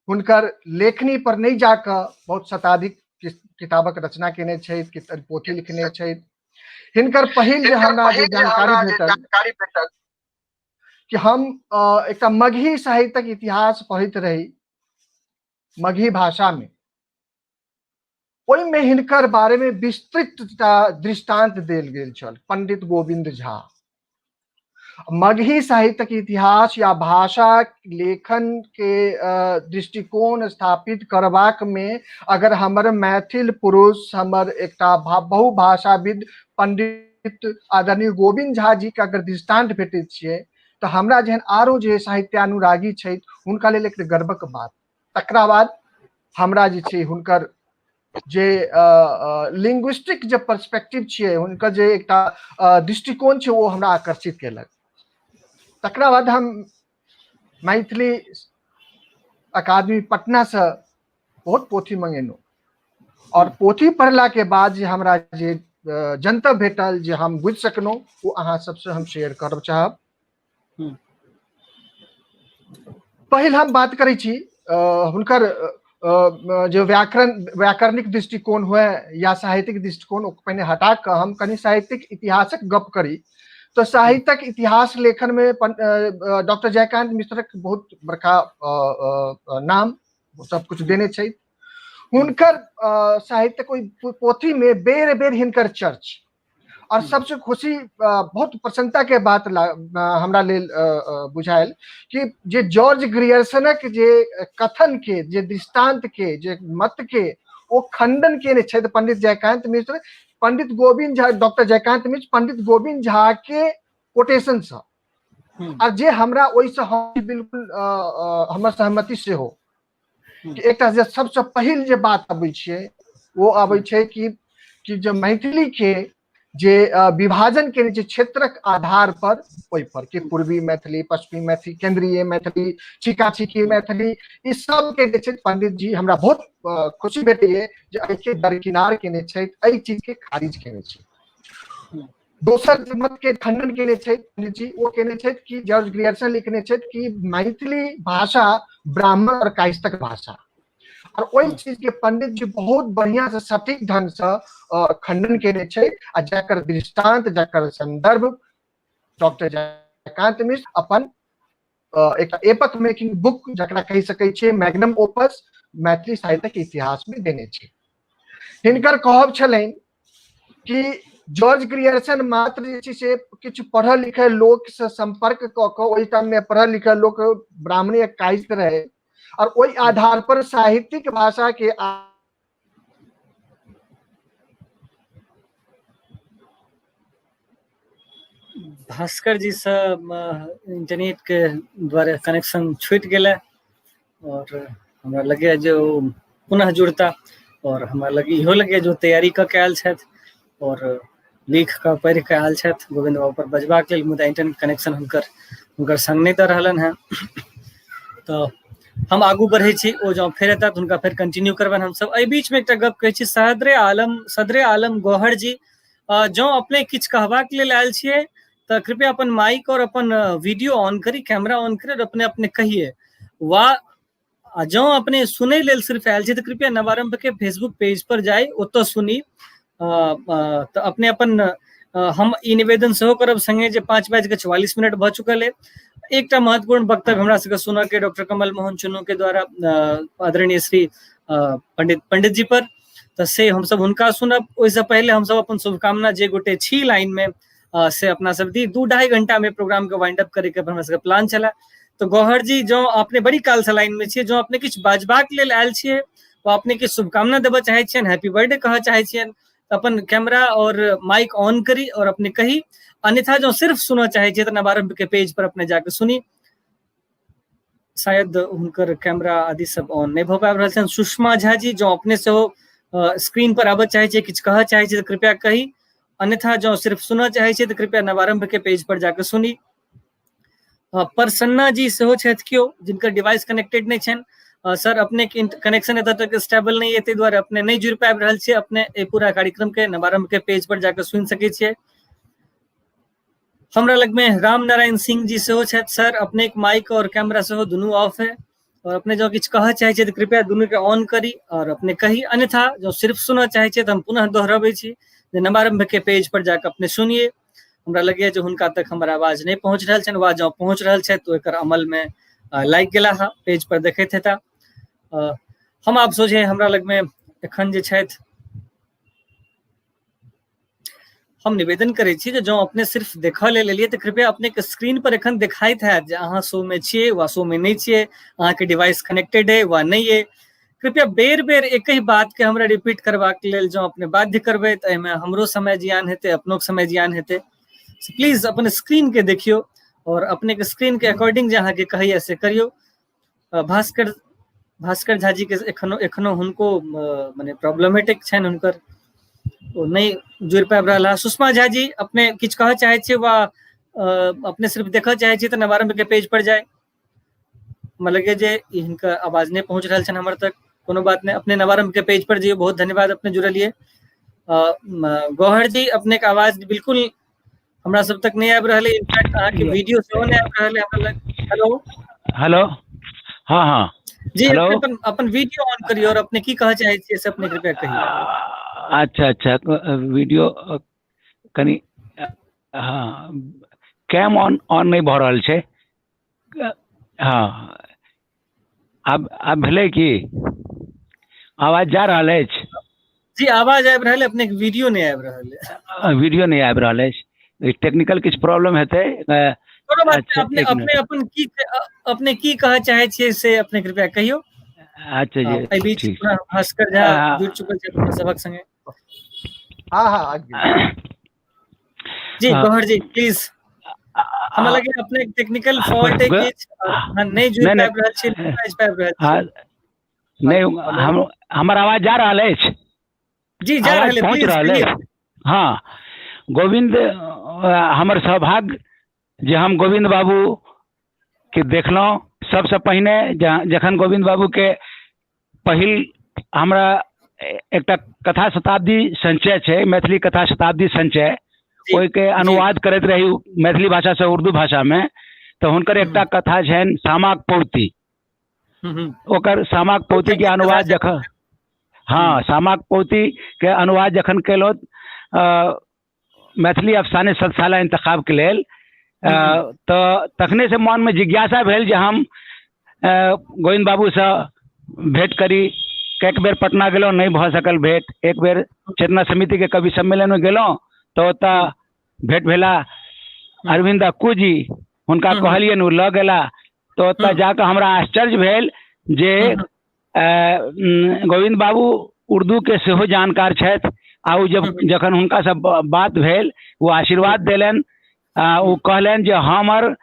हुनकर लेखनी पर नहि जाकऽ बहुत शताधिक किताबक रचना केने छथि, पोथी लिखने छथि। हिनकर पहिल जे हमरा जे जानकारी भेटल कि हम एकटा मगही साहित्यक इतिहास पढ़ैत रही मगही भाषा में, ओहिमे हिनकर बारे में विस्तृत दृष्टांत देल गेल छल। पंडित गोविंद झा मगही साहित्यक इतिहास या भाषा लेखन के दृष्टिकोण स्थापित करबाक में अगर हमर मैथिल पुरुष, हमर एकटा बहुभाषाविद पंडित आदरणीय गोविंद झा जी के अगर दृष्टांत भेटैत छियै तऽ हमरा जेहन आरो जे साहित्यानुरागी छथि हुनका लेल एक गर्वक बात। तकरा बाद हमरा जे छै हुनकर जे लिंग्विस्टिक जे पर्सपेक्टिव छियै, हुनकर जे एकटा दृष्टिकोण छै, ओ हमरा आकर्षित केलक। तकरा बाद हम मैथिली अकादमी पटनासँ बहुत पोथी मंगेलहुँ और पोथी पढ़ला के बाद जे हमरा जे जनतब भेटल, जे हम बुझि सकलहुँ, ओ अहाँ सबसँ हम शेयर करब चाहब। पहिल हम बात करै छी हुनकर जे व्याकरणिक दृष्टिकोण हुए या साहित्यिक दृष्टिकोण, ओ पहिने हटा कऽ हम कनि साहित्यिक इतिहासक गप करी। तऽ साहित्यक इतिहास लेखन में डॉक्टर जयकांत मिश्रक बहुत बड़का नाम सब कुछ देने छै। हुनकर साहित्यक ओहि पोथी में बेर बेर हिनकर चर्च और सबसे खुशी, बहुत प्रसन्नता के बात हमरा लेल बुझायल कि जे जॉर्ज ग्रियर्सनक जे कथन के, जे दृष्टांत के, जे मत के ओ खंडन केने छथि पंडित जयकांत मिश्र, पंडित गोविंद झा, डॉक्टर जयकांत मिश्र पंडित गोविंद झा के कोटेशन से, और जे हमरा ओहिसँ हम बिल्कुल हमर सहमति सेहो कि एकटा जे सबसँ पहिल जे बात अबै छै ओ अबै छै कि जे मैथिली के जे विभाजन केने छै क्षेत्रक आधार पर, ओहि पर कि पूर्वी मैथिली, पश्चिमी मैथिली, केंद्रीय मैथिली, छिका छिकी मैथिली, ई सब के जे छै पंडित जी हमरा बहुत खुशी भेटैए जे एहिके दरकिनार केने छथि, एहि चीज के खारिज केने छै। दोसर जे मत के खंडन केने छथि पंडित जी, ओ केने छथि कि जॉर्ज ग्रियर्सन लिखने छथि कि मैथिली भाषा ब्राह्मण और कायस्थक भाषा, और ओहि चीज के पंडित जी बहुत बढ़िया से सटीक ढंग से खंडन केने छै, आ जकर दृष्टांत, जकर संदर्भ डॉक्टर जयकांत मिश्र अपन एक एपक मेकिंग बुक जकरा कहि सकै छियै मैग्नम ओपस मैथिली साहित्यक इतिहास में देने छै। हिनकर कहब छलनि कि जॉर्ज ग्रियर्सन मात्र जे छै से किछु पढ़ल लिखल लोक से संपर्क कऽ कऽ, ओहि टाइम में पढ़ल लिखल लोक ब्राह्मणी कायस्थ रहे, और ओहि आधार पर साहित्यिक भाषा के भास्कर जी से इंटरनेट के द्वारा कनेक्शन छूट गेलै और हमरा लगैए जे ओ पुनः जुड़ता और हमरा लग इहो लगैए जे ओ तैयारी कऽ के आयल छथि और लिख कऽ पढ़ि कऽ आयल छथि गोविन्द बाबू पर बजबाक लेल, मुदा इंटरनेट कनेक्शन हुनकर हुनकर संग नहि दऽ रहलनि हेँ। तऽ हम आगू बढ़ै छी, ओ जँ फेर एता तऽ हुनका फेर कंटिन्यू करबनि हमसब। एहि बीच मे एकटा गप कहै छी, सदरे आलम सदरे आलम गौहर जी, जँ अपने किछु कहबाक लेल आयल छियै तऽ कृपया अपन माइक और अपन वीडियो ऑन करी, कैमरा ऑन करी और अपने अपने कहिए, वा आ जँ अपने सुनै लेल सिर्फ आयल छी तऽ कृपया नवारंभ के फेसबुक पेज पर जाय ओतऽ सुनी। तऽ अपने अपन हम ई निवेदन सेहो करब संगे जे 5:44 भऽ चुकल है। एकटा महत्वपूर्ण वक्तव्य हमरा सबके सुनऽ के डॉक्टर कमल मोहन चुन्नू के द्वारा आदरणीय श्री पंडित पंडित जी पर, तऽ से हमसब हुनका सुनब। ओहिसँ पहिले हमसब अपन शुभकामना जे गोटे छी लाइन में से अपना सब दी। 2-2.5 घंटा में प्रोग्राम के वाइंड अप करे के हमरा सबके प्लान छला। तो गौहर जी, जो अपने बड़ी काल से लाइन में छियै, जो अपने किछु बाजबाक लेल आयल छियै वा अपने किछु शुभकामना देबऽ चाहै छियनि, हैप्पी बर्थडे कहऽ चाहै छियनि, तऽ अपन कैमरा और माइक ऑन करी और अपने कही। अन्यथा जो सिर्फ सुनऽ चाहै छियै तऽ नवारंभ के पेज पर अपने जाके सुनी। शायद हुनकर कैमरा आदि सब ऑन नहि भऽ पाबि रहल छनि। सुषमा झा जी, जो अपने सेहो स्क्रीन पर आबऽ चाहै छियै, किछु कहऽ चाहै छियै तऽ कृपया कही। अन्यथा जो सिर्फ सुनऽ चाहै छियै तऽ कृपया नवारंभ के पेज पर जाके सुनी। प्रसन्ना जी सेहो छथि केओ जिनकर डिवाइस कनेक्टेड नहि छनि। सर, अपने के कनेक्शन एतऽ तक स्टेबल नहि है, ताहि दुआरे अपने नहि जुड़ि पाबि रहल छियै। अपने एहि पूरा कार्यक्रम के नवारंभ के पेज पर जाके सुनि सकै छियै। हमरा लग में राम नारायण सिंह जी सेहो छथि। सर, अपने के माइक और कैमरा सेहो दुनू ऑफ है और अपने जो किछु कहऽ चाहै छियै तऽ कृपया दुनू के ऑन करी और अपने कही। अन्यथा जो सिर्फ सुनऽ चाहै छियै तऽ हम पुनः दोहरबै छी जे नवारंभ के पेज पर जाके अपने सुनिए। हमरा लगैए जे हुनका तक हमर आवाज नहि पहुँच रहल छनि, वा जँ पहुँच रहल छथि तऽ एकर अमल मे लागि गेला हँ, पेज पर देखैत हेता। हम आब सोझे हमरा लगमे एखन जे छथि, हम निवेदन करै छी जे जँ अपने सिर्फ देखऽ लेल एलियै तऽ कृपया अपने के स्क्रीन पर एखन देखाइत हैत जे अहाँ शो में छियै वा शो में नहि छियै, अहाँके डिवाइस कनेक्टेड अइ वा नहि अइ। कृपया बेर बेर एकहि बात के हमरा रिपीट करबाक लेल जँ अपने बाध्य करबै तऽ एहिमे हमरो समय जियान हेतै, अपनो समय जियान हेतै। प्लीज अपन स्क्रीन के देखियौ और अपने के स्क्रीन के अकॉर्डिंग जे अहाँके कहैया से करियौ। भास्कर भास्कर झा जी के एखनो एखनो हुनको मने प्रॉब्लमेटिक छनि हुनकर, ओ नहि जुड़ि पाबि रहल है। सुषमा झा जी, अपने किछु कहऽ चाहै छियै वा अपने सिर्फ देखऽ चाहै छियै तऽ नवारंभ के पेज पर जाय। हमरा लगैए जे हिनकर आवाज नहि पहुँच रहल छनि हमर तक। कोनो बात नहि, अपने नवारंभ के पेज पर जइयौ। बहुत धन्यवाद अपने जुड़लियै। गौहर जी, अपने के आवाज बिल्कुल हमरा सब तक नहि आबि रहल है। इनफैक्ट अहाँके वीडियो सेहो नहि आबि रहल है हमरा लग। हेलो हेलो, हाँ हाँ जी, हेलो, अपन अपन वीडियो ऑन करियौ और अपने की कहऽ चाहै छियै से अपने कृपया कहियौ। अच्छा अच्छा, वीडियो कनि, हाँ, कैम ऑन ऑन नहि भऽ रहल छै। हाँ, आब आब भेलै की? आवाज जा रहल अछि? जी, आवाज आबि रहल है, अपने के वीडियो नहि आबि रहल है। वीडियो नहि आबि रहल अछि, टेक्निकल किछु प्रॉब्लम हेतै। कोनो बात अच्छा, अपने एक अपने मिनट। अपन की अपने की कहऽ चाहै छियै से अपने कृपया कहियौ। अच्छा जी, एहि बीच ठीक। पुनः भास्कर झा जुड़ि चुकल छथि अपना सभक संगे। हाँ हाँ, आबि गेल जी। गौहर जी, प्लीज, हमरा लगे अपने टेक्निकल फॉल्ट है किछु, अहाँ नहि जुड़ि नहि, पाबि रहल छी, नहि बाजि पाबि रहल हाँ, छी। नहि, हम हमर आवाज जा रहल अछि? जी, जा आवाज रहल है, पहुँच प्लीज रहल कहियौ। अछि? हाँ, गोविन्द, हमर सौभाग्य जे हम गोविन्द बाबू के देखलहुँ। सबसँ पहिने जखन गोविन्द बाबू के पहिल हमरा एकटा कथा शताब्दी संचय छै, मैथिली कथा शताब्दी संचय, जी ओहिके जी अनुवाद करैत रही मैथिली भाषासँ उर्दू भाषामे, तऽ हुनकर एकटा कथा छनि सामाक पौती। ओकर सामाक पौती के कथा अनुवाद जखन, हाँ, सामाक पौती के अनुवाद जखन केलहुँ मैथिली अफसाने सतसाला इंतखाब के लेल, तऽ तखने से मनमे जिज्ञासा भेल जे हम गोविन्द बाबूसँ भेंट करी। कएक बेर पटना गेलहुँ, नहि भऽ सकल भेंट। एक बेर चेतना समितिके कवि सम्मेलनमे गेलहुँ तऽ ओतऽ भेंट भेला अरविन्द अक्कू जी, हुनका कहलियनि, ओ लऽ गेला। तऽ ओतऽ जाकऽ हमरा आश्चर्य भेल जे गोविन्द बाबू उर्दूके सेहो जानकार छथि। आ ओ जब जखन हुनकासँ बात भेल, ओ आशीर्वाद देलनि। ओ कहलनि जे हमर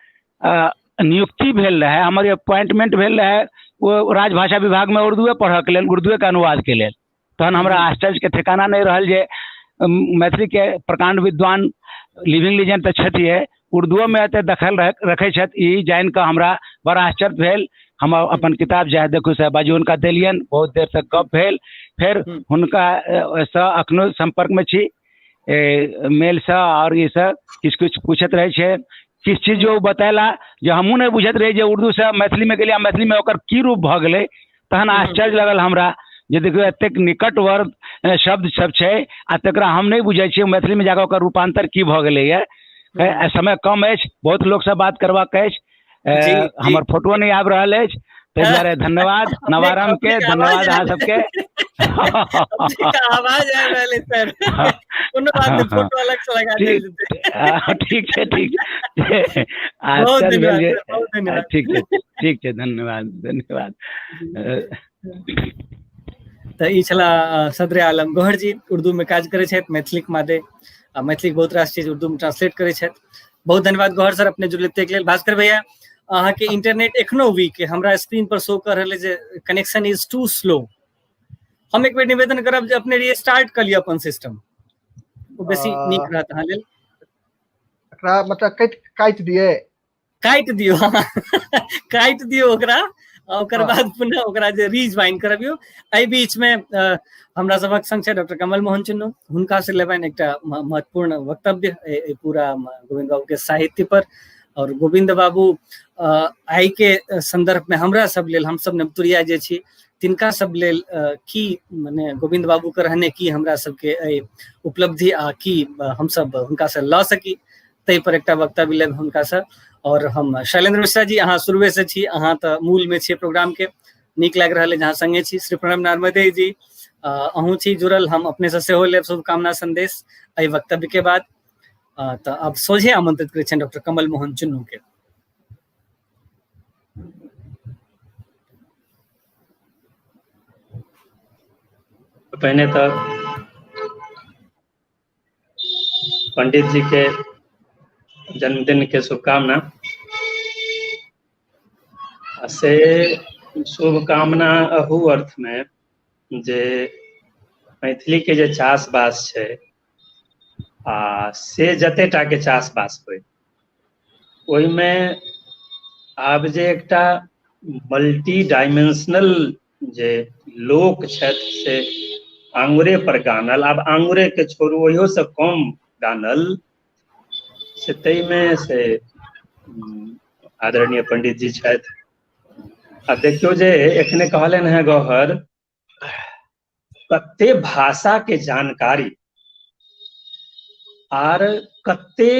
नियुक्ति भेल रहै, हमर अपॉइंटमेंट भेल रहै ओ राजभाषा विभागमे उर्दूए पढ़ऽके लेल, उर्दूएके अनुवादके लेल। तहन हमरा आश्चर्यके ठेकाना नहि रहल जे मैथिलीके प्रकाण्ड विद्वान लिविंग लीजेंड तऽ छथिए, उर्दूओमे एते दखल रखै छथि, ई जानि कऽ हमरा बड़ आश्चर्य भेल। हम अपन किताब जएह देखू से बाजू हुनका देलियनि, बहुत देर तक गप भेल। फेर हुनका सँ अखनो सम्पर्कमे छी, मेलसँ आओर ई सँ किछु किछु पूछैत रहै छियै। किछु चीज जो बतेला जे हमहूँ नहि बुझैत रही जे उर्दूसँ मैथिलीमे गेलियै आ मैथिलीमे ओकर की रूप भऽ गेलै, तहन आश्चर्य लगल हमरा जे देखियौ एतेक निकट वर्ग शब्द सब छै आ तकरा हम नहि बुझै छियै, मैथिलीमे जाकऽ ओकर रूपान्तर की भऽ गेलैए। समय कम अछि, बहुत लोकसँ बात करबाक अछि, हमर फोटो नहि आबि रहल अछि, ताहि दुआरे धन्यवाद नवारम्भ के, धन्यवाद अहाँ सबके। आवाज आबि रहल अछि सर, कोनो बात नहि, फोटो अलग से लगा देल जेतै। ठीक छै, ठीक छै, आश्चर्य भेल जे ठीक छै, ठीक छै, धन्यवाद, धन्यवाद। तऽ ई छला सदरे आलम गौहर जी, उर्दू में काज करै छथि मैथिलीक मादे, आ मैथिलीक बहुत रास चीज उर्दू में ट्रांसलेट करै छथि। बहुत धन्यवाद गौहर सर अपने जुड़ले के लेल। भास्कर भैया, अहाँके इंटरनेट एखनो वीक है, हमरा स्क्रीन पर शो कर रहल है जे कनेक्शन is to slow. हम एक बेर निवेदन करब जे अपने रीस्टार्ट कर लिअ अपन सिस्टम, ओ बेसी नीक रहत अहाँ लेल। एकरा मतलब काटि दिए? काटि दियौ, काटि दियौ ओकरा, आ ओकर बाद पुनः ओकरा जे रिज्वाइन करबियौ। एहि बीच में हमरा सबक संग छै डॉक्टर कमल मोहन चुन्नू, हुनका से लेबनि एकटा महत्वपूर्ण वक्तव्य एहि पूरा गोविंद बाबू के साहित्य पर। और गोविंद बाबू आइ के संदर्भ में हमरा सब लेल, हम सब नवतुरिया जे छी तिनका सब लेल की मने गोविंद बाबू के रहने की हमरा सबके एहि उपलब्धि आ की हम सब हुनका से लऽ सकी, ताहि पर एकटा वक्तव्य लेब हुनका से। और हम शैलेंद्र मिश्रा जी, अहाँ शुरुए से छी, अहाँ तऽ मूल में छियै प्रोग्राम के, नीक लागि रहल है जहाँ संगे छी। श्री प्रणव नार्मदे जी, अहूँ छी जुड़ल, हम अपने से सेहो लेब शुभकामना संदेश एहि वक्तव्य के बाद। तऽ आब सोझे आमंत्रित करै छियनि डॉक्टर कमल मोहन चुन्नू के। पहिने तऽ पंडित जी के जन्मदिन के शुभकामना, आ से शुभकामना अहू अर्थ में जे मैथिली के जे चास बास छै आ से जते टा के चास बास होय, ओहिमे आब जे एकटा मल्टी डायमेंशनल जे लोक छथि से आंगुरे पर गानल, आब आंगुरे के छोड़ू ओहियो से कम गानल, से ताहिमे से आदरणीय पंडित जी छथि। आ देखियौ जे एखने कहलनि हेँ गौहर, कते भाषा के जानकारी आर कते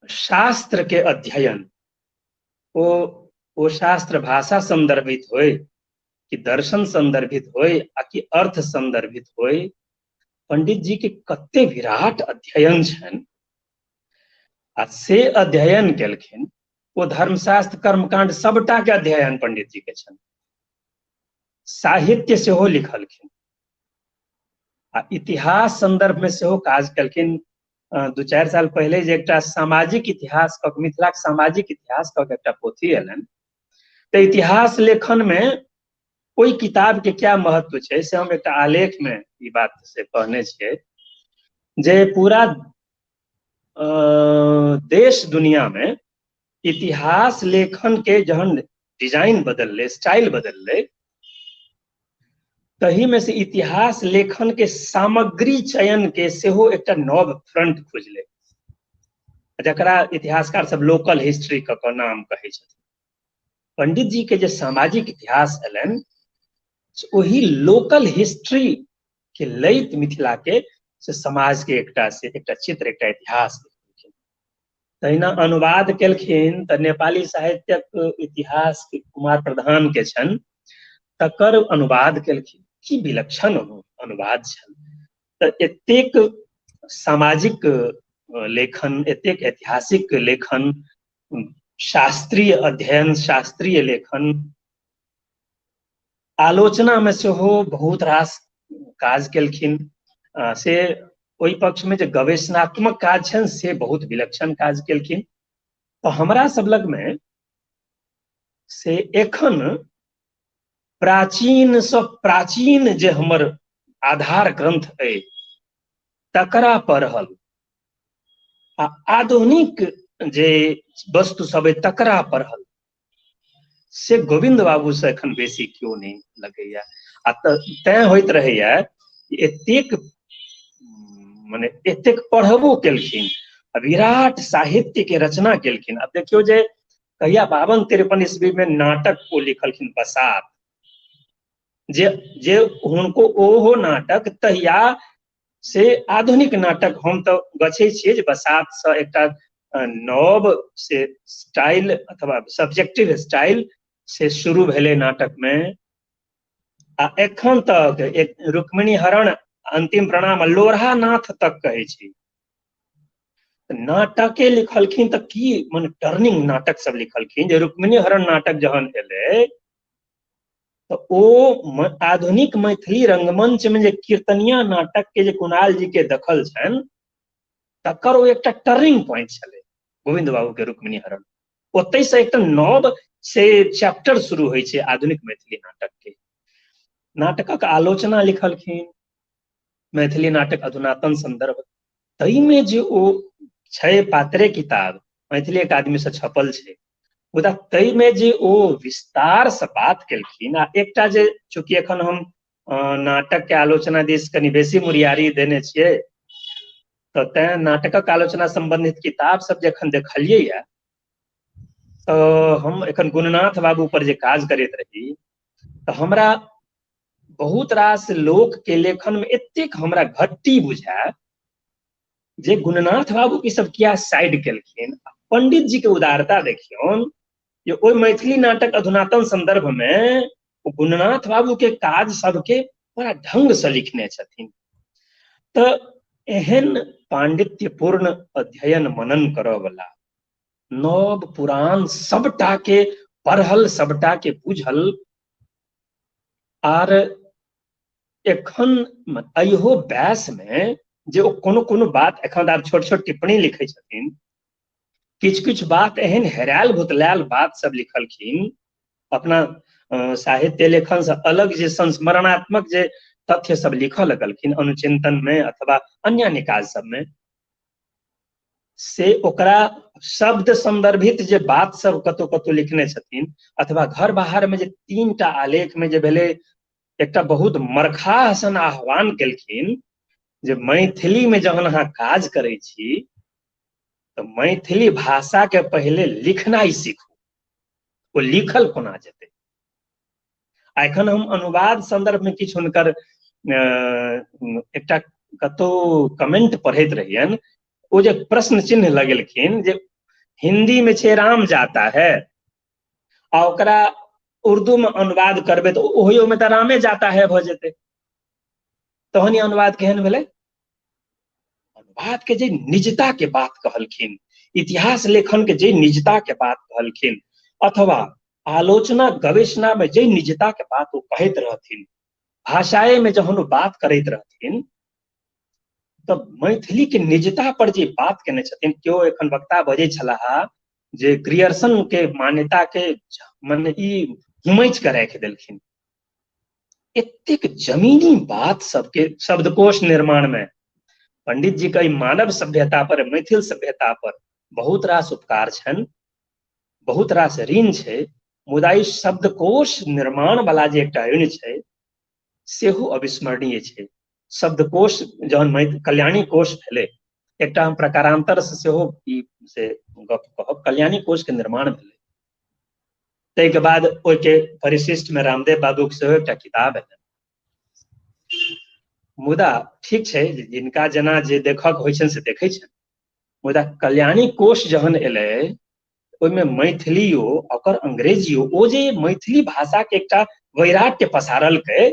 शास्त्र के अध्ययन, ओ शास्त्र भाषा संदर्भित होय कि दर्शन संदर्भित होय आ कि अर्थ संदर्भित होय, पंडित जी के कते विराट अध्ययन छनि आ से अध्ययन केलखिन। ओ धर्मशास्त्र कर्मकांड सबटा के अध्ययन पंडित जी के छनि, साहित्य सेहो लिखलखिन आ इतिहास संदर्भ में सेहो काज केलखिन। 2-4 साल पहिले जे एकटा सामाजिक इतिहास कऽ मिथिलाक सामाजिक इतिहास कऽ एकटा पोथी एलनि, तऽ इतिहास लेखन में ओहि किताब के क्या महत्व छै से हम एकटा आलेख में ई बात से कहने छियै जे पूरा देश दुनिया में इतिहास लेखन के जहन डिजाइन बदललै, स्टाइल बदललै, तही में से इतिहास लेखन के सामग्री चयन के सेहो एकटा नव फ्रंट खुजलै, जकरा इतिहासकार सब लोकल हिस्ट्री क के नाम कहै छथिन। पंडित जी के जे सामाजिक इतिहास एलनि ओही लोकल हिस्ट्री के लैत मिथिला के से समाज के एकटा से एकटा चित्र, एकटा इतिहास लिखलखिन। तहिना अनुवाद केलखिन तऽ नेपाली साहित्यक इतिहास के कुमार प्रधान के छनि तकर अनुवाद केलखिन, की विलक्षण अनुवाद छनि। तऽ एतेक सामाजिक लेखन, एतेक ऐतिहासिक लेखन, शास्त्रीय अध्ययन, शास्त्रीय लेखन, आलोचना में सेहो बहुत रास काज केलखिन। से ओहि पक्ष में जे गवेषणात्मक काज छनि से बहुत विलक्षण काज केलखिन। तऽ हमरा सब लग में से एखन प्राचीन सँ प्राचीन जे हमर आधार ग्रंथ अइ तकरा पढ़ल आ आधुनिक जे वस्तु सब अइ तकरा पढ़ल, से गोविन्द बाबू से एखन बेसी केओ नहि लगैया। आ तैं होइत रहैया एतेक मने एतेक पढ़बो केलखिन, विराट साहित्य के रचना केलखिन। अब देखियौ जे कहिया 52-53 ईस्वी में नाटक ओ लिखलखिन बसात, जे जे हुनको ओहो नाटक तहिया से आधुनिक नाटक हम तऽ गछै छियै जे बसात से एकटा नव से स्टाइल अथवा सब्जेक्टिव स्टाइल से शुरू भेलै नाटक में। आ एखन तक एक रुक्मिणी हरण, अंतिम प्रणाम, लोढ़ा नाथ तक कहै छी नाटके लिखलखिन। तऽ की मने टर्निंग नाटक सब लिखलखिन जे रुक्मिणी हरण नाटक जहन एलै तऽ ओ आधुनिक मैथिली रंगमंच में जे कीर्तनिया नाटक के जे कुणाल जी के दखल छनि तकर ओ एकटा टर्निंग पॉइंट छलै गोविन्द बाबू के रुक्मिणी हरण। ओतहि से एकटा नव से चैप्टर शुरू होइ छै आधुनिक मैथिली नाटक के। नाटकक आलोचना लिखलखिन, मैथिली नाटक अधुनातन संदर्भ, ताहिमे जे ओ छै पात्रे किताब मैथिली अकादमी से छपल छै, मुदा ताहिमे जे ओ विस्तार से बात केलखिन। आ एकटा जे चूँकि एखन हम नाटक के आलोचना दिस कनि बेसी मुरियारी देने छियै तऽ तें नाटकक आलोचना संबंधित किताब सब जे एखन देखलियै या तऽ हम एखन गुणनाथ बाबू पर जे काज करैत रही तऽ हमरा बहुत रास लोक के लेखन में एतेक हमरा घट्टी बुझाय जे गुणनाथ बाबू की सब किया साइड केलखिन। पंडित जी के उदारता देखियौन जे ओहि मैथिली नाटक अधुनातन संदर्भ में गुणनाथ बाबू के काज सबके बड़ा ढंग से लिखने छथिन। तऽ एहन पांडित्यपूर्ण अध्ययन मनन करऽ वाला, नव पुरान सबटा के पढ़ल, सबटा के बुझल, आर एखन अइहो बयस में जे ओ कोनो कोनो बात एखन आब छोट छोट टिप्पणी लिखै छथिन, किछु किछु बात एहन हेरायल भुतलायल बात सब लिखलखिन अपना साहित्य लेखन से अलग, जे संस्मरणात्मक जे तथ्य सब लिखऽ लगलखिन अनुचिंतन में अथवा अन्य अन्य काज सब में, से ओकरा शब्द संदर्भित जे बात सब कतौ कतौ लिखने छथिन अथवा घर बाहर में जे 3टा आलेख में जे भेलै, एकटा बहुत मरखाह सन आह्वान केलखिन जे मैथिली में जहन अहाँ काज करै छी तऽ मैथिली भाषा के पहिले लिखनाइ सीखू, ओ लिखल कोना जेतै। आ एखन हम अनुवाद संदर्भ में किछु हुनकर एकटा कतौ कमेंट पढ़ैत रहियनि, ओ जे प्रश्न चिन्ह लगेलखिन जे हिंदी में छै राम जाता है आ ओकरा उर्दू में अनुवाद करबै तऽ ओहियो में तऽ रामे जाता है भऽ जेतै, तहन ई अनुवाद केहन भेलै। अनुवाद के जे निजता के बात कहलखिन, इतिहास लेखन के जे निजता के बात कहलखिन, अथवा आलोचना गवेषणा में जे निजता के बात ओ कहैत रहथिन, भाषाए में जहन ओ बात करैत रहथिन तऽ मैथिली के निजता पर जे बात केने छथिन। केओ एखन वक्ता बजै छलाह जे ग्रियर्सन के मान्यता के मने ई हुमैच के राखि देलखिन। एतेक जमीनी बात सबके शब्दकोश निर्माण में पंडित जी के मानव सभ्यता पर, मैथिल सभ्यता पर बहुत रास उपकार छनि, बहुत रास ऋण छै, मुदा ई शब्दकोश निर्माण वाला जे एकटा ऋण छै सेहो अविस्मरणीय छै। शब्दकोश जहन कल्याणी कोश भेलै, एकटा हम प्रकारांतर से सेहो ई से गप कहब, कल्याणी कोश के निर्माण भेलै, ताहिके बाद ओहिके परिशिष्ट में रामदेव बाबू के सेहो एकटा किताब एलै। मुदा ठीक छै, जिनका जेना जे देखक होइ छनि से देखै छनि, मुदा कल्याणी कोश जहन एलै ओहिमे मैथिलियो ओकर अंग्रेजियो, ओ जे मैथिली भाषा के एकटा वैराग्य पसारलकै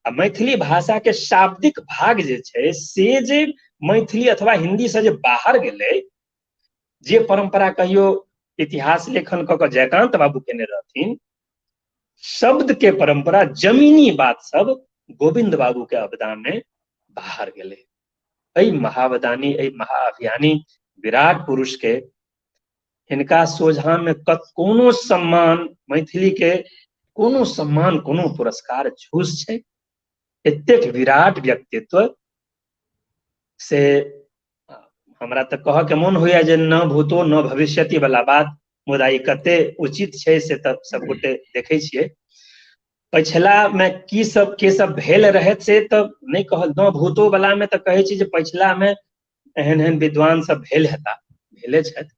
आ मैथिली भाषा के शाब्दिक भाग जे छै से जे मैथिली अथवा हिंदी से जे बाहर गेलै, जे परंपरा कहियो इतिहास लेखन कऽ कऽ जयकांत बाबू केने रहथिन, शब्द के परंपरा जमीनी बात सब गोविंद बाबू के अवदान में बाहर गेलै। एहि महावदानी, एहि महाअभियानी विराट पुरुष के हिनका सोझा में कोनो सम्मान मैथिली के कोनो सम्मान, कोनो पुरस्कार झूस छै। एतेक विराट व्यक्तित्व से हमरा तऽ कहऽ के मोन होइया जे न भूतो न भविष्यति वाला बात, मुदा ई कते उचित छै से तऽ सबगोटे देखै छियै। पछिला मे की सब के सब भेल रहै से तऽ नहि कहल, न भूतो वाला मे तऽ कहै छी जे पछिला मे एहन एहन विद्वान सब भेल हेता, भेले छथि,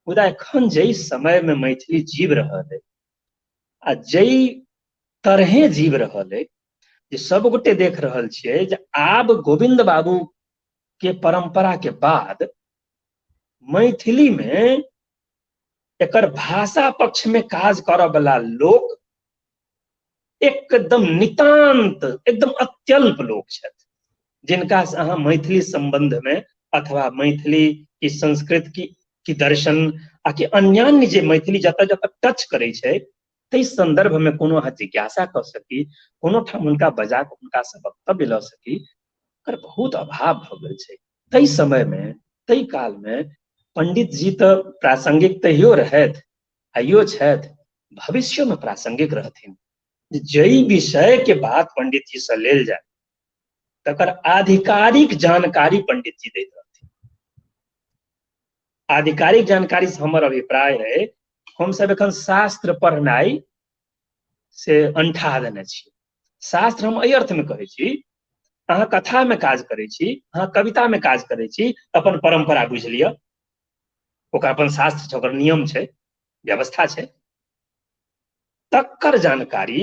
मुदा एखन जाहि समय मे मैथिली जीव रहल अइ आ जाहि तरहे जीव रहल अइ, जे सबगोटे देख रहल छियै जे आब गोविन्द बाबू के परंपरा के बाद मैथिली मे एकर भाषा पक्ष में काज करऽ वाला लोक एकदम नितांत एकदम अत्यल्प लोक छथि, जिनका से अहाँ मैथिली संबंध में अथवा मैथिली की संस्कृत की दर्शन आ कि अन्यान्य जे मैथिली जतऽ जतऽ टच करै छै ताहि संदर्भ में कोनो अहाँ जिज्ञासा कऽ सकी, कोनो ठाम हुनका बजा कऽ हुनका से वक्तव्य लऽ सकी, ओकर बहुत अभाव भऽ गेल छै। ताहि समय में ताहि काल में पंडित जी तऽ प्रासंगिक तहियो रहथि, आइयो छथि, भविष्यो में प्रासंगिक रहथिन। जै विषय के बात पंडित जी से लेल जाय तकर आधिकारिक जानकारी पंडित जी दैत रहथिन। आधिकारिक जानकारी से हमर अभिप्राय है, हम सब एखन शास्त्र पढ़नाइ से अंठा देने छी। शास्त्र हम एहि अर्थ में कहै छी, अहाँ कथा में काज करै छी, अहाँ कविता में काज करै छी, अपन परंपरा बुझि लिअ, ओकर अपन शास्त्र छै, ओकर नियम छै, व्यवस्था छै, तकर जानकारी।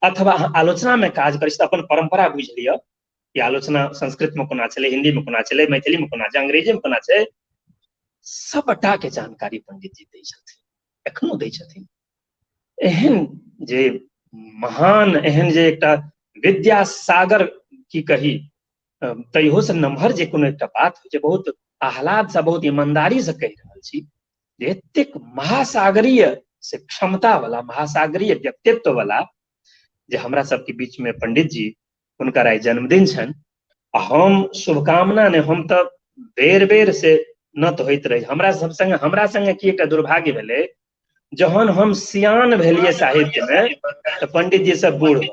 अथवा अहाँ आलोचना में काज करै छी तऽ अपन परंपरा बुझि लिअ कि आलोचना संस्कृत में कोना छलै, हिंदी में कोना छलै, मैथिली में कोना छै, अंग्रेजी में कोना छै, सबटा के जानकारी पंडित जी दै छथिन, एखनो दै छथिन। एहन जे महान, एहन जे एकटा विद्यासागर की कही, तैयो से नमहर जे कोनो एकटा बात होइ छै, बहुत आह्लाद से बहुत ईमानदारी से कहि रहल छी जे एतेक महासागरीय से क्षमता वाला, महासागरीय व्यक्तित्व वाला जे हमरा सबके बीच में पंडित जी, हुनकर आइ जन्मदिन छनि। आ हम शुभकामना नहि, हम तऽ बेर बेर से नत होइत रही। हमरा संगे की एकटा दुर्भाग्य भेलै, जहन हम सियान भेलियै साहित्य में तऽ पंडित जी सब बूढ़।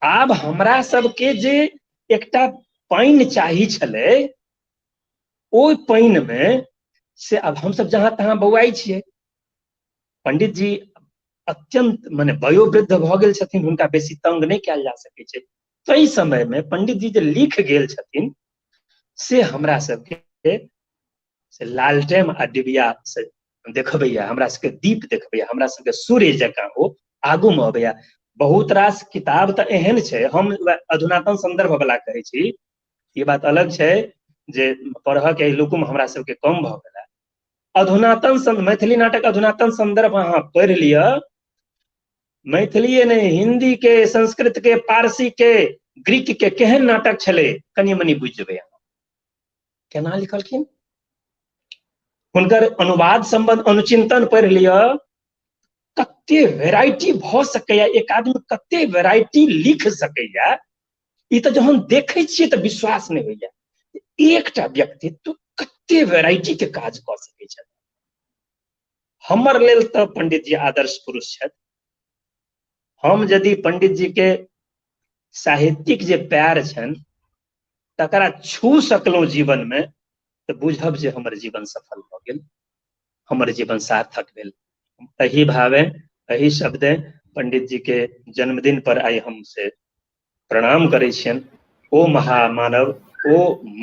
आब हमरा सबके जे एकटा पानि चाही छलै, ओहि पानि में से आब हमसब जहाँ तहाँ बौआइ छियै। पंडित जी अत्यंत मने वयोवृद्ध भऽ गेल छथिन, हुनका बेसी तंग नहि कयल जा सकै छै। ताहि समय में पंडित जी जे लिख गेल छथिन से हमरा सबके से लालटेम आ डिबिया से देखबैया, हमरा सबके दीप देखबैया, हमरा सबके सूर्य जकाँ ओ आगू मे अबैया। बहुत रास किताब तऽ एहन छै, हम अधुनातन संदर्भ वाला कहै छी, ई बात अलग छै जे पढ़ऽ के लुकुम हमरा सबके कम भऽ गेल। अधुनातन मैथिली नाटक अधुनातन संदर्भ अहाँ पढ़ि लिअ, मैथिलीए नहि हिंदी के, संस्कृत के, पारसी के, ग्रीक के केहन नाटक छलै कनि मनि बुझि जेबै अहाँ केना लिखलखिन। हुनकर अनुवाद संबंध अनुचिंतन पढ़ि लिअ, कते वेराइटी भऽ सकैया, एक आदमी कते वेराइटी लिख सकैया, ई तऽ जहन देखै छियै तऽ विश्वास नहि होइया एकटा व्यक्तित्व कते वेराइटी के काज कऽ सकै छथि। हमर लेल तऽ पंडित जी आदर्श पुरुष छथि। हम यदि पंडित जी के साहित्यिक जे पैर छनि तकरा छू सकलहुँ जीवन में तऽ बुझब जे हमर जीवन सफल भऽ गेल, हमर जीवन सार्थक भेल। एहि भावे, एहि शब्दे पंडित जी के जन्मदिन पर आइ हम से प्रणाम करै छियनि। ओ महामानव, ओ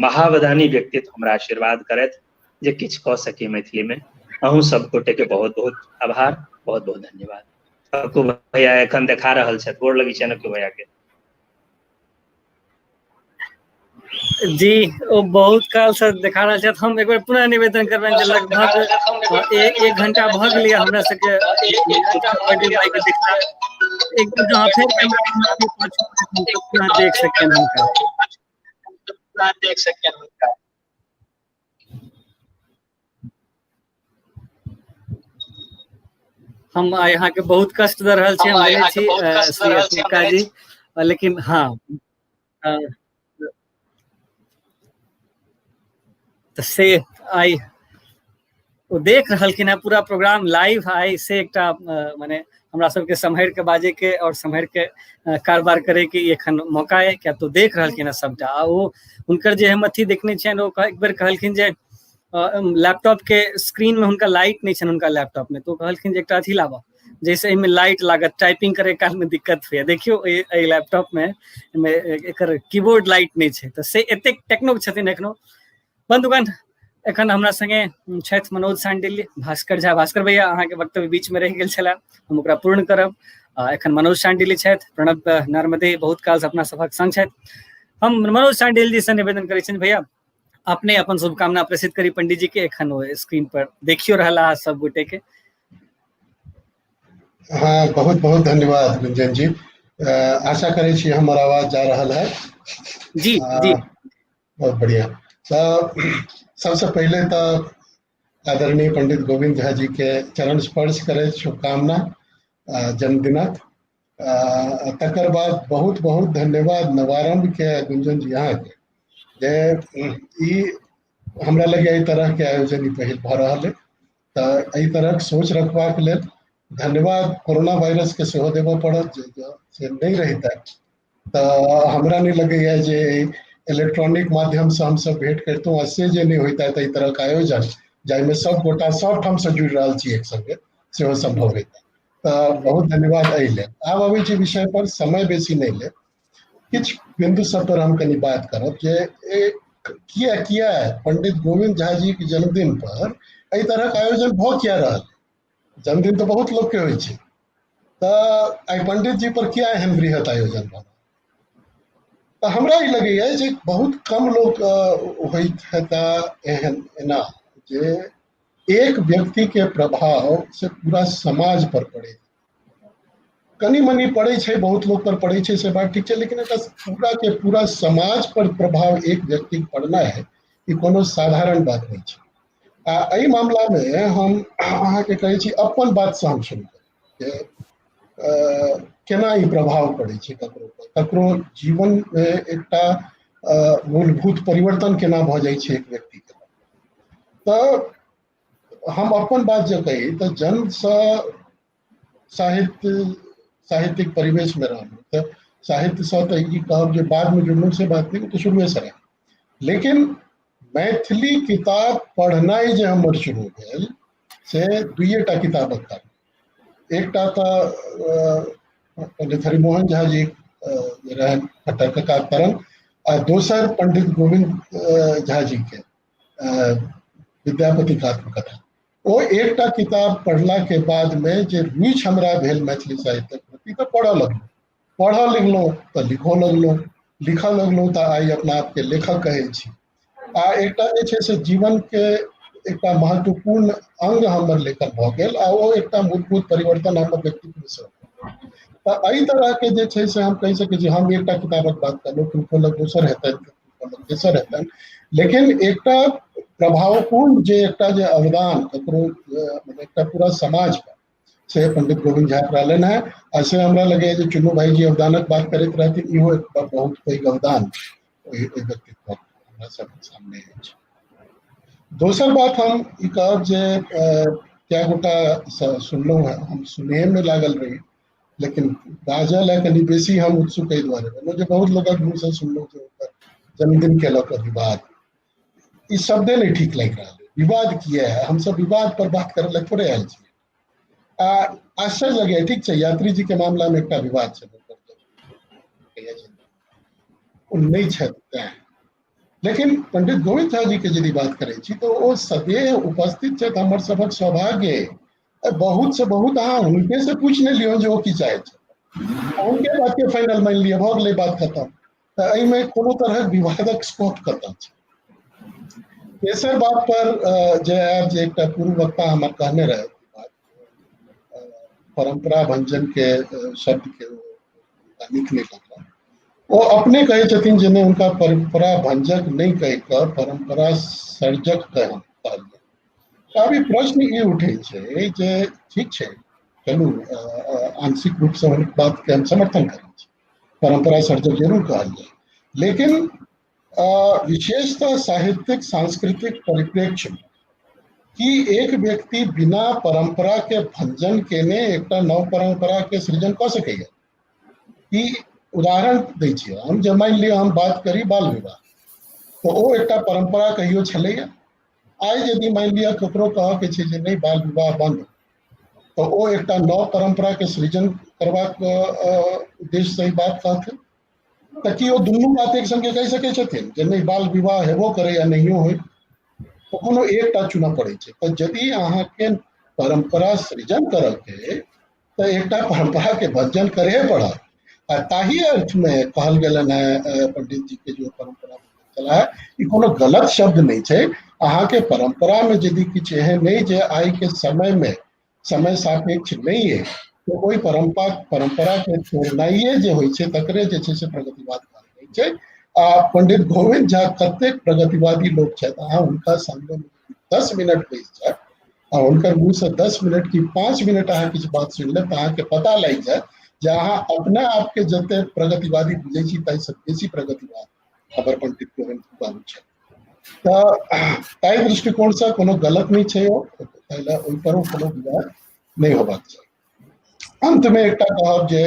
महावदानी व्यक्तित्व हमरा आशीर्वाद करथि जे किछु कऽ सकी मैथिली में। अहूँ सब गोटे के बहुत बहुत आभार, बहुत बहुत धन्यवाद। अक्कू भैया एखन देखा रहल छथि, गोर लगै छियनि अक्कू भैया के। जी, ओ बहुत काल से देखा रहल छथि। हम एक बेर पुनः निवेदन करबनि जे लगभग एक घंटा भऽ गेलै हमरा सबके पंडित भाई के देखला। एक बेर जहाँ फेर कैमरा पुनः देख सकियनि हुनका। देख सकियनि हुनका। हम आइ अहाँके बहुत कष्ट दऽ रहल छी, हम बुझै छी श्री अशोका जी, लेकिन हाँ तऽ से आइ ओ देख रहलखिन हेँ पूरा प्रोग्राम लाइव आइ, से एकटा मने हमरा सबके सम्हरि के बाजे के और सम्हरि के कारोबार करे के एखन मौका है, किया तो देख रहलखिन हेँ सबटा। आ ओ हुनकर जे हम अथी देखने छियनि, ओ एक बेर कहलखिन जे लैपटॉप के स्क्रीन में हुनका लाइट नहीं छनि हुनका लैपटॉप में, तो कहलखिन जे एकटा अथी लाबऽ जैसे एहिमे लाइट लागत, टाइपिंग करे काल में दिक्कत होइए। देखियौ एहि लैपटॉप में एकर कीबोर्ड लाइट नहीं छै, तऽ से एतेक टेक्नो छथिन एखनो। बंधुगण, एखन हमरा संगे छथि मनोज शांडिल्य, भास्कर झा। भास्कर भैया, अहाँके वक्तव्य बीच में रहि गेल छलै, हम ओकरा पूर्ण करब। एखन मनोज शांडिल्य छथि, प्रणव नर्मदे बहुत काल से अपना सभक संग छथि। हम मनोज शांडिल्य जी से निवेदन करै छियनि, भैया अपने अपन शुभकामना प्रेषित करी पंडित जी के, एखन ओ स्क्रीन पर देखियो रहला है सब गोटे के। हाँ, बहुत बहुत धन्यवाद गुंजन जी। आशा करै छी हमर आवाज जा रहल है। जी जी, बहुत बढ़िया। तऽ सबसे पहिले तऽ आदरणीय पंडित गोविंद झा जी के चरण स्पर्श करैत शुभकामना जन्मदिनक। तकर बाद बहुत बहुत धन्यवाद नवारंभ के गुंजन जी अहाँके, जे ई हमरा लगे एहि तरह के आयोजन ई पहिल भऽ रहल है, तऽ एहि तरहक सोच रखबाक लेल धन्यवाद। कोरोना वायरस के सेहो देबऽ पड़त, जे से नहि रहितै तऽ हमरा नहि लगैया जे इलेक्ट्रॉनिक माध्यमसँ हमसब भेंट करितहुँ, आ से जे नहि होइता तऽ एहि तरहक आयोजन जाहिमे सब गोटा सब ठामसँ जुड़ि रहल छी एक संगे सेहो सम्भव होइता। तऽ बहुत धन्यवाद एहि लेल। आब अबै छी विषय पर, समय बेसी नहि लेब, किछु बिंदु सब पर हम कनि बात करब जे किया किया पंडित गोविंद झा जी के जन्मदिन पर एहि तरहक आयोजन भऽ किया रहल? जन्मदिन तऽ बहुत लोकके होइ छै, तऽ आइ पंडित जी पर किया एहन वृहत आयोजन भऽ? तऽ हमरा ई लगैया जे बहुत कम लोक होइत हेता एहन एना जे एक व्यक्ति के प्रभाव से पूरा समाज पर पड़े। कनि मनि पड़ै छै, बहुत लोक पर पड़ै छै, से बात ठीक छै, लेकिन एकटा पूरा के पूरा समाज पर प्रभाव एक व्यक्ति के पड़ना है, ई कोनो साधारण बात नहि छै। आ एहि मामला मे हम अहाँके कहै छी अपन बात से हम शुरू करब जे केना ई प्रभाव पड़ै छै ककरो पर, ककरो जीवन मे एकटा मूलभूत परिवर्तन केना भऽ जाइ छै एक व्यक्ति के। तऽ हम अपन बात जे कही तऽ जन्मसँ साहित्य साहित्यिक परिवेश में रहलहुँ, तऽ साहित्यसँ तऽ ई कहब जे बादमे जुड़लहुँ से बात नहि, तऽ शुरुएसँ रहै। लेकिन मैथिली किताब पढ़नाइ जे हमर शुरू भेल से दुइएटा किताबक कारण। एकटा तऽ पंडित हरिमोहन झा जी रहनि खट्टर ककाक तरंग, आ दोसर पंडित गोविंद झा जी के विद्यापति आत्मकथा। ओ एकटा किताब पढ़ला के बाद में जे रुचि हमरा भेल मैथिली साहित्यक प्रति, तऽ पढ़ऽ लगलहुँ, पढ़ऽ लगलहुँ तऽ लिखऽ लगलहुँ, लिखऽ लगलहुँ तऽ आइ अपना आपके लेखक कहै छी। आ एकटा जे छै से जीवन के एकटा महत्वपूर्ण अंग हमर लेखन भऽ गेल, आ ओ एकटा मूलभूत परिवर्तन हमर व्यक्तित्व से। तऽ एहि तरहके जे छै से हम कहि सकै छी, हम एकटा किताबक बात करलहुँ, किनको लग दोसर हेतनि, किनको लग तेसर हेतनि, लेकिन एकटा प्रभावपूर्ण जे एकटा जे अवदान ककरो एकटा पूरा समाज पर से पंडित गोविंद झा रहलनि हेँ। आ से हमरा लगैए जे चुन्नू भाईजी अवदानक बात करैत रहथिन, इहो एक बहुत पैघ अवदान ओहि व्यक्तित्व हमरा सबके सामने अछि। दोसर बात हम ई कहब जे कए गोटा सुनलहुँ हेँ, हम सुनैमे लागल रही, लेकिन बाजऽ लए कनि बेसी हम उत्सुक एहि दुआरे भेलहुँ जे बहुत लोकक मुँहसँ सुनलहुँ जे हुनकर जन्मदिन के लऽ कऽ विवाद, ई शब्दे नहि ठीक लागि रहल है। विवाद किया है? हमसब विवाद पर बात करे लए थोड़े आयल छी। आ आश्चर्य लगैए, ठीक छै, यात्री जी के मामला में एकटा विवाद छै, ओ नहि छथि तैं, लेकिन पंडित गोविंद झा जी के यदि बात करै छी तऽ ओ सदैव उपस्थित छथि। हमर सबक सौभाग्य, बहुत से बहुत अहाँ हुनके से पूछि नहि लियौ जे ओ की चाहै छै, हुनके बात के फाइनल मानि लिअ, भऽ गेलै बात खतम। तऽ एहिमे कोनो तरहक विवादक स्कोप कतऽ छै? तेसर बात पर जे आयब, जे एकटा पूर्व वक्ता हमर कहने रहथि, परंपरा भंजन के शब्द के नीक नहि लगल। ओ अपने कहै छथिन जे नहि, हुनका परंपरा भंजक नहि कहि कऽ परंपरा सर्जक कहल। अभी प्रश्न ई उठै छै जे ठीक छै, चलू आंशिक रूपसँ हुनक बातके हम समर्थन करै छी, परंपरा सर्जक जरूर कहल जाय, लेकिन विशेषतः साहित्यिक सांस्कृतिक परिप्रेक्ष्य में कि एक व्यक्ति बिना परंपरा के भंजन केने एकटा नव परंपरा के सृजन कऽ सकैया? ई उदाहरण दै छियै हम, जे मानि लिअ हम बात करी बाल विवाह, तऽ ओ एकटा परंपरा कहियो छलैया। आइ यदि मानि लिअ ककरो कहऽके छै जे नहि बाल विवाह बंद, तऽ ओ एकटा नव परंपरा के सृजन करबाक उद्देश्य से ई बात कहथिन। तऽ की ओ दुनू बात एक संगे कहि सकै छथिन जे नहि बाल विवाह हेबो करे या नहियो होय? तऽ कोनो एकटा चुनऽ पड़ै छै। तऽ यदि अहाँके परंपरा सृजन करऽके तऽ एकटा परंपरा के भंजन करे पड़त, आ ताहि अर्थ में कहल गेलनि हेँ पंडित जी के जो परंपरा चला है, ई कोनो गलत शब्द नहि छै। अहाँके परंपरा में यदि किछु एहन नहि जे आइ के समय में समय सापेक्ष नहि है, तऽ ओहि परंपरा के तोड़नाइए जे होइ छै तकरे जे छै से प्रगतिवाद कहल जाइ छै। आ पंडित गोविंद झा कतेक प्रगतिवादी लोक छथि, अहाँ हुनका सामने 10 मिनट बैस जायब आ हुनकर मुँह से 10 मिनट की 5 मिनट अहाँ किछु बात सुनि लेब तऽ अहाँके पता लागि जायत जे अहाँ अपना आपके जते प्रगतिवादी बुझै छी ताहिसँ बेसी प्रगतिवाद हमर पंडित गोविंद बाबू छथि। तऽ ताहि दृष्टिकोणसँ कोनो गलत नहि छै, ओ ताहि लए ओहिपर कोनो विवाद नहि होबाक चाही। अंत में एकटा कहब जे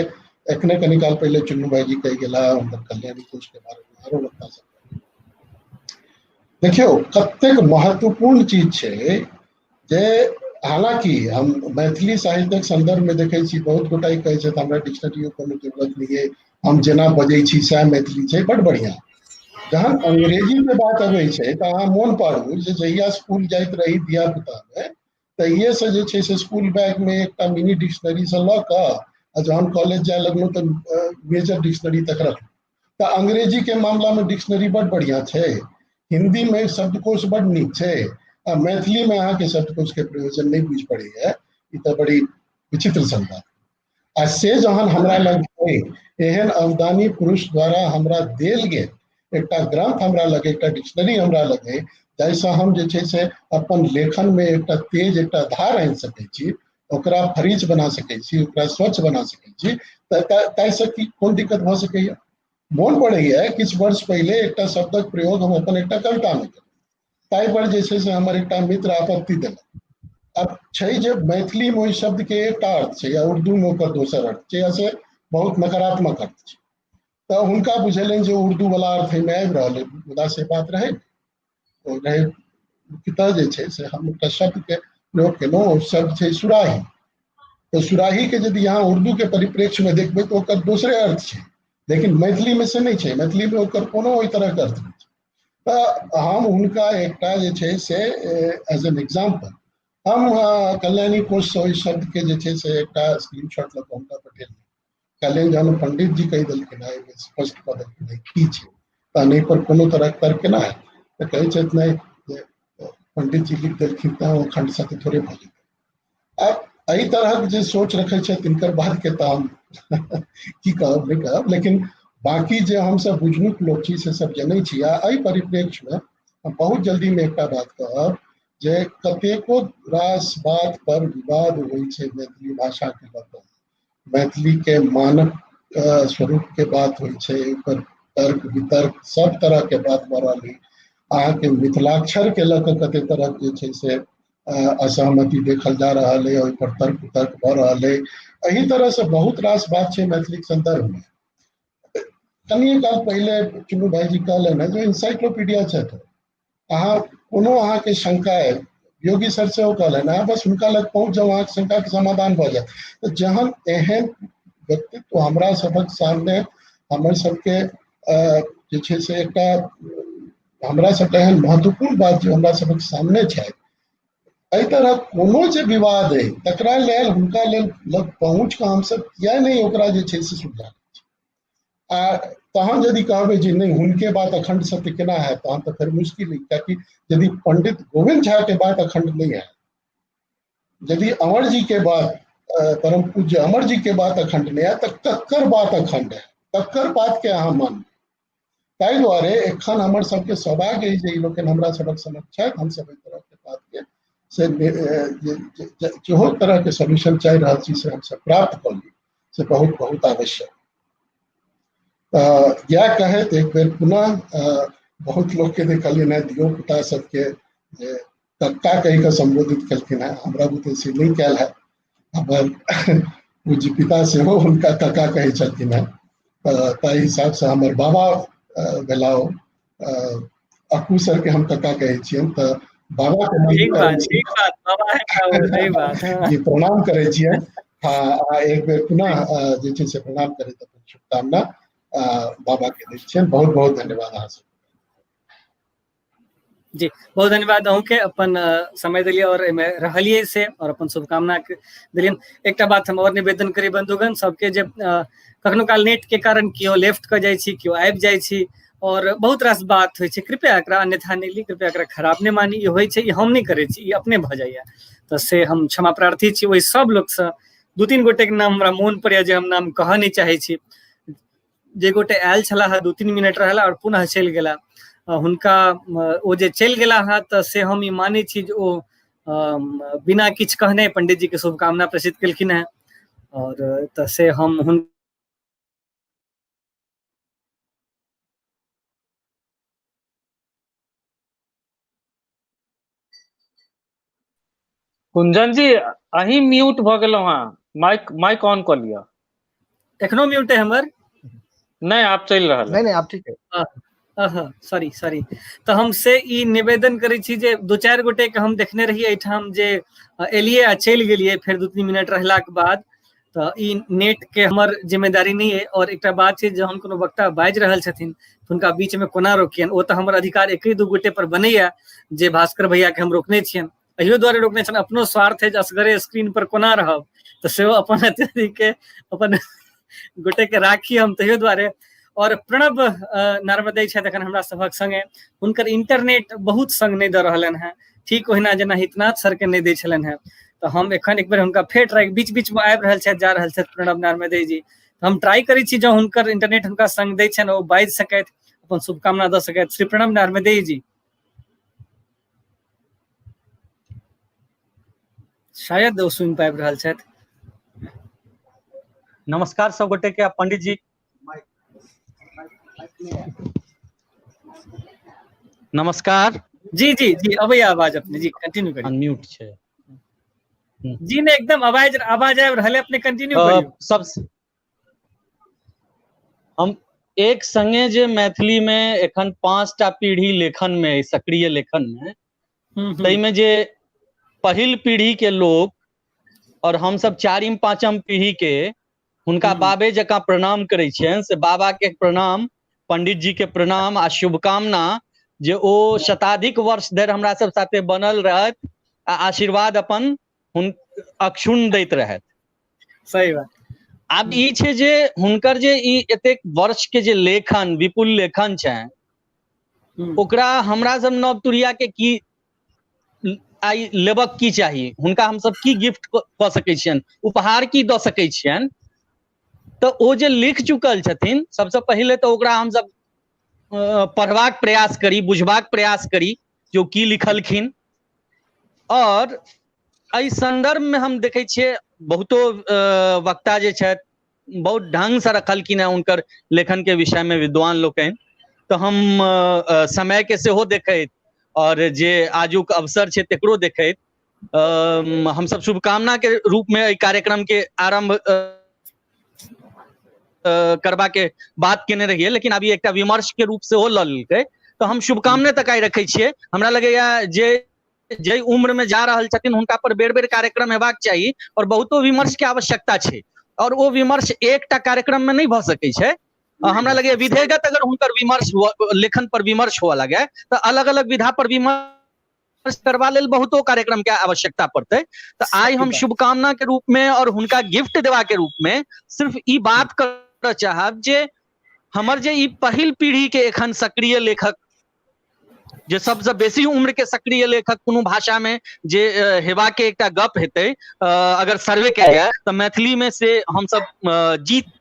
एखने कनी काल पहिले चुन्नू भाईजी कहि गेला हुनकर कल्याणी कोष के बारे में, आरो वक्ता सब। देखियौ कतेक महत्वपूर्ण चीज छै जे हालांकि हम मैथिली साहित्यक संदर्भ में देखै छी बहुत गोटा ई कहै छथि हमरा डिक्शनरियो कोनो जरूरत नहि है, हम जेना बजै छी सएह मैथिली छै, बड बढ़िया। जहन अंग्रेजी के बात अबै छै तऽ अहाँ मोन पाड़ू जे जहिया स्कूल जाइत रही धिया पुता में तहिये से जे छै से स्कूल बैग में एकटा मिनी डिक्शनरी से लऽ कऽ आ जहन कॉलेज जाय लगलहुँ तऽ मेजर डिक्शनरी तक रखलहुँ। तऽ अंग्रेजी के मामला में डिक्शनरी बड बढ़िया छै, हिंदी में शब्दकोश बड नीक छै, आ मैथिली में अहाँके शब्दकोश के प्रयोजन नहि बुझि पड़ैया। ई तऽ बड़ी विचित्र सन बात। आ से जहन हमरा लग छै, एहन अवदानी पुरुष द्वारा हमरा देल गेल एकटा ग्रंथ हमरा लग, एकटा डिक्शनरी हमरा लग है, जाहिसँ हम जे छै से अपन लेखन में एकटा तेज एकटा धार आनि सकै छी, ओकरा फरीच बना सकै छी, ओकरा स्वच्छ बना सकै छी, ताहिसँ की कोन दिक्कत भऽ सकैया? मोन पड़ैया किछु वर्ष पहिले एकटा शब्दक प्रयोग हम अपन एकटा कविता में केलहुँ, ताहि पर जे छै से हमर एकटा मित्र आपत्ति देलक। अब छै जे मैथिली में ओहि शब्द के एकटा अर्थ छै आ उर्दू में ओकर दोसर अर्थ छै, आ से बहुत नकारात्मक अर्थ छै। तऽ हुनका बुझेलनि जे उर्दू वाला अर्थ एहिमे आबि रहल है, मुदा से बात रहै ओ रहै। मुख्यतः जे छै से हम एकटा शब्द के प्रयोग केलहुँ, ओ शब्द छै सुराही। तऽ सुराही के यदि अहाँ उर्दू के परिप्रेक्ष्य में देखबै तऽ ओकर दोसरे अर्थ छै, लेकिन मैथिली में से नहि छै, मैथिली में ओकर कोनो ओहि तरहके अर्थ नहि छै। तऽ हम हुनका एकटा जे छै से एज एन एग्जाम्पल हम कल्याणी कोषसँ ओहि शब्दके जे छै से एकटा स्क्रीनशॉट लऽ कऽ हुनका पठेलियै। कहलियनि जहन पंडित जी कहि देलखिन हँ, एहिमे स्पष्ट कऽ देलखिन हँ की छै, तहन एहि पर कोनो तरहक तर्क केना हैत? तऽ कहै छथि नहि जे पंडित जी लिख देलखिन तऽ ओ खंड सत्य थोड़े भऽ जेतै। आब एहि तरहक जे सोच रखै छथि तिनकर बात के तऽ हम की कहब नहि कहब, लेकिन बाकी जे हमसब बुझनुक लोक छी से सब जनै छी। आ एहि परिप्रेक्ष्य में हम बहुत जल्दी में एकटा बात कहब जे कतेको रास बात पर विवाद होइ छै मैथिली भाषा के लऽ कऽ, मैथिली के मानक स्वरूप के बात होइ छै, ओकर तर्क वितर्क सब तरह के बात भऽ रहल है। अहाँके मिथिलाक्षर के लऽ कऽ कते तरह जे छै से असहमति देखल जा रहल है, ओहि पर तर्क वितर्क भऽ रहल है। एहि तरह से बहुत रास बात छै मैथिलीक संदर्भ में। कनिए काल पहिले चुन्नू भाईजी कहलनि हेँ जे इन्साइक्लोपीडिया छथि, अहाँ कोनो अहाँके शंका है, योगी सर सेहो कहलनि अहाँ बस हुनका लग पहुँच जाउ, अहाँके शंका के समाधान भऽ जायत। तऽ जहन एहन व्यक्तित्व हमरा सभक सामने हमर सबके जे छै से एकटा हमरा सबके एहन महत्वपूर्ण बात जे हमरा सबक सामने छै, एहि तरह कोनो जे विवाद है तकरा लेल हुनका लेल लग पहुँच कऽ हमसब किया नहि ओकरा जे छै से सुलझा लै छी। आ तहन यदि कहबै जे नहि हुनके बात अखंड सत्य केना हैत, तहन तऽ फेर मुश्किल है, कियाकि यदि पंडित गोविंद झा के बात अखंड नहीं है, यदि अमर जी के बात परम पूज्य अमर जी के बात अखंड नहीं है, तऽ ककर बात अखंड है, ककर बात के अहाँ मानू? ताहि दुआरे एखन हमर सबके सौभाग्य अइ जे ई लोकनि हमरा सबक समक्ष छथि, हमसब एहि तरहके बात के से जेहो तरहके सोल्यूशन चाहि रहल छी से हमसब प्राप्त कऽ ली, से बहुत बहुत आवश्यक। तऽ इएह कहैत एक बेर पुनः बहुत लोकके देखलियनि हेँ धियो पुता सबके जे कक्का कहि कऽ सम्बोधित केलखिन हेँ। हमरा बुते से नहि कयल है। हमर पूज्य पिता सेहो हुनका कक्का कहै छलखिन हेँ, तऽ ताहि हिसाबसँ हमर बाबा भेला ओ। अक्कू सर के हम कक्का कहै छियनि, तऽ बाबा के ठीक बात, ठीक बात, बाबा है, सही बात। जी, प्रणाम करै छियनि। हाँ, एक बेर पुनः जे छै से प्रणाम करैत अपन शुभकामना बाबा के दै छियनि। बहुत बहुत धन्यवाद अहाँ सब। जी, बहुत धन्यवाद अहूँके, अपन समय देलियै और एहिमे रहलियै से, और अपन शुभकामना देलियनि। एकटा बात हम और निवेदन करी बंधुगण सबके, जे कखनो काल नेट के कारण केओ लेफ्ट कऽ जाइ छी, केओ आबि जाइ छी, और बहुत रास बात होइ छै। कृपया एकरा अन्यथा नहि ली, कृपया एकरा खराब नहि मानी। ई होइ छै, ई हम नहि करै छी, ई अपने भऽ जाइया, तऽ से हम क्षमा प्रार्थी छी ओहि सब लोकसँ। 2-3 गोटेके नाम हमरा मोन पड़ैया जे हम नाम कहऽ नहि चाहै छी। जे गोटे आयल छलाह, 2-3 मिनट रहला और पुनः चलि गेला। हुनका ओ जे चलि गेला हँ, तऽ से हम ई मानै छी जे ओ बिना किछु कहने पंडित जी के शुभकामना प्रेषित केलखिन हेँ, और तऽ से हम हुन कुंजन जी, अहीं म्यूट भऽ गेलहुँ हँ, माइक ऑन कऽ लिअ। एखनो म्यूट है हमर? नहि, आब चलि रहल। नहीं नहीं, आप ठीक है। Sorry sorry. तऽ हम से ई निवेदन करै छी जे 2-4 गोटे के हम देखने रहियै एहिठाम जे एलियै आ चलि गेलियै फेर 2-3 मिनट रहलाके बाद, तऽ ई नेट के हमर जिम्मेदारी नहि अइ। और एकटा बात छै, जहन कोनो वक्ता बाजि रहल छथिन हुनका बीच में कोना रोकियनि, ओ तऽ हमर अधिकार 1-2 गोटे पर बनैया जे भास्कर भैया के हम रोकने छियनि, एहियो दुआरे रोकने छियनि, अपनो स्वार्थ है जे असगरे स्क्रीन पर कोना रहब, तऽ सेहो अपन अथी के अपन गोटे के राखी हम तहियो दुआरे। और प्रणव नर्मदे छथि एखन हमरा सभक संगे, हुनकर इंटरनेट बहुत संग नहि दऽ रहलनि हेँ, ठीक ओहिना जेना हितनाथ सर के नहि दै छलनि हेँ। तऽ हम एखन एक बेर हुनका फेर ट्राई, बीच बीच में आबि रहल छथि जा रहल छथि प्रणव नर्मदे जी, हम ट्राई करै छी जँ हुनकर इंटरनेट हुनका संग दै छनि, ओ बाजि सकथि, अपन शुभकामना दऽ सकथि। श्री प्रणव नर्मदे जी शायद ओ सुनि पाबि रहल छथि। नमस्कार सब गोटे के, पंडित जी नमस्कार। जी जी जी, अबैया आवाज अपने जी, कंटिन्यू करियौ। अनम्यूट छै जी। ने एकदम आवाज आवाज आबि रहल है, अपने कंटिन्यू करियौ। सब हम एक संगे जे मैथिली में एखन 5टा पीढ़ी लेखन में, सक्रिय लेखन में, ताहिमे जे पहिल पीढ़ी के लोक और हम सब 4म 5म पीढ़ी के हुनका बाबे जकाँ प्रणाम करै छियनि, से बाबा के प्रणाम, पंडित जी के प्रणाम आ शुभकामना जे ओ शताधिक वर्ष धरि हमरा सब साथे बनल रहत आ आशीर्वाद अपन हुन अक्षुण्ण दैत रहत। सही बात। आब ई छै जे हुनकर जे ई एतेक वर्ष के जे लेखन, विपुल लेखन छै, ओकरा हमरा सब नव तुरिया के की आइ लेबक की चाही, हुनका हमसब की गिफ्ट कऽ सकै छियनि, उपहार की दऽ सकै छियनि। तऽ ओ जे लिख चुकल छथिन, सबसँ पहिले तऽ ओकरा हमसब पढ़बाक प्रयास करी, बुझबाक प्रयास करी जे ओ की लिखलखिन। और एहि संदर्भ में हम देखै छियै बहुतो वक्ता जे छथि बहुत ढंग से रखलखिन हेँ हुनकर लेखन के विषय में विद्वान लोकनि। तऽ हम समय के सेहो देखैत और जे आजुक अवसर छै तकरो देखैत हमसब शुभकामना के रूप में एहि कार्यक्रम के आरंभ करबा के बात केने रहियै, लेकिन अभी एकटा विमर्श के रूप सेहो लऽ लेलकै, तऽ हम शुभकामने तक आइ रखै छियै। हमरा लगैया जे जाहि उम्र में जा रहल छथिन हुनका पर बेर बेर कार्यक्रम हेबाक चाही और बहुतो विमर्श के आवश्यकता छै, और ओ विमर्श एकटा कार्यक्रम में नहि भऽ सकै छै। हमरा लगैया विधेगत अगर हुनकर विमर्श लेखन पर विमर्श हुअ लगे तऽ अलग अलग विधा पर विमर्श करबा लेल बहुतो कार्यक्रम के आवश्यकता पड़तै। तऽ आइ हम शुभकामना के रूप में और हुनका गिफ्ट देबा के रूप में सिर्फ ई बात करऽ चाहब जे हमर जे ई पहिल पीढ़ी के एखन सक्रिय लेखक, जे सबसँ बेसी उम्र के सक्रिय लेखक कोनो भाषा में जे हेबा के एकटा गप हेतै, अगर सर्वे कयल जाय तऽ मैथिली में से हमसब जीत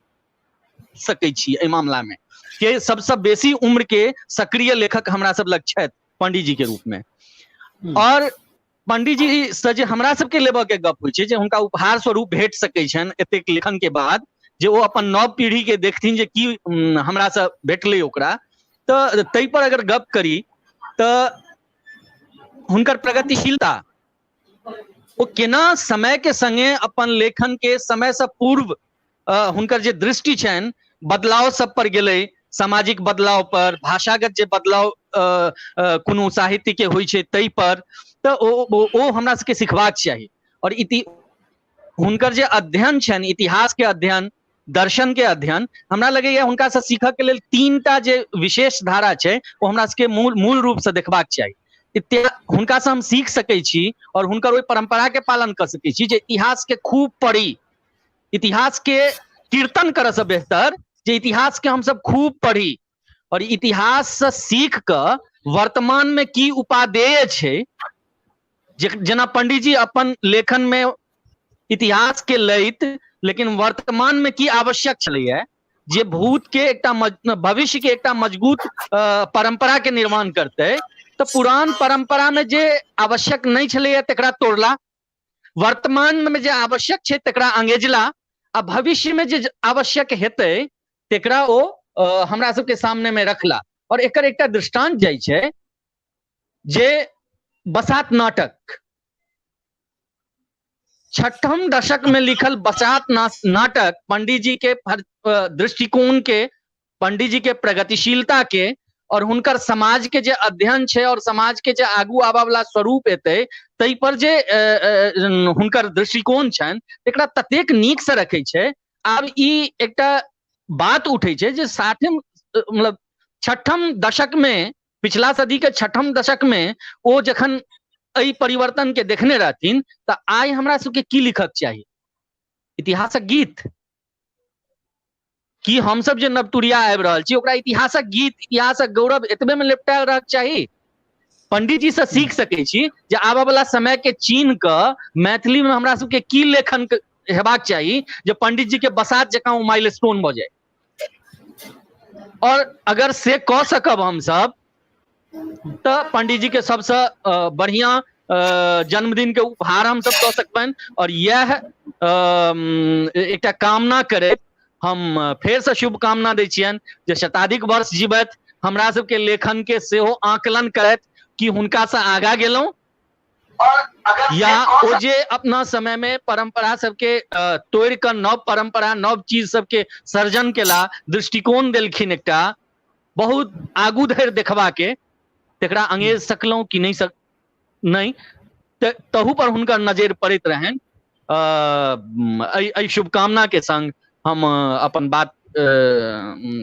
सकै छी एहि मामला में के सबसँ बेसी उम्र के सक्रिय लेखक हमरा सब लग छथि पंडित जी के रूप में। और पंडित जी से जे हमरा सबके लेबऽ के गप होइ छै जे हुनका उपहार स्वरूप भेट सकै छनि एतेक लेखन के बाद, जे ओ अपन नव पीढ़ी के देखथिन जे की हमरा से भेटलै ओकरा, तऽ ताहि पर अगर गप करी तऽ हुनकर प्रगतिशीलता, ओ केना समय के संगे अपन लेखन के समय से पूर्व हुनकर जे दृष्टि छनि बदलाव सब पर गेलै, सामाजिक बदलाव पर, भाषागत जे बदलाव कोनो साहित्य के होइ छै ताहि पर, तऽ ओ ओ, ओ हमरा सबके सिखबाक चाही। और इति हुनकर जे अध्ययन छनि, इतिहास के अध्ययन, दर्शन के अध्ययन, हमरा लगैया हुनका से सीखऽ के लेल 3टा जे विशेष धारा छै ओ हमरा सबके मूल मूल रूप से देखबाक चाही। हुनका से हम सीख सकै छी और हुनकर ओहि परंपरा के पालन कऽ सकै छी जे इतिहास के खूब पढ़ी, इतिहास के कीर्तन करऽ से बेहतर जे इतिहास के हमसब खूब पढ़ी और इतिहास से सीख कऽ वर्तमान में की उपादेय छै। जेना पंडीजी अपन लेखन में इतिहास के लैत लेकिन वर्तमान में की आवश्यक छलैया जे भूत के एकटा भविष्य के एकटा मजबूत परंपरा के निर्माण करते, तो पुरान परंपरा में जे आवश्यक नहीं छलैया तकरा तोड़ला, वर्तमान में जे आवश्यक छै तकरा अंगेजला, आ भविष्य में जे आवश्यक हेतै तकरा ओ हमरा सबके सामने में रखला। और एकर एकटा दृष्टांत जाइ छै जे बसात नाटक 6ठम दशक में लिखल बसात नाटक पंडीजी के दृष्टिकोण के, पंडीजी के प्रगतिशीलता के और हुनकर समाज के जे अध्ययन छै और समाज के जे आगू आबऽ वाला स्वरूप एतै तै पर जे हुनकर दृष्टिकोण छनि तकरा ततेक नीक से रखै छै। आब ई एकटा बात उठै छै जे साठिम मतलब 6ठम दशक में, पिछला सदी के 6ठम दशक में ओ जखन एहि परिवर्तन के देखने रहथिन तऽ आइ हमरा सबके की लिखक चाही? इतिहासक गीत? की हमसब जे नवतुरिया आबि रहल छी ओकरा इतिहासक गीत, इतिहासक गौरव एतबे में लेपटायल रहक चाही? पंडीजी से सीख सकै छी जे आबऽ वाला समय के चिन्ह कऽ मैथिली में हमरा सबके की लेखन हेबाक चाही जे पंडीजी के बसात जकाँ ओ माइलस्टोन भऽ जाय। और अगर से कऽ सकब हमसब तऽ पंडीजी के सबसँ बढ़िया जन्मदिन के उपहार हमसब दऽ सकबनि। और यह एकटा कामना करैत हम फेर से शुभकामना दै छियनि जे शताधिक वर्ष जीवथि, हमरा सबके लेखन के सेहो आकलन करथि कि हुनका से आगा गेलहुँ या ओ जे अपना समय में परंपरा सबके तोड़ि कऽ नव परंपरा, नव चीज सबके सर्जन केला, दृष्टिकोण देलखिन एकटा बहुत आगू धरि देखबा के, तकरा अंगेज सकलहुँ कि नहीं नहीं, तहू पर हुनकर नजर पड़ैत रहनि। एहि शुभकामना के संग हम अपन बात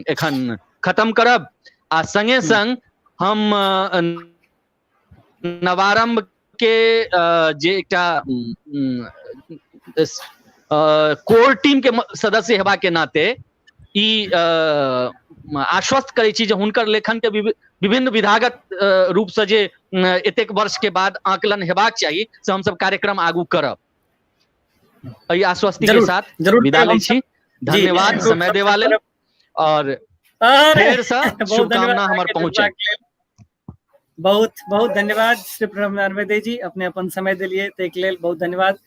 एखन खत्म करब आ संगे संग हम नवारंभ के जे एकटा कोर टीम के सदस्य हेबा के नाते ई आश्वस्त करै छी जे हुनकर लेखन के विभिन्न विधागत रूप से जे एतेक वर्ष के बाद आकलन हेबाक चाही से हमसब कार्यक्रम आगू करब। एहि आश्वस्ति के साथ विदा लै छी। धन्यवाद समय देवा लेल और फेर से शुभकामना हमर पहुँचे। बहुत बहुत धन्यवाद श्री प्रणव नार्वेदे जी, अपने अपन समय दिलिए ताहि लेल बहुत धन्यवाद।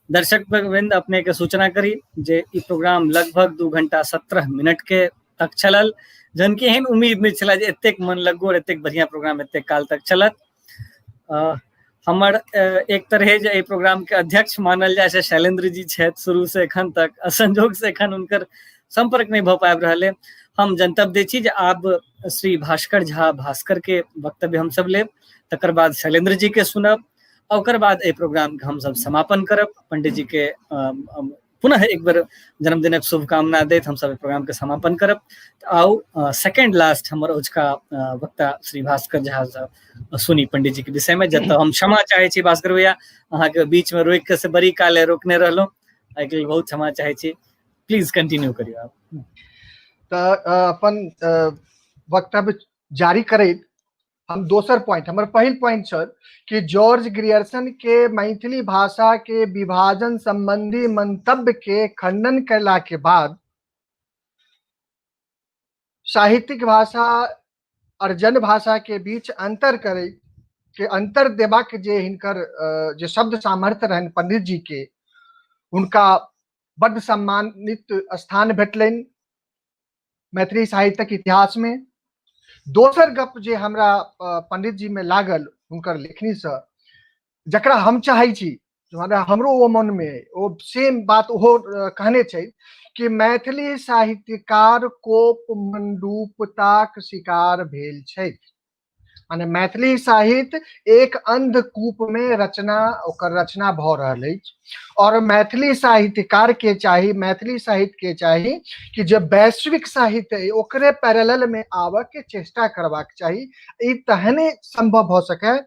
दर्शक वृंद अपने के सूचना करी जे ई प्रोग्राम लगभग 2 घंटा 17 मिनट के तक चलल, जहन कि एहन उम्मीद नहीं छला जे एतेक मन लगो और एतेक बढ़िया प्रोग्राम एतेक काल तक चलत। हमर एक तरह जे एहि प्रोग्राम के अध्यक्ष मानल जाय छै शैलेंद्र जी छथि शुरू से एखन तक, असंजोग से एखन हुनकर संपर्क नहीं भऽ पाबि रहल है। हम जनतब दै छी जे आब श्री भास्कर झा भास्कर के वक्तव्य हम सब लेब, तकर बाद शैलेंद्र जी के सुनब, ओकर बाद एहि प्रोग्राम के हम सब समापन करब। पंडित जी के पुनः एक बेर जन्मदिनक शुभकामना दैत हम सब प्रोग्राम के समापन करब। आउ सेकेंड लास्ट हमर ओझका वक्ता श्री भास्कर झा सुनी पंडित जी के विषय में, जतऽ हम क्षमा चाहे छी भास्कर भैया, अहाँके बीच में रोकि के से बड़ी काले रोकने रहलहुँ, एहिके लेल बहुत क्षमा चाहे छी। प्लीज कंटिन्यू करियौ आप। तऽ अपन वक्तव्य जारी करैत हम दोसर पॉइंट, हमर पहिल पॉइंट छल कि जॉर्ज ग्रियर्सन के मैथिली भाषा के विभाजन संबंधी मंतव्य के खंडन कयला के बाद साहित्यिक भाषा और जन भाषा के बीच अंतर करे के अंतर देबाक जे हिनकर जे शब्द सामर्थ्य रहनि पंडित जी के, हुनका बड्ड सम्मानित स्थान भेटलनि मैथिली साहित्यक इतिहास में। दोसर गप जे हमरा पंडित जी में लागल हुनकर लेखनी से, जकरा हम चाहै छी, हमरो ओ मनमे ओ सेम बात ओहो कहने छै कि मैथिली साहित्यकार कोप मंडूपताक शिकार भेल छथि। माने मैथिली साहित्य एक अंधकूप में रचना, ओकर रचना भऽ रहल अछि और मैथिली साहित्यकार के चाही, मैथिली साहित्य के चाही कि जे वैश्विक साहित्य अइ ओकरे पैरेलल में आबऽ के चेष्टा करबाक चाही। ई तहने संभव भऽ सकै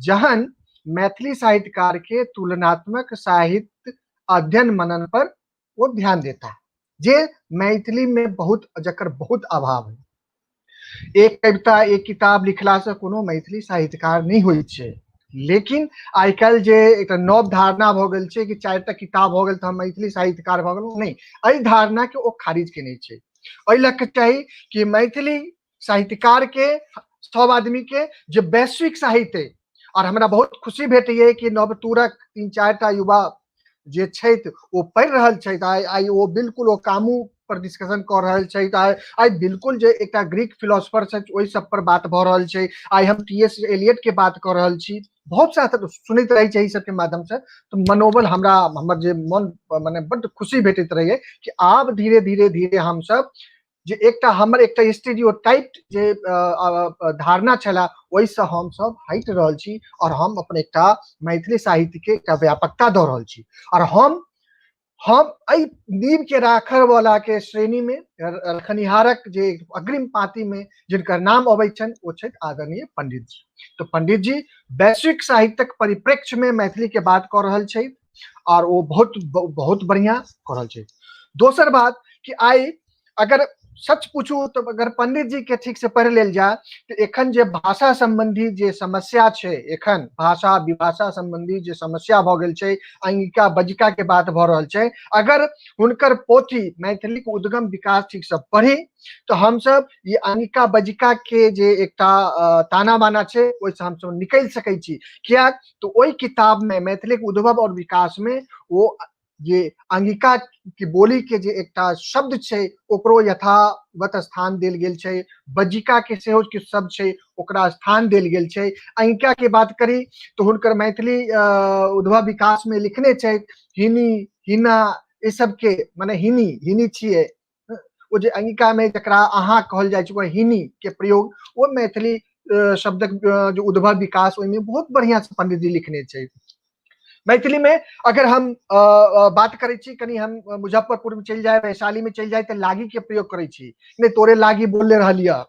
जहन मैथिली साहित्यकार के तुलनात्मक साहित्य अध्ययन मनन पर वो ध्यान देता, जे मैथिली में बहुत, जकर बहुत अभाव है। एक कविता एक किताब लिखला से कोनो मैथिली साहित्यकार नहीं होइ छै, लेकिन आइ काल्हि जे एकटा नव धारणा भऽ गेल छै कि 4टा किताब भऽ गेल तऽ हम मैथिली साहित्यकार भऽ गेलहुँ, नहि, एहि धारणा के ओ खारिज केने छै। एहि लऽ कऽ चाही कि मैथिली साहित्यकार के सब आदमी के जे वैश्विक साहित्य, और हमरा बहुत खुशी भेटैए कि नवतूरक 3-4टा युवा जे छथि ओ पढ़ि रहल छथि। आइ ओ बिल्कुल ओ कामू पर डिस्कशन कऽ रहल छथि। आइ बिल्कुल जे एकटा ग्रीक फिलोसफर छथि ओहि सब पर बात भऽ रहल छै। आइ हम टी एस एलियट के बात कऽ रहल छी। बहुत सारा सुनैत रहै छै एहि सबके माध्यम से, तऽ मनोबल हमरा, हमर जे मन माने बड्ड खुशी भेटैत रहैए कि आब धीरे धीरे धीरे हमसब जे एकटा हमर एकटा स्टीरियोटाइप जे धारणा छला ओहिसँ हमसब हटि रहल छी और हम अपन एकटा मैथिली साहित्य के एकटा व्यापकता दऽ रहल छी। और हम एहि नींव के राखऽ वाला के श्रेणी में रखनिहारक जे अग्रिम पांति में जिनकर नाम अबै छनि ओ छथि आदरणीय पंडित जी। तऽ पंडित जी वैश्विक साहित्यक परिप्रेक्ष्य में मैथिली के बात कऽ रहल छथि और ओ बहुत बहुत बढ़िया कऽ रहल छथि। दोसर बात कि आइ अगर सच पूछू तो अगर पंडित जी के ठीक से पढ़ लेल जाय तो एखन जे भाषा संबंधी जे समस्या छै, एखन भाषा विभाषा संबंधी जे समस्या भऽ गेल छै, अंगिका बजिका के बात भऽ रहल छै, अगर हुनकर पोथी मैथिली के उद्गम विकास ठीक से पढ़ी तो हमसब ई अंगिका बजिका के जे एकटा ताना बाना छै ओहिसँ हमसब निकलि सकै छी। किएक तऽ ओहि किताब में मैथिली के उद्भव और विकास में ओ जे अंगिका के बोली के जे एकटा शब्द छै ओकरो यथावत स्थान देल गेल छै, बज्जिका के सेहो किछु शब्द छै ओकरा स्थान देल गेल छै। अंगिका के बात करी तऽ हुनकर मैथिली उद्भव विकास में लिखने छै हिनी हिना ई सबके, माने हिनी हिनी छियै ओ जे अंगिका में जकरा अहाँ कहल जाइ छै ओकरा हिनी के प्रयोग ओ मैथिली शब्दक जे उद्भव विकास ओहिमे बहुत बढ़िया से पंडित जी लिखने छै। मैथिली में अगर हम बात करै छी, कनि हम मुजफ्फरपुर में चलि जाय, वैशाली में चलि जाय तऽ लागी के प्रयोग करै छी, नहि तोरे लागी बोलले रहलियह,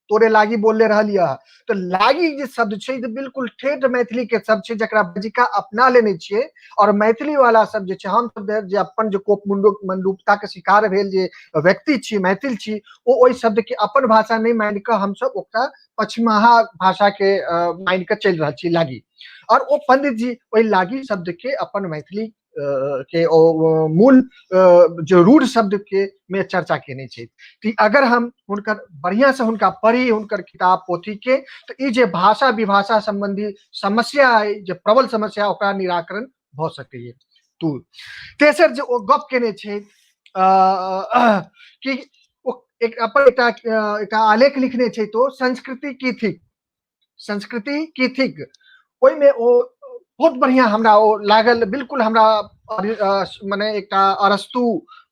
तोरे लागी बोलले रहलियह, तऽ लागी जे शब्द छै तऽ बिल्कुल ठेठ मैथिली के शब्द छै जकरा बज्जिका अपना लेने छियै। और मैथिली वाला सब जे छै, हम सब जे अपन जे कोप मंडूकता के शिकार भेल जे व्यक्ति छी, मैथिल छी, ओ ओहि शब्द के अपन भाषा नहि मानि कऽ हमसब ओकरा पछिमाहा भाषा के मानि कऽ चलि रहल छी लागी। और ओ पंडित जी ओहि लागी शब्द के अपन मैथिली के ओ मूल जो रूढ़ शब्द के में चर्चा केने छै। तऽ अगर हम हुनकर बढ़िया से हुनका पढ़ी हुनकर किताब पोथी के, तऽ ई जे भाषा विभाषा संबंधी समस्या है, जे प्रबल समस्या, ओकरा निराकरण भऽ सकैए। तू तेसर जे ओ गप केने छै कि ओ एक अपन एकटा आलेख लिखने छै तो संस्कृति की थिक, संस्कृति की थिक, ओहिमे ओ बहुत बढ़िया हमरा ओ लागल। बिल्कुल हमरा माने एकटा अरस्तु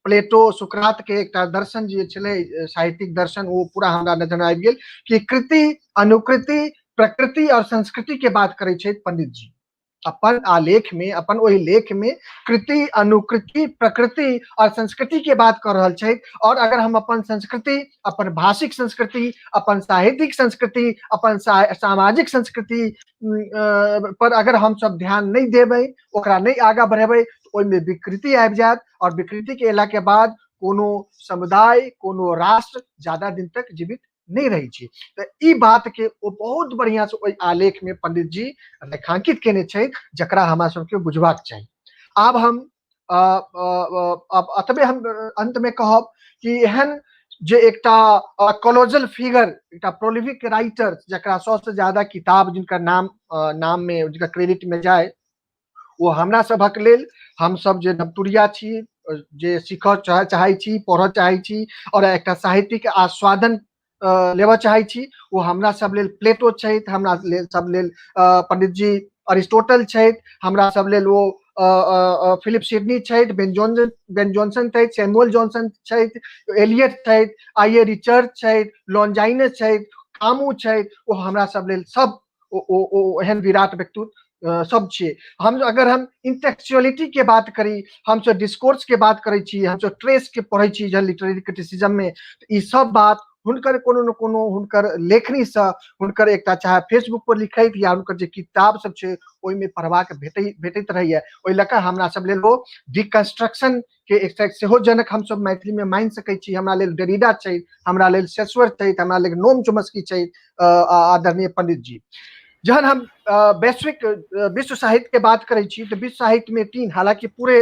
प्लेटो सुकरात के एकटा दर्शन जे छलै साहित्यिक दर्शन, ओ पूरा हमरा नजर आबि गेल कि कृति अनुकृति प्रकृति और संस्कृति के बात करै छै पंडित जी अपन आलेख में, अपन ओहि लेख में कृति अनुकृति प्रकृति और संस्कृति के बात कर रहल छै। और अगर हम अपन संस्कृति, अपन भाषिक संस्कृति, अपन साहित्यिक संस्कृति, अपन सामाजिक संस्कृति पर अगर हम सब ध्यान नहीं देबै, ओकरा नहीं आगा बढ़ेबै, तो ओहिमे विकृति आबि जायत। और विकृति के एला के बाद कोनो समुदाय, कोनो राष्ट्र ज्यादा दिन तक जीवित नहीं रहै छै। तऽ ई बात के ओ बहुत बढ़िया से ओहि आलेख में पंडित जी रेखांकित केने छै, जकरा हमरा सबके बुझबाक चाही। आब हम अब अतबे हम अंत में कहब कि एहन जे एकटा कोलोजल फिगर, एकटा प्रोलिफिक राइटर, जकरा 100 से ज्यादा किताब जिनकर नाम में, जिनका क्रेडिट में जाए, ओ हमरा सभक लेल, हम सब जे नवतुरिया छी, जे सीखऽ चाहै छी, पढ़ऽ चाहै छी और एकटा साहित्यिक आस्वादन लेबऽ चाहै छी, ओ हमरा सब लेल प्लेटो छथि, हमरा लेल सब लेल पंडित जी अरिस्टोटल छथि, हमरा सब लेल ओ फिलिप सिडनी छथि, बेन जॉनसन छथि, सैमुअल जॉनसन छथि, एलियट छथि, आई ए रिचर्ड छथि, लॉन्जाइनस छथि, कामू छथि, ओ हमरा सब लेल सब ओ ओ ओ एहन विराट व्यक्तित्व सब छियै। हम अगर हम इंटेक्चुअलिटी के बात करी, हम सब डिस्कोर्स के बात करै छी, हम सब ट्रेस के पढ़ै छी जहन लिटरेरी क्रिटिसिज्म में, ई सब बात हुनकर कोनो न कोनो हुनकर लेखनी से हुनकर एकटा चाहे फेसबुक पर लिखैत या हुनकर जे किताब सब छै ओहिमे पढ़बाक भेटैत रहैया। ओहि लऽ कऽ हमरा सब लेल ओ डिकंस्ट्रक्शन के एकटा सेहो जनक हमसब मैथिली में मानि सकै छी। हमरा लेल डेरिडा छै, हमरा लेल सेश्वर छै, हमरा लेल नोम चोमस्की छै आदरणीय पंडित जी। जहन हम वैश्विक विश्व साहित्य के बात करै छी तऽ विश्व साहित्य में तीन, हालांकि पूरे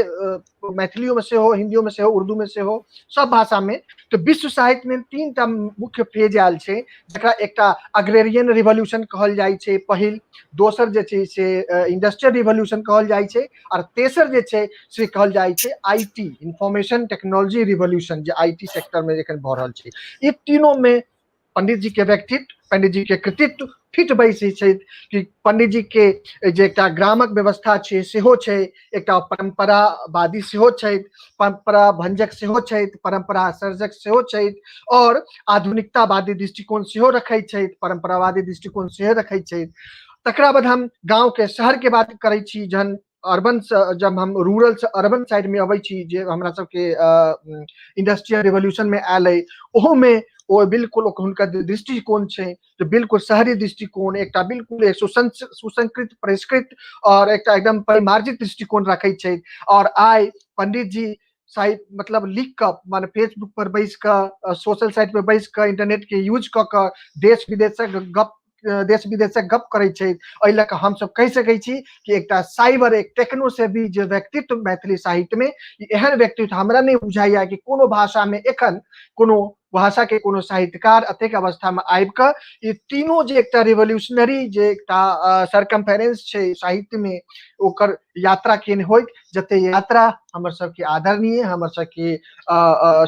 मैथिलियो में सेहो, हिंदियो में सेहो, उर्दू में सेहो, सब भाषा में, तऽ विश्व साहित्य में तीन टा मुख्य फेज आयल छै, जकरा एकटा अग्रेरियन रिवॉल्यूशन कहल जाइ छै पहिल, दोसर जे छै से इंडस्ट्रियल रिवॉल्यूशन कहल जाइ छै, और तेसर जे छै से कहल जाइ छै I T, information technology revolution, जे I T sector में एखन भऽ रहल छै। ई तीनों में पंडित जी के व्यक्तित्व, पंडित जी के कृतित्व फिट बैसै छै कि पंडित जी के जे एकटा ग्रामक व्यवस्था छै सेहो छै, एकटा परंपरावादी सेहो छै, परंपरा भंजक सेहो छै, परंपरा सर्जक सेहो छै, और आधुनिकतावादी दृष्टिकोण सेहो रखै छै, परंपरावादी दृष्टिकोण सेहो रखै छै। तकरा बाद हम गाँव के शहर के बात करै छी, जहन अर्बन से जब हम रूरल से अर्बन साइड में अबै छी, जे हमरा सबके इंडस्ट्रियल रिवॉल्यूशन में आयल अइ, ओहो में ओ बिल्कुल हुनकर जे दृष्टिकोण छै तऽ बिल्कुल शहरी दृष्टिकोण, एकटा बिल्कुल सुसंस्कृत परिष्कृत और एकटा एकदम परिमार्जित दृष्टिकोण रखै छै। और आइ पंडित जी साइट मतलब लिख कऽ, माने फेसबुक पर बैस कऽ, सोशल साइट पर बैस कऽ, इंटरनेट के यूज कऽ कऽ देश विदेशक गप देश विदेशक गप करै छै। एहि लऽ कऽ हमसब कहि सकै छी कि एकटा साइबर, एक टेक्नो सेवी जे व्यक्तित्व मैथिली साहित्य में, एहन व्यक्तित्व हमरा नहि बुझाइया कि कोनो भाषा में एखन कोनो भाषा के कोनो साहित्यकार अतेक अवस्था में आबि कऽ ई तीनों जे एकटा रिवोल्यूशनरी जे एकटा सरकमफेरेंस छै साहित्य में, ओकर यात्रा केने होइत, जते यात्रा हमर सबके आदरणीय, हमर सबके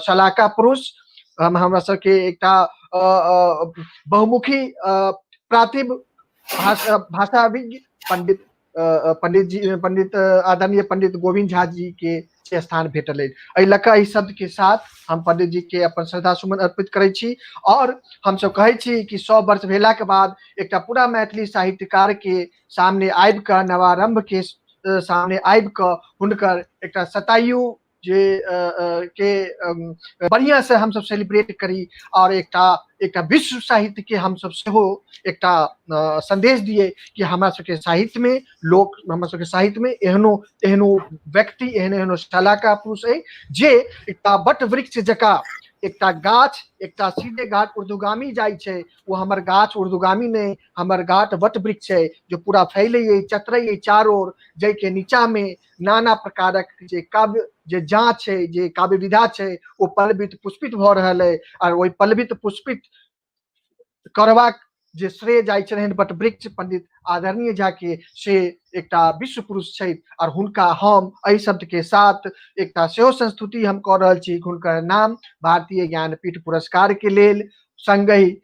शलाका पुरुष, हम हमरा सबके एकटा बहुमुखी प्रातिभ भाषाविज्ञ पंडित पंडित जी, पंडित आदरणीय पंडित गोविंद झा जी के से स्थान भेटल अछि। एहि लऽ कऽ एहि शब्द के साथ हम पंडित जी के अपन श्रद्धा सुमन अर्पित करै छी और हमसब कहै छी कि 100 वर्ष भेला के बाद एकटा पूरा मैथिली साहित्यकार के सामने आबि कऽ, नवारंभ के सामने आबि कऽ हुनकर एकटा शतायु जे के बढ़िया से हमसब सेलिब्रेट करी और एकटा एकटा विश्व साहित्य के हमसब सेहो एकटा संदेश दिए कि हमरा सबके साहित्य में लोक, हमरा सबके साहित्य में एहनो एहनो व्यक्ति, एहनो एहनो शलाका पुरुष अइ जे एकटा बट वृक्ष जकाँ एकटा गाछ, एकटा सीधे गाछ ऊर्ध्वगामी जाइ छै, ओ हमर गाछ ऊर्ध्वगामी नहि, हमर गाछ बट वृक्ष छै जो पूरा फैलै अइ, चतरै अइ चारो ओर, जाहिके नीचा में नाना प्रकारक जे काव्य जे जाँच छै, जे काव्य विधा छै, ओ पल्लवित पुष्पित भऽ रहल अइ और ओहि पल्लवित पुष्पित करबाक जे श्रेय जाइ छनि बट वृक्ष पंडित आदरणीय झा के, से एकटा विश्व पुरुष छथि और हुनका हम एहि शब्द के साथ एकटा सेहो संस्तुति हम कऽ रहल छी। हुनकर नाम भारतीय ज्ञानपीठ पुरस्कार के लेल संगहि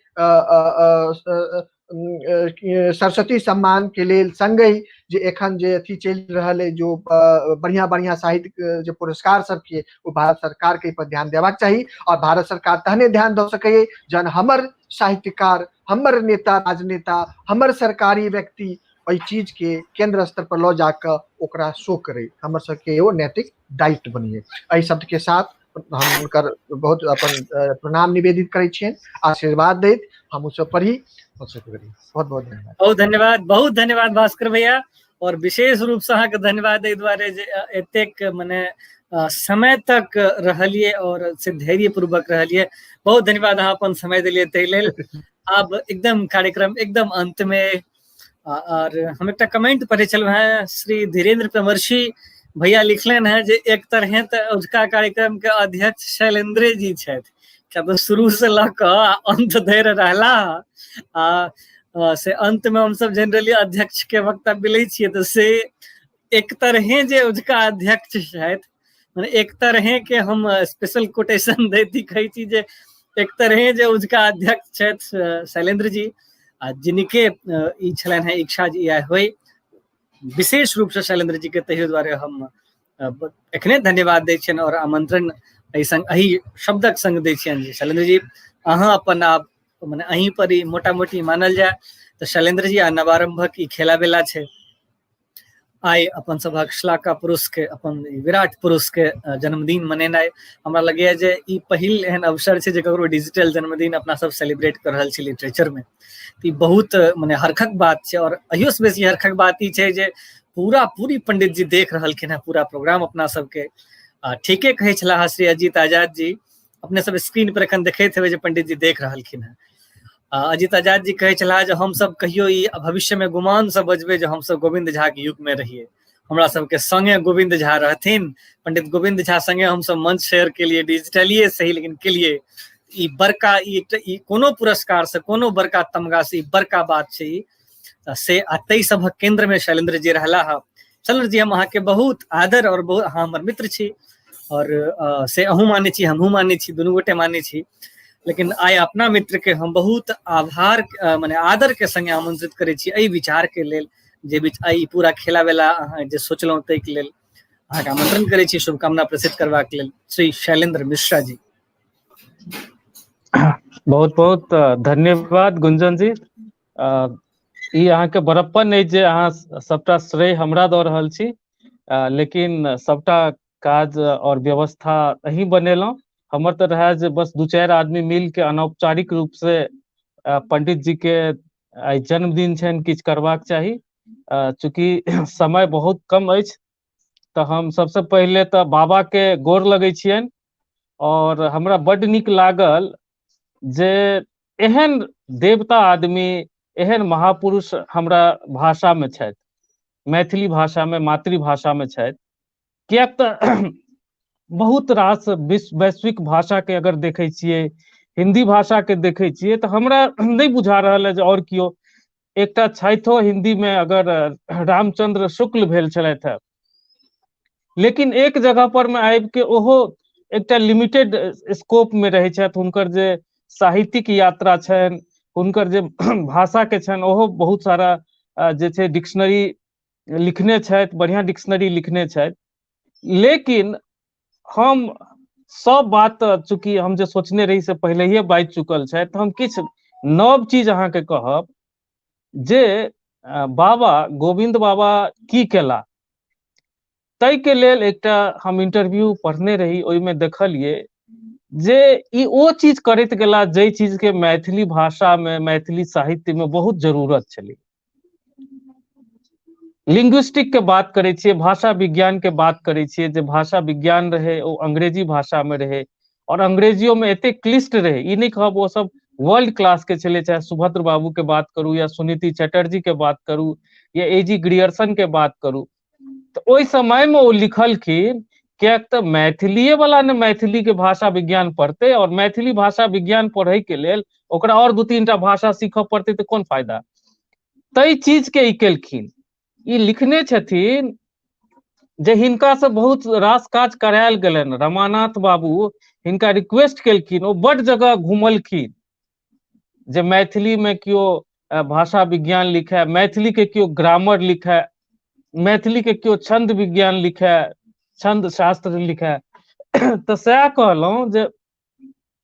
सरस्वती सम्मान के लेल, संगहि जे एखन जे अथी चलि रहल अइ, जो बढ़िया बढ़िया साहित्य जे पुरस्कार सबके, ओ भारत सरकार के पर ध्यान देबाक चाही और भारत सरकार तहने ध्यान दऽ सकैए जहन हमर साहित्यकार, हमर नेता राजनेता, हमर सरकारी व्यक्ति एहि चीज के केंद्र स्तर पर लऽ जाकऽ ओकरा शो करै। हमर सबके ओ नैतिक दायित्व बनिए। एहि शब्द के साथ हम हुनकर बहुत अपन प्रणाम निवेदित करै छियनि, आशीर्वाद दैत हम ओ सब पढ़ी बहुत बहुत धन्यवाद। बहुत धन्यवाद, बहुत धन्यवाद भास्कर भैया, और विशेष रूप से अहाँके धन्यवाद एहि दुआरे जे एतेक मने समय तक रहलिए और से धैर्य पूर्वक रहलिए। बहुत धन्यवाद अहाँ अपन समय देलिए ताहि लेल। आब एकदम कार्यक्रम एकदम अंत में और हम एकटा कमेंट पढ़े छलहुँ हेँ, श्री धीरेन्द्र प्रमर्शी भैया लिखलनि हेँ जे एक तरहे तऽ अजुका कार्यक्रम के अध्यक्ष शैलेन्द्रे जी छथि, किया तऽ शुरू से लऽ कऽ अंत धरि रहला आ से अंत में हमसब जनरली अध्यक्ष के वक्तव्य लै छियै, तऽ से एक तरहे जे अजुका अध्यक्ष छथि, मने एक तरहे के हम स्पेशल कोटेशन दैत कहै छी जे एक तरहे जे अजुका अध्यक्ष छथि शैलेन्द्र जी, आ जिनके ई छलनि हेँ इच्छा जे इएह होइ। विशेष रूपसँ शैलेंद्र जी के ताहि दुआरे हम एखने धन्यवाद दै छियनि आओर आमंत्रण एहि संग एहि शब्दक संग दै छियनि जे शैलेंद्र जी अहाँ अपन आब मने अहीं पर ई मोटा मोटी मानल जाय तऽ शैलेंद्र जी आ नवारंभक ई खेला बेला छै। आइ अपन सभक श्लाका पुरुष के, अपन विराट पुरुष के जन्मदिन मनेनाइ हमरा लगैया जे ई पहिल एहन अवसर छै जे ककरो डिजिटल जन्मदिन अपना सब सेलिब्रेट कर रहल छी लिटरेचर में। ई बहुत मने हरखक बात छै। और अहियो से बेसी हरखक बात ई छै जे पूरा पूरी पंडित जी देख रहलखिन हेँ पूरा प्रोग्राम अपना सबके। आ ठीके कहै छलाह श्री अजीत आजाद जी, अपने सब स्क्रीन पर एखन देखैत हेबै जे पंडित जी देख रहलखिन हेँ। अजीत आजाद जी कहै छलाह जे हमसब कहियो ई भविष्य में गुमान से बजबै जे हमसब गोविंद झा के युग में रहियै, हमरा सबके संगे गोविंद झा रहथिन, पंडित गोविंद झा संगे हमसब मंच शेयर केलिए, डिजिटलिए सही लेकिन केलिए। ई बड़का ई ई कोनो पुरस्कार से, कोनो बड़का तमगा से ई बड़का बात छै ई से। आ ताहि सभक केंद्र में शैलेंद्र जी रहला हा। शैलेंद्र जी, हम अहाँके बहुत आदर और बहुत, अहाँ हमर मित्र छी और से अहूँ मानै छी, हमहूँ मानै छी, दुनू गोटे मानै छी। लेकिन आइ अपना मित्र के हम बहुत आभार मने आदर के संगे आमंत्रित करै छी एहि विचार के लेल, जे बीच आइ पूरा खेला वेला अहाँ जे सोचलहुँ ताहिके लेल अहाँके आमंत्रण करै छी शुभकामना प्रेषित करबाक लेल श्री शैलेंद्र मिश्रा जी। बहुत बहुत धन्यवाद गुंजन जी। ई अहाँके बड़प्पन अछि जे अहाँ सबटा श्रेय हमरा दऽ रहल छी, लेकिन सबटा काज और व्यवस्था अहीं बनेलहुँ। हमर तऽ रहए जे बस 2-4 आदमी मिल के अनौपचारिक रूप से पंडित जी के आइ जन्मदिन छनि, किछु करबाक चाही। चूँकि समय बहुत कम अछि तऽ हम सबसे पहिले तऽ बाबा के गोर लगै छियनि। और हमरा बड्ड नीक लागल जे एहन देवता आदमी, एहन महापुरुष हमरा भाषा में छथि, मैथिली भाषा में, मातृभाषा में छथि। किएक तऽ बहुत रास विश्व वैश्विक भाषा के अगर देखै छियै, हिंदी भाषा के देखै छियै, तऽ हमरा नहि बुझा रहल है जे और केओ एकटा छथि हिंदी में। अगर रामचंद्र शुक्ल भेल छलथि है, लेकिन एक जगह पर में आबि के ओहो एकटा लिमिटेड स्कोप में रहै छथि। हुनकर जे साहित्यिक यात्रा छनि, हुनकर जे भाषा के छनि, ओहो बहुत सारा जे छै डिक्शनरी लिखने छथि, बढ़िया डिक्शनरी लिखने छथि। लेकिन हम सब बात चूँकि हम जे सोचने रही से पहिलहिए बाजि चुकल छथि, हम किछु नव चीज अहाँके कहब जे बाबा गोविंद बाबा की केला ताहिके लेल एकटा हम इंटरव्यू पढ़ने रही। ओहिमे देखलियै जे ई ओ चीज करैत गेला जाहि चीज के मैथिली भाषा में, मैथिली साहित्य में बहुत जरूरत छलै। लिंग्विस्टिक के बात करै छियै, भाषा विज्ञान के बात करै छियै, जे भाषा विज्ञान रहै ओ अंग्रेजी भाषा में रहै और अंग्रेजियो में एते क्लिष्ट रहै, ई नहि कहब ओ सब वर्ल्ड क्लास के छलै। चाहे सुभद्र बाबू के बात करू या सुनीति चटर्जी के बात करू या ए जी ग्रियर्सन के बात करू, तऽ ओहि समय में ओ लिखलखिन। किएक तऽ मैथिलीए वाला ने मैथिली के भाषा विज्ञान पढ़तै, और मैथिली भाषा विज्ञान पढ़ै के लेल ओकरा और 2-3 टा भाषा सीखऽ पड़तै तऽ कोन फायदा। ताहि चीज के ई केलखिन। ई लिखने छथिन जे हिनका से बहुत रास काज करायल गेलनि। रमानाथ बाबू हिनका रिक्वेस्ट केलखिन, ओ बड जगह घुमलखिन जे मैथिली में केओ भाषा विज्ञान लिखे, मैथिली के केओ ग्रामर लिखे, मैथिली के केओ छंद विज्ञान लिखे, छंद शास्त्र लिखे। तऽ सएह कहलहुँ जे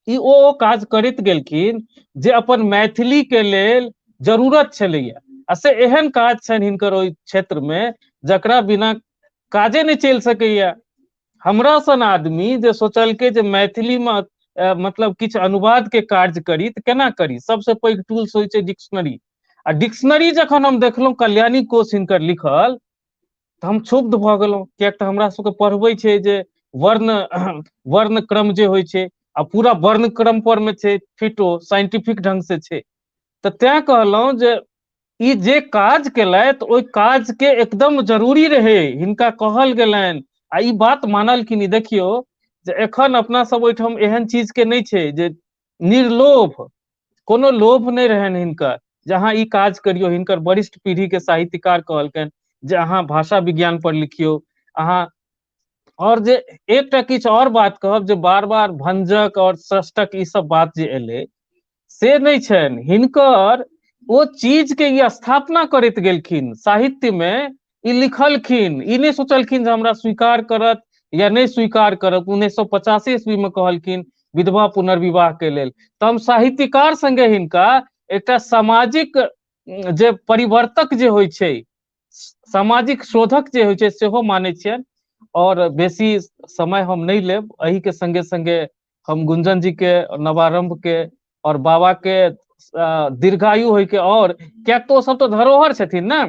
ई ओ काज करैत गेलखिन जे अपन मैथिली के लेल जरूरत छलैया, आ से एहन काज छनि हिनकर ओहि क्षेत्र में जकरा बिना काजे नहि चलि सकैया। हमरा सन आदमी जे सोचलकै जे मैथिली में मतलब किछु अनुवाद के कार्य करी तऽ केना करी, सबसे पैघ टूल्स होइ छै डिक्शनरी। आ डिक्शनरी जखन हम देखलहुँ कल्याणी कोश हिनकर लिखल तऽ हम क्षुब्ध भऽ गेलहुँ। किएक तऽ हमरा सबके पढ़बै छै जे वर्ण क्रम जे होइ छै आ पूरा वर्ण क्रम पर मे छै फिटो साइंटिफिक ढंग से छै। तऽ तैं कहलहुँ जे ई जे काज केलथि ओहि काज के एकदम जरूरी रहै, हिनका कहल गेलनि आ ई बात मानलखिन। ई देखियौ जे एखन अपना सब ओहिठाम एहन चीज के नहि छै जे निर्लोभ, कोनो लोभ नहि रहनि हिनकर जे अहाँ ई काज करियौ। हिनकर वरिष्ठ पीढ़ी के साहित्यकार कहलकनि जे अहाँ भाषा विज्ञान पर लिखियौ अहाँ। और जे एकटा किछु और बात कहब जे बार बार भंजक और स्रष्टक ई सब बात जे एलै से नहि छनि हिनकर। ओ चीज के ई स्थापना करैत गेलखिन साहित्य में, ई लिखलखिन, ई नहि सोचलखिन जे हमरा स्वीकार करत या नहि स्वीकार करत। 1985 ईस्वी में कहलखिन विधवा पुनर्विवाह के लेल। तऽ हम साहित्यकार संगे हिनका एकटा सामाजिक जे परिवर्तक जे होइ छै, सामाजिक शोधक जे होइ छै, सेहो मानै छियनि। और बेसी समय हम नहि लेब, एहि के संगे संगे हम गुंजन जी के, नवारंभ के और बाबा के दीर्घायु होय के, और कियाक तऽ ओ सब तऽ धरोहर छथिन ने।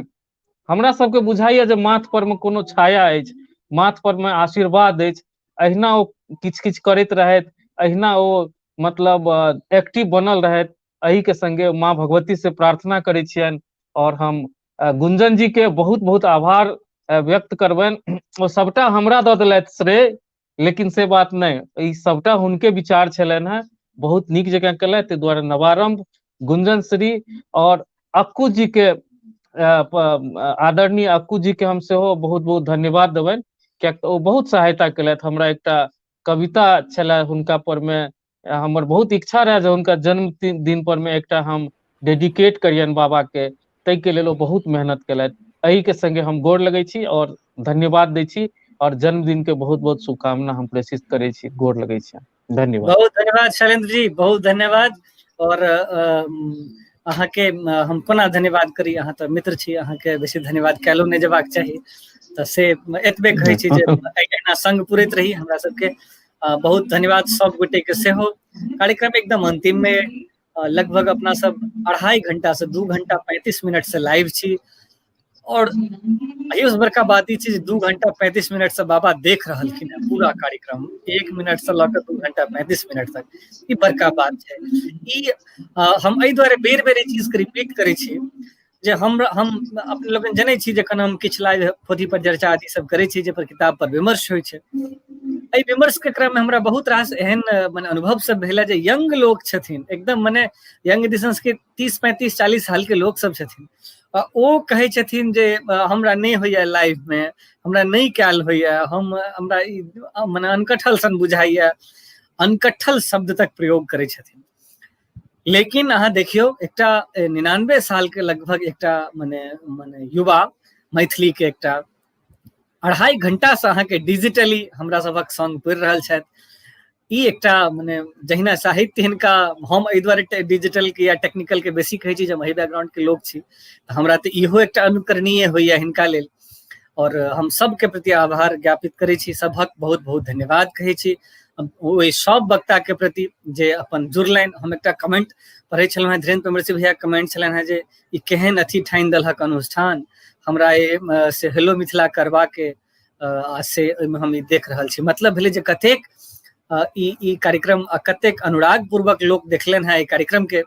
हमरा सबके बुझाइया जे माथ पर मे कोनो छाया अछि, माथ पर मे आशीर्वाद अछि, अहिना ओ किछु किछु करैत रहथि, अहिना ओ मतलब एक्टिव बनल रहथि। एहि के संगे माँ भगवती से प्रार्थना करै छियनि और हम गुंजन जी के बहुत बहुत आभार व्यक्त करबनि। ओ सबटा हमरा दऽ देलथि श्रेय, लेकिन से बात नहि, ई सबटा हुनके विचार छलनि हेँ, बहुत नीक जकाँ केलथि। ताहि दुआरे नवारंभ, गुंजन श्री और अक्कू जी के, आदरणीय अक्कू जी के हम सेहो बहुत बहुत धन्यवाद देबनि, कियाक तऽ ओ बहुत सहायता केलथि हमरा। एकटा कविता छलए हुनका पर मे, हमर बहुत इच्छा रहै जे हुनका जन्म दिन पर मे एकटा हम डेडिकेट करियनि बाबा के, ताहिके लेल ओ बहुत मेहनत केलथि। एहि के संगे हम गोर लगै छी और धन्यवाद दै छी और जन्मदिन के बहुत बहुत शुभकामना हम प्रेषित करै छी। गोर लगै छी, धन्यवाद। बहुत धन्यवाद शैलेंद्र जी, बहुत धन्यवाद। और अहाँके हम कोना धन्यवाद करी, अहाँ तऽ मित्र छी, अहाँके बेसी धन्यवाद कयलो नहि जेबाक चाही, तऽ से एतबे कहै छी जे एहिना संग पुरैत रही हमरा सबके। बहुत धन्यवाद सब गोटे के सेहो। कार्यक्रम एकदम अंतिम में लगभग अपना सब 2.5 घंटा से 2 घंटा 35 मिनट से लाइव छी, और एहियो से बड़का बात ई छै जे 2 घंटा 35 मिनट से बाबा देख रहलखिन हेँ पूरा कार्यक्रम, 1 मिनट से लऽ कऽ 2 घंटा 35 मिनट तक। ई बड़का बात छै। ई हम एहि दुआरे बेर बेर ई चीज के रिपीट करै छी जे हम अपने लोकनि जनै छी, जखन हम किछु लाइव पोथी पर चर्चा आदि सब करै छी, जाहि पर किताब पर विमर्श होइ छै, एहि विमर्श के क्रम में हमरा बहुत रास एहन मने अनुभव सब भेल जे यंग लोक छथिन, एकदम मने यंग इन the sense कि 30 35 40 साल के लोक सब छथिन, ओ कहै छथिन जे हमरा नहि होइया लाइफ में, हमरा नहि कयल होइया, हमरा ई मने अनकठल सन बुझाइया, अनकठल शब्द तक प्रयोग करै छथिन। लेकिन अहाँ देखियौ, एकटा 99 साल के लगभग एकटा मने मने युवा मैथिली के एकटा 2.5 घंटा से अहाँके डिजिटली हमरा सभक संग पढ़ि रहल छथि। ई एकटा मने जहिना साहित्य हिनका, हम एहि दुआरे डिजिटल के या टेक्निकल के बेसी कहै छी जे हम एहि बैकग्राउंड के लोक छी, तऽ हमरा तऽ इहो एकटा अनुकरणीय होइया हिनका लेल। और हम सबके प्रति आभार ज्ञापित करै छी, सभक बहुत बहुत धन्यवाद कहै छी ओहि सब वक्ता के प्रति जे अपन जुड़लनि। हम एकटा कमेंट पढ़ै छलहुँ हेँ, धीरेन्द्र प्रेमर्षि भैया कमेंट छलनि हेँ जे ई केहन अथी ठानि देलहक अनुष्ठान, हमरा से हेलो मिथिला करबा के आ से ओहिमे हम ई देख रहल छी। मतलब भेलै जे कतेक ई कार्यक्रम आ कतेक अनुराग पूर्वक लोक देखलनि हेँ एहि कार्यक्रम के,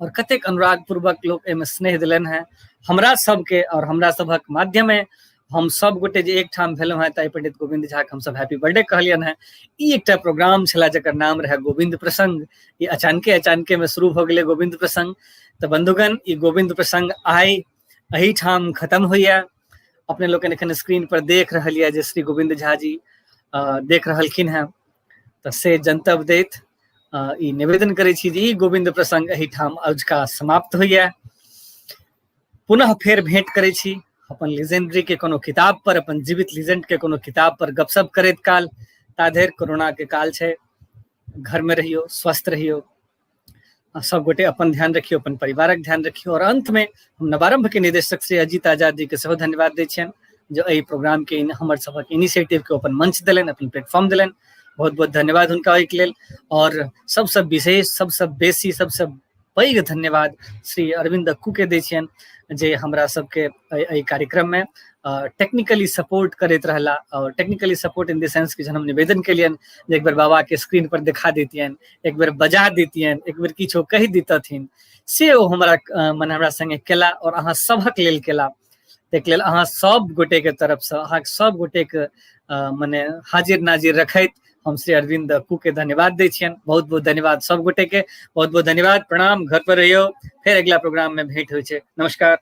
और कतेक अनुराग पूर्वक लोक एहिमे स्नेह देलनि हेँ हमरा सबके, और हमरा सभक माध्यमे हम सब गोटे जे एकठाम भेलहुँ हेँ, ताहि पंडित गोविंद झा के हमसब हैप्पी बर्थडे कहलियनि हेँ। ई एकटा प्रोग्राम छलै जकर नाम रहै गोविंद प्रसंग। ई अचानके अचानके मे शुरू भऽ गेलै गोविंद प्रसंग। तऽ बंधुगण, ई गोविंद प्रसंग आइ एहिठाम खत्म होइया। अपने लोकनि एखन स्क्रीन पर देख रहल यऽ जे श्री गोविंद झा जी देख रहलखिन हेँ, तऽ से जनतब दैत ई निवेदन करै छी जे ई गोविंद प्रसंग एहिठाम अजुका समाप्त होइया। पुनः फेर भेंट करै छी अपन लेजेंडरी के कोनो किताब पर, अपन जीवित लेजेंड के कोनो किताब पर गपशप करैत काल। ता धरि कोरोना के काल छै, घर में रहियो, स्वस्थ रहियो, सब गोटे अपन ध्यान रखियो, अपन परिवारक ध्यान रखियो। और अंत में हम नवारंभ के निदेशक श्री अजीत आजाद जी के सेहो धन्यवाद दै छियनि जे एहि प्रोग्राम के हमर सबक इनिशिएटिव के अपन मंच देलनि, अपन प्लेटफॉर्म देलनि। बहुत बहुत धन्यवाद हुनका ओहिके लेल। और सबसँ विशेष, सबसँ बेसी, सबसँ पैघ धन्यवाद श्री अरविंद अक्कू के दै छियनि जे हमरा सबके एहि कार्यक्रम में टेक्निकली सपोर्ट करैत रहला। और technically support in the sense कि जहन हम निवेदन केलियनि जे एक बेर बाबा के स्क्रीन पर देखा दैतियनि, एक बेर बजा दैतियनि, एक बेर किछो कहि दितथिन, से ओ हमरा मने हमरा संगे केला और अहाँ सभक लेल केला। ताहिके लेल अहाँ सब गोटे के तरफ से, अहाँ सब गोटे के मने हाजिर नाजिर रखैत हम श्री अरविंद अक्कू के धन्यवाद दै छियनि। बहुत बहुत धन्यवाद सब गोटे के, बहुत बहुत धन्यवाद, प्रणाम। घर पर रहियो, फिर अगला प्रोग्राम में भेंट होइ छै। नमस्कार।